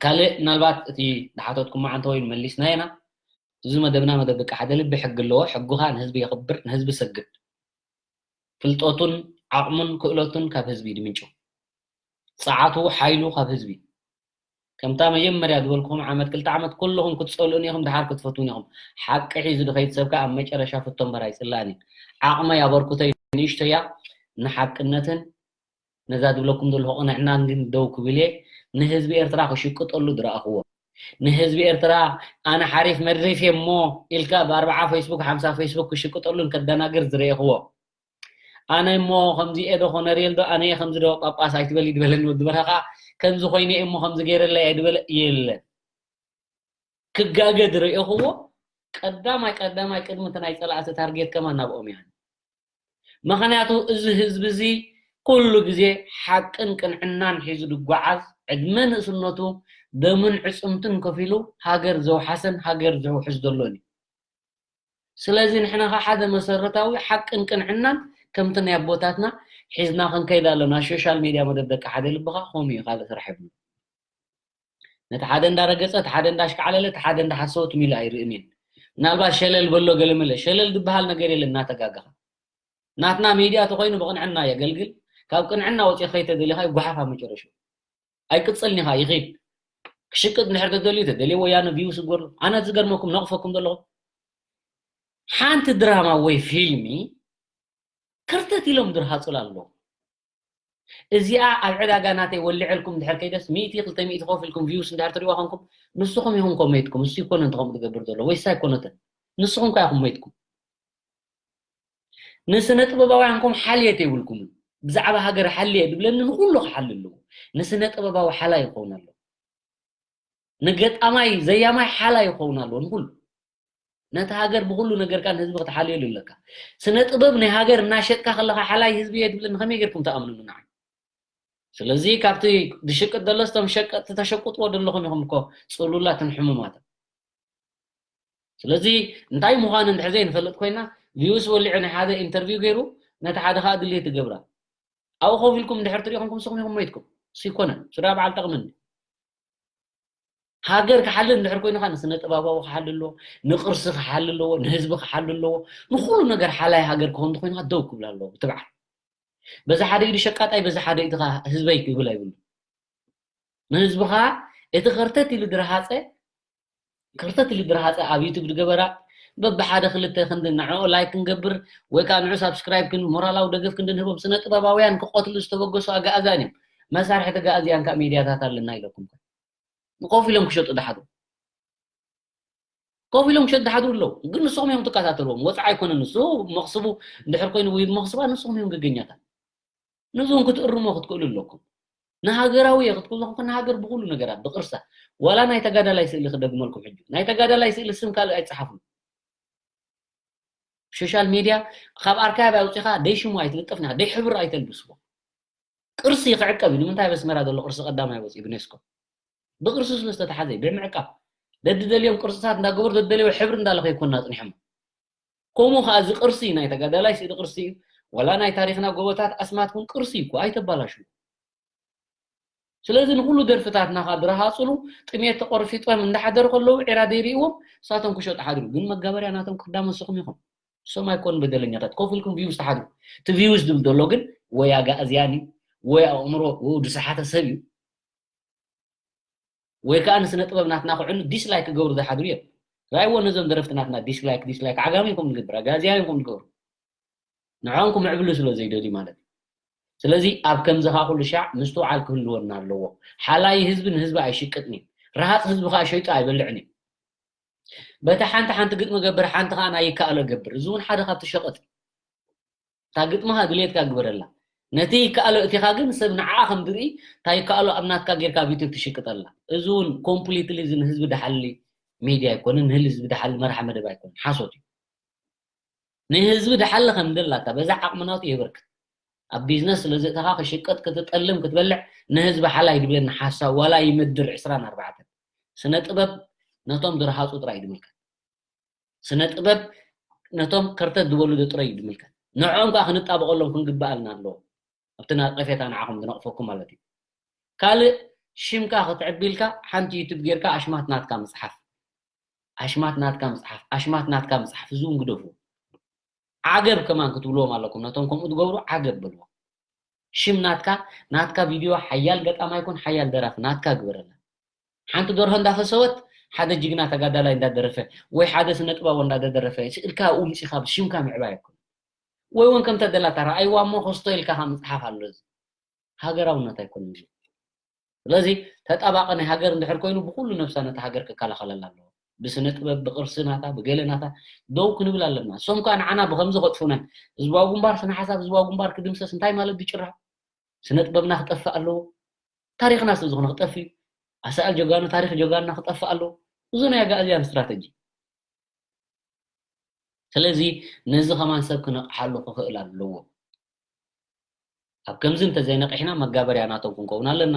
ካልእ ምናልባት እቲ ዝሓተትኩም መዓንተ ወይ መሊስና ኢና እዚ መደብና መደብ ደቂ ሓደ ልቢ ሕጊ ኣለዎ ሕጉኻ ንህዝቢ የኽብር ንህዝቢ ሰግድ ፍልጠቱን ዓቕሙን ክእለቱን ካብ ህዝቢ ድምንጩ ጸዓቱ ሓይሉ ካብ ህዝቢ ከምታ መጀመርያ ዝበልኩኹም ዓመት ክልተ ዓመት ኩልኹም ክትጸልኡን ኢኹም ድሓር ክትፈትዉን ኢኹም ሓቂ ሒዙ ድኸይድ ሰብ ከኣ ኣብ መጨረሻ ፍቶ እምበር ኣይጽላእን እዩ ዓቕመይ ኣበርክቶይ ንእሽቶያ ንሓቅነትን ነዛ ዝብለኩም ዘለኹ ቅንዕናን ግን ደው ክብል እየ። ንህዝቢ ኤርትራ ክሽቅጠሉ ዝረኣኽዎ፣ ንህዝቢ ኤርትራ ኣነ ሓሪፍ መድሪፍ እየ እሞ ኢልካ ብኣርብዓ ፌስቡክ ሓምሳ ፌስቡክ ክሽቅጠሉን ከደናግር ዝረኤኽዎ፣ ኣነ እሞ ከምዚ እየ ዶ ኮነርየል ዶ ኣነ እየ ከምዚ ዶ ጳጳስ ኣይትበል ይድበለኒ ወዲ በረኻ፣ ከምዚ ኮይነ እየ እሞ ከምዚ ገይረለይ ኣይድበለ የለን። ክጋገ ዝረኤኽዎ ቀዳማይ ቀዳማይ ቅድሚ እቲ ናይ ጸላእቲ ታርጌት ከማን ናብኦም እያ። ምኽንያቱ እዚ ህዝቢ እዚ ኩሉ ግዜ ሓቅን ቅንዕናን ሒዙ ዝጓዓዝ፣ ዕድመ ንእስነቱ ደምን ዕጽምትን ከፊሉ ሃገር ዘውሓሰን ሃገር ዘውሕስ ዘሎን እዩ። ስለዚ ንሕና ኸዓ ሓደ መሰረታዊ ሓቅን ቅንዕናን ከምቲ ናይ ኣቦታትና ሒዝና ክንከይድ ኣለና። ሶሻል ሚድያ መደብ ደቂ ሓደ ልብኻ ከምኡ እዩ፣ ካልእ ስራሕ የብሉን። ነቲ ሓደ እንዳረገጸ፣ እቲ ሓደ እንዳሽካዕለለ፣ እቲ ሓደ እንዳሓሰወ ትም ኢሉ ኣይርእን እየ። ምናልባት ሸለል በሎ ገለ መለ፣ ሸለል ዝበሃል ነገር የለን እናተጋገኻ። ናትና ሚድያ ተኾይኑ ብቕንዕና የገልግል፣ ካብ ቅንዕና ወፂእ ከይተደሊኻ ይጓሓፍ ኣብ መጨረሻ። ኣይቅጽልን ኢኻ፣ ይኺድ። ክሽቅጥ እንድሕር ተደልዩ፣ ተደልዩ ወያነ ቪውስ ይጎድሎ። ኣነ ዝገርመኩም፣ ነቕፈኩም ዘለኹ። ሓንቲ ድራማ ወይ ፊልሚ ክርተት ኢሎም ድርሃጹላ ኣለዉ። እዚኣ ኣብ ዕዳጋ ናተይ ወልዐልኩም እንድሕር ከይደስ፣ ሚእቲ፣ ክልተ ሚእቲ ኮፍ ኢልኩም ቪውስ እንድሕር ትሪእዋ ኮንኩም፣ ንስኹም ኢኹም ኮ መይትኩም። እሱ ይኮነ እንተ ከምኡ ትገብር ዘሎ፣ ወይ እሳ ኣይኮነትን። ንስኹም ከ ኢኹም መይትኩም። ንስነ ጥበባውያን ኮም ሓልየት የብልኩምን። ብዛዕባ ሃገር ሓልየ ድብለኒ ንኹሉ ክሓሊ ኣለዎ። ንስነ ጥበባዊ ሓላይ ይኸውን ኣሎ። ንገጣማይ፣ ዘያማይ ሓላይ ይኸውን ኣሎ ንኹሉ። ነቲ ሃገር ብኹሉ ነገርካ ንህዝቢ ክትሓልየሉ ኣለካ። ስነ ጥበብ ናይ ሃገር እናሸጥካ ከለኻ ሓላይ ህዝቢ እየ ትብለኒ ከመይ ጌርኩም ትኣምኑኒ ንዓይ? ስለዚ ካብቲ ዝሽቅጥ ዘሎ ስቶም ሸቀጥቲ ተሸቁጥዎ ዘለኹም ኢኹም እኮ ጽሉላትን ሕሙማትን። ስለዚ እንታይ ምዃኑ እንድሕር ዘይንፈልጥ ኮይና ቪውስ ወሊዑ ናይ ሓደ ኢንተርቪው ገይሩ ነቲ ሓደ ከዓ ድሌት ይገብራ። ኣብኡ ኮፍ ኢልኩም እንድሕር ትሪኢኹም ንስኹም ኢኹም ሞይትኩም። እሱ ይኮነን። እሱ ደኣ በዓል ጠቕሚ እንዲ። ሃገር ክሓልል እንድሕር ኮይኑ ከዓ ንስነ ጥበባዊ ክሓልል ኣለዎ፣ ንቅርሲ ክሓልል ኣለዎ፣ ንህዝቢ ክሓልል ኣለዎ፣ ንኩሉ ነገር ሓላይ ሃገር ክኾን እንተኮይኑ ከዓ ደው ክብል ኣለዎ ብትብዓት። በዚ ሓደ ኢዱ ሸቃጣይ፣ በዚ ሓደ ኢዱ ከዓ ህዝበይ ክብል ኣይብሉ። ንህዝቢ ከዓ እቲ ከርተት ኢሉ ድረሃፀ፣ ከርተት ኢሉ ድረሃፀ ኣብ ዩቱብ ድገበራ በብሓደ ክልተ ክንዲ ንዕኡ ላይክ ክንገብር ወይ ከዓ ንዑ ሳብስክራይብ ክን ሞራላዊ ደገፍ ክንዲ ንህቦም ስነ ጥበባውያን ክቆትሉ ዝተበገሱ ኣጋእዛን እዮም። መሳርሒ ተጋእዝያን ከዓ ሚድያታት ኣለና ኢለኩም። ኮፍ ኢሎም ክሸጡ ድሓዱ። ኮፍ ኢሎም ክሸጡ ድሓዱ ኣለዉ። ግን ንስኹም እዮም ትከታተልዎም። ወፃኢ ኣይኮነን ንሱ መኽስቡ እንድሕር ኮይኑ ወይ መኽስባ ንስኹም እዮም ገገኛታት። ነዚ እውን ክትእርሞ ክትክእሉ ኣለኩም። ንሃገራዊ እየ ክትክእሉ ኣለኩም። ንሃገር ብኩሉ ነገራት፣ ብቅርሳ። ዋላ ናይ ተጋዳላይ ስእሊ ክደግመልኩም ሕጂ። ናይ ተጋዳላይ ስእሊ ስም ካልእ ኣይትፅሓፉ። ሶሻል ሚድያ ካብ ኣርካይቭ ኣውፂኻ ደይ ሽሙ ኣይትልጥፍና፣ ደይ ሕብር ኣይተልብስዎ። ቅርሲ ክዕቀብ እዩ። ንምንታይ ኣብ ኣስመራ ዘሎ ቅርሲ ቀዳማይ ወፂኡ ብዩኔስኮ? ብቅርሲ ስለ ዝተተሓዘ እዩ፣ ብምዕቃብ። ደድደልዮም ቅርፅታት እንዳገበሩ ደደልዮ ሕብሪ እንዳለኸ ይኮንና ፅኒሖም። ከምኡ ከዓ እዚ ቅርሲ ናይ ተጋዳላይ ስእሊ ቅርሲ እዩ። ዋላ ናይ ታሪኽና ጎቦታት ኣስማት እውን ቅርሲ እዩ እኮ፣ ኣይተባላሽው። ስለዚ ንኩሉ ደርፍታትና ከዓ ድረሃፅሉ ጥሜት ተቆርፊጦም እንዳሓደሩ ከለዉ ዒራ ደይርእዎም ንሳቶም ክሸጡ ሓድሩ። ግን መጋበርያ ናቶም ክዳመ ንስኹም ኢኹም። እሶም ኣይኮኑ በደለኛታት። ኮፍ ኢልኩም ቪውስ ትሓድሩ። እቲ ቪውስ ዝብል ዘሎ ግን ወይ ኣጋእዝያን እዩ፣ ወይ ኣእምሮ ወይ ዝሰሓተ ሰብ እዩ፣ ወይ ከዓ ንስነ ጥበብ ናትና ክዕኑ ዲስላይክ ክገብሩ ዝሓድሩ እዮም። ራእይዎ ነዞም ደረፍቲ ናትና ዲስላይክ፣ ዲስላይክ። ዓጋመ ኢኹም ንገብር፣ ኣጋእዝያን ኢኹም ንገብሩ። ንዖም ክምዕብሉ ስለ ዘይደልዩ ማለት እዩ። ስለዚ ኣብ ከምዚ ኸዓ ኩሉ ሻዕ ምስትውዓል ክህልወና ኣለዎ። ሓላይ ህዝቢ ንህዝቢ ኣይሽቅጥን እዩ። ረሃፅ ህዝቢ ከዓ ሸይጡ ኣይበልዕን እዩ። በቲ ሓንቲ ሓንቲ ግጥሚ ገብር፣ ሓንቲ ከዓ ናይ ይከኣሎ ገብር። እዚ እውን ሓደ ካብቲ ሸቐጥ እዩ። እታ ግጥምኻ ድሌትካ ግበረላ። ነቲ ይከኣሎ እቲኻ ግን ሰብ ንዓኣ ከም ዝርኢ እታ ይከኣሎ ኣብ ናትካ ጌርካ ኣብ ዩቱብ ትሽቅጠላ። እዚ እውን ኮምፕሊትሊ እዚ ንህዝቢ ድሓሊ ሚድያ ኣይኮነን፣ ንህዝቢ ድሓሊ መርሓ መደብ ኣይኮነን፣ ሓሶት እዩ። ንህዝቢ ድሓሊ ከም ደላታ በዛ ዓቕሚ ናቱ የበርክት። ኣብ ቢዝነስ ስለ ዘእተኻ ክሽቀጥ ክትጠልም ክትበልዕ ንህዝቢ ሓላይ ድብለኒ ሓሳብ ዋላ ይምድር ዕስራን ኣርባዕተን። ስነ ጥበብ ነቶም ዝረሃፁ ጥራይ እዩ ዝምልከት። ስነ ጥበብ ነቶም ከርተት ዝበሉ ዶ ጥራይ እዩ ዝምልከት። ንዕኦም ከዓ ክንጣበቐሎም ክንግበኣልና ኣለዎ። ኣብቲ ናቀፌታ ንዓኹም ዝነቕፈኩም ማለት እዩ። ካልእ ሽምካ ክትዕቢ ኢልካ ሓንቲ ዩቱብ ጌርካ ኣሽማት ናትካ ምፅሓፍ። ኣሽማት ናትካ ምፅሓፍ፣ ኣሽማት ናትካ ምፅሓፍ፣ እዚ እውን ግደፉ። ዓገብ ከማን ክትብልዎም ኣለኩም። ነቶም ከምኡ ትገብሩ ዓገብ በልዎም። ሽም ናትካ፣ ናትካ ቪድዮ ሓያል ገጣማይ ኩን፣ ሓያል ደራፊ ናትካ ግበረላ። ሓንቲ ደርሆ እንዳፈሰወት ሓደ ጅግና ተጋዳላይ እንዳደረፈ ወይ ሓደ ስነ ጥበባዊ እንዳደረፈ ስእልካ ኣብኡ ምፂኻ ሽምካ ምዕባይ ኣይኮን። ወይ እውን ከምተ ደላታ ረኣይዋ እሞ ከስቶ ኢልካ ካብ ምፅሓፍ ኣሎ እዚ። ሃገራውነት ኣይኮነን። ስለዚ ተጣባቂ ናይ ሃገር እንድሕር ኮይኑ ብኩሉ ነብሳ ነታ ሃገር ክከላኸለላ ኣለዎ። ብስነ ጥበብ፣ ብቅርሲ ናታ፣ ብገለ ናታ ደው ክንብል ኣለና። እሶም ከኣ ንዓና ብከምዚ ከጥፉናን፣ ህዝባዊ ግንባር ስነ ሓሳብ ህዝባዊ ግንባር ክድምሰስ እንታይ ማለት ድጭራ? ስነ ጥበብና ክጠፍእ ኣለዎ። ታሪኽና ስለ ዝኾነ ክጠፍእ እዩ። ኣሳእል ጀጋኑ ታሪኽ ጀጋኑና ክጠፍእ ኣለዎ። እዚ ናይ ኣጋእዝያን ስትራተጂ። ስለዚ ነዚ ከማን ሰብ ክነቕሓሉ ክኽእል ኣለዎ። ኣብ ከምዚ እንተዘይነቂሕና መጋበርያ ናቶም ክንከውን ኣለና።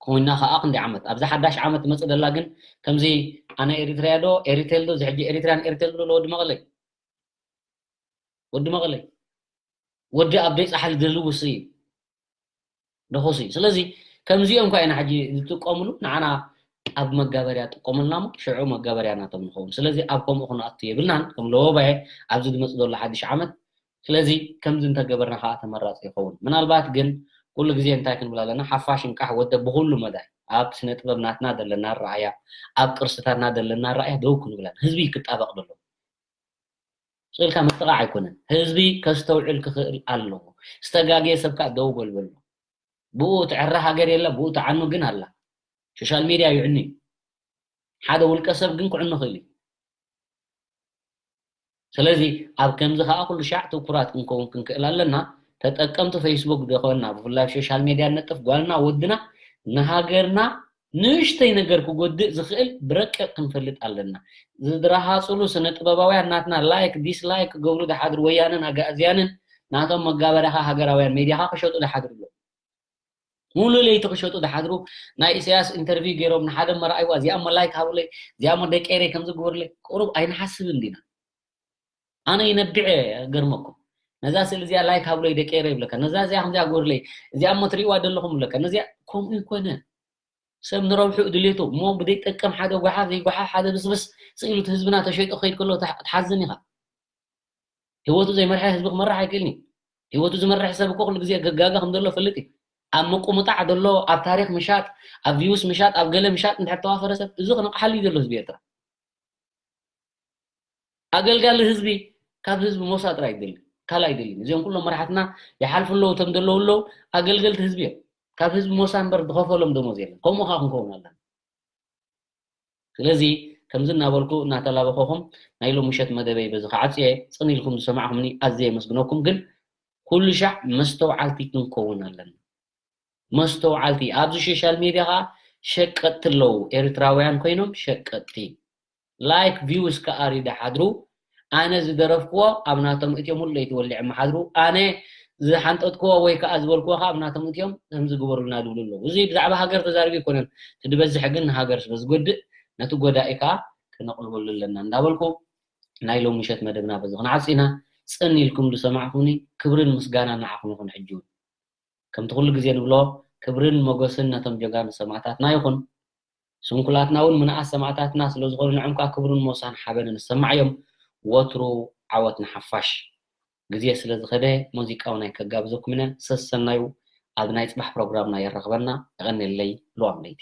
ኮይና ከዓ ክንዲ ዓመት ኣብዛ ሓዳሽ ዓመት ትመፅእ ደላ ግን ከምዚ ኣነ ኤሪትርያ ዶ ኤሪቴል ዶ ዝሕጂ ኤሪትርያን ኤሪቴል ዶ ወዲ መቐለይ ወዲ መቐለይ ወዲ ኣብ ደይ ፃሓል ዝልውስ እዩ። ደኾሲ ስለዚ ከምዚኦም እኳ ኢና ሕጂ ዝጥቀምሉ ንዓና ኣብ መጋበርያ ጥቀመልና ሞ ሽዑ መጋበርያ ናቶም ንኸውን። ስለዚ ኣብ ከምኡ ክንኣቱ የብልናን ከም ለወባየ ኣብዚ ዝመፅ ዘሎ ሓድሽ ዓመት። ስለዚ ከምዚ እንተገበርና ከዓ ተመራፂ ይኸውን። ምናልባት ግን ኩሉ ግዜ እንታይ ክንብል ኣለና? ሓፋሽ እንቃሕ ወደ ብኩሉ መዳይ ኣብ ስነ ጥበብ ናትና ዘለና ረኣያ ኣብ ቅርስታትና ዘለና ረኣያ ደው ክንብል ኣለና። ህዝቢ ክጣበቕ ደሎ ስኢልካ ምጥቓዕ ኣይኮነን። ህዝቢ ከስተውዕል ክኽእል ኣለዎ። ዝተጋገየ ሰብ ከዓ ደው በል በሎ። ብኡ ትዕረ ሃገር የለ፣ ብኡ ትዓኑ ግን ኣላ። ሶሻል ሚድያ ይዕኑ እዩ። ሓደ ውልቀ ሰብ ግን ክዕኑ ክእል እዩ። ስለዚ ኣብ ከምዚ ከዓ ኩሉ ሻዕ ትኩራት ክንከውን ክንክእል ኣለና። ተጠቀምቲ ፌስቡክ ዝኾንና ብፍላይ ሶሻል ሚድያ ነጥፍ ጓልና ወድና ንሃገርና ንእሽተይ ነገር ክጎድእ ዝኽእል ብረቂቕ ክንፈልጥ ኣለና። ዝድረሃፅሉ ስነ ጥበባውያን ናትና ላይክ ዲስላይክ ክገብሩ ዝሓድሩ ወያነን ኣጋእዝያንን ናቶም መጋበርያኻ ሃገራውያን ሜድያኻ ክሸጡ ዝሓድሩ ኣለዉ። ሙሉ ለይቲ ክሸጡ ዝሓድሩ ናይ ኢሳያስ ኢንተርቪው ገይሮም ንሓደ መርኣይዋ እዚኣ እሞ ላይክ ሃቡለይ እዚኣ እሞ ደቂ ኤረይ ከምዚ ግበሩለይ ቁሩብ ኣይንሓስብን ዲና? ኣነ ይነብዕ ገርመኩም ነዛ ስእሊ እዚኣ ላይክ ሃብለይ ደቂ ኤረይ ይብለካ ነዛ እዚኣ ከምዚኣ ግበሩለይ እዚኣ እሞ ትሪእዋ ዘለኹም ይብለካ ነዚኣ ከምኡ ይኮነ ሰብ ንረብሑ ድሌቱ እሞ ብደይ ጠቀም ሓደ ጓሓፍ ዘይጓሓፍ ሓደ ብስብስ ስኢሉ እቲ ህዝብና ተሸይጡ ክኸይድ ከሎ ትሓዝን ኢኻ ህይወቱ ዘይመርሐ ህዝቢ ክመርሕ ኣይክእልን እዩ ህይወቱ ዝመርሕ ሰብ እኮ ኩሉ ግዜ ገጋገ ከም ዘሎ ፈልጥ እዩ ኣብ ምቁምጣዕ ዘሎ ኣብ ታሪክ ምሻጥ ኣብ ቪውስ ምሻጥ ኣብ ገለ ምሻጥ እንድሕር ተዋፈረ ሰብ እዚ ክነቕሓሉ እዩ ዘሎ ህዝቢ ኤርትራ ኣገልጋሊ ህዝቢ ካብ ህዝቢ ሞሳ ጥራይ ይደሊ ካልእ ኣይደልን እዚኦም ኩሎም መራሕትና ይሓልፉ ኣለዉ እቶም ዘለዉ ኣለዉ ኣገልገልቲ ህዝቢ እዮም ካብ ህዝቢ ሞሳ እምበር ዝኸፈሎም ደሞዝ የለን ከምኡ ከዓ ክንከውን ኣለና ስለዚ ከምዚ እናበልኩ እናተላበኸኹም ናይ ሎም ምሸት መደበይ በዚ ክዓፅየ ፅን ኢልኩም ዝሰማዕኩምኒ ኣዝየ የመስግነኩም ግን ኩሉ ሻዕ መስተውዓልቲ ክንከውን ኣለና መስተውዓልቲ ኣብዚ ሶሻል ሜድያ ከዓ ሸቀጥቲ ኣለዉ ኤርትራውያን ኮይኖም ሸቀጥቲ ላይክ ቪውስ ክኣሪ ድሓድሩ ኣነ ዝደረፍክዎ ኣብ ናቶም እትዮም ሙሉ ለይቲ ወሊዐ ምሓድሩ ኣነ ዝሓንጠጥክዎ ወይ ከዓ ዝበልክዎ ከዓ ኣብ ናቶም እትዮም ከምዚ ግበሩልና ዝብሉ ኣለዉ እዚ ብዛዕባ ሃገር ተዛሪቡ ኣይኮነን እቲ ዝበዝሕ ግን ንሃገር ስለ ዝጎድእ ነቲ ጎዳኢ ከዓ ክነቕልበሉ ኣለና እንዳበልኩ ናይ ሎም ምሸት መደብና በዚ ክንዓፅ ኢና ፅን ኢልኩም ዝሰማዕኩምኒ ክብርን ምስጋናን ንዓኹም ይኹን ሕጂ እውን ከምቲ ኩሉ ግዜ ንብሎ ክብርን ሞገስን ነቶም ጀጋኑ ሰማእታትና ይኹን ስንኩላትና እውን ምንኣስ ሰማእታትና ስለዝኾኑ ንዕም ከዓ ክብርን ሞሳን ሓበንን ዝሰማዕ እዮም ወትሩ ዓወት ንሓፋሽ ግዜ ስለዝኸደ ሙዚቃ እውን ኣይከጋብዘኩም እነ ሰሰናዩ ኣብ ናይ ፅባሕ ፕሮግራምና የራኽበና የቐንየለይ ልዋም ለይቲ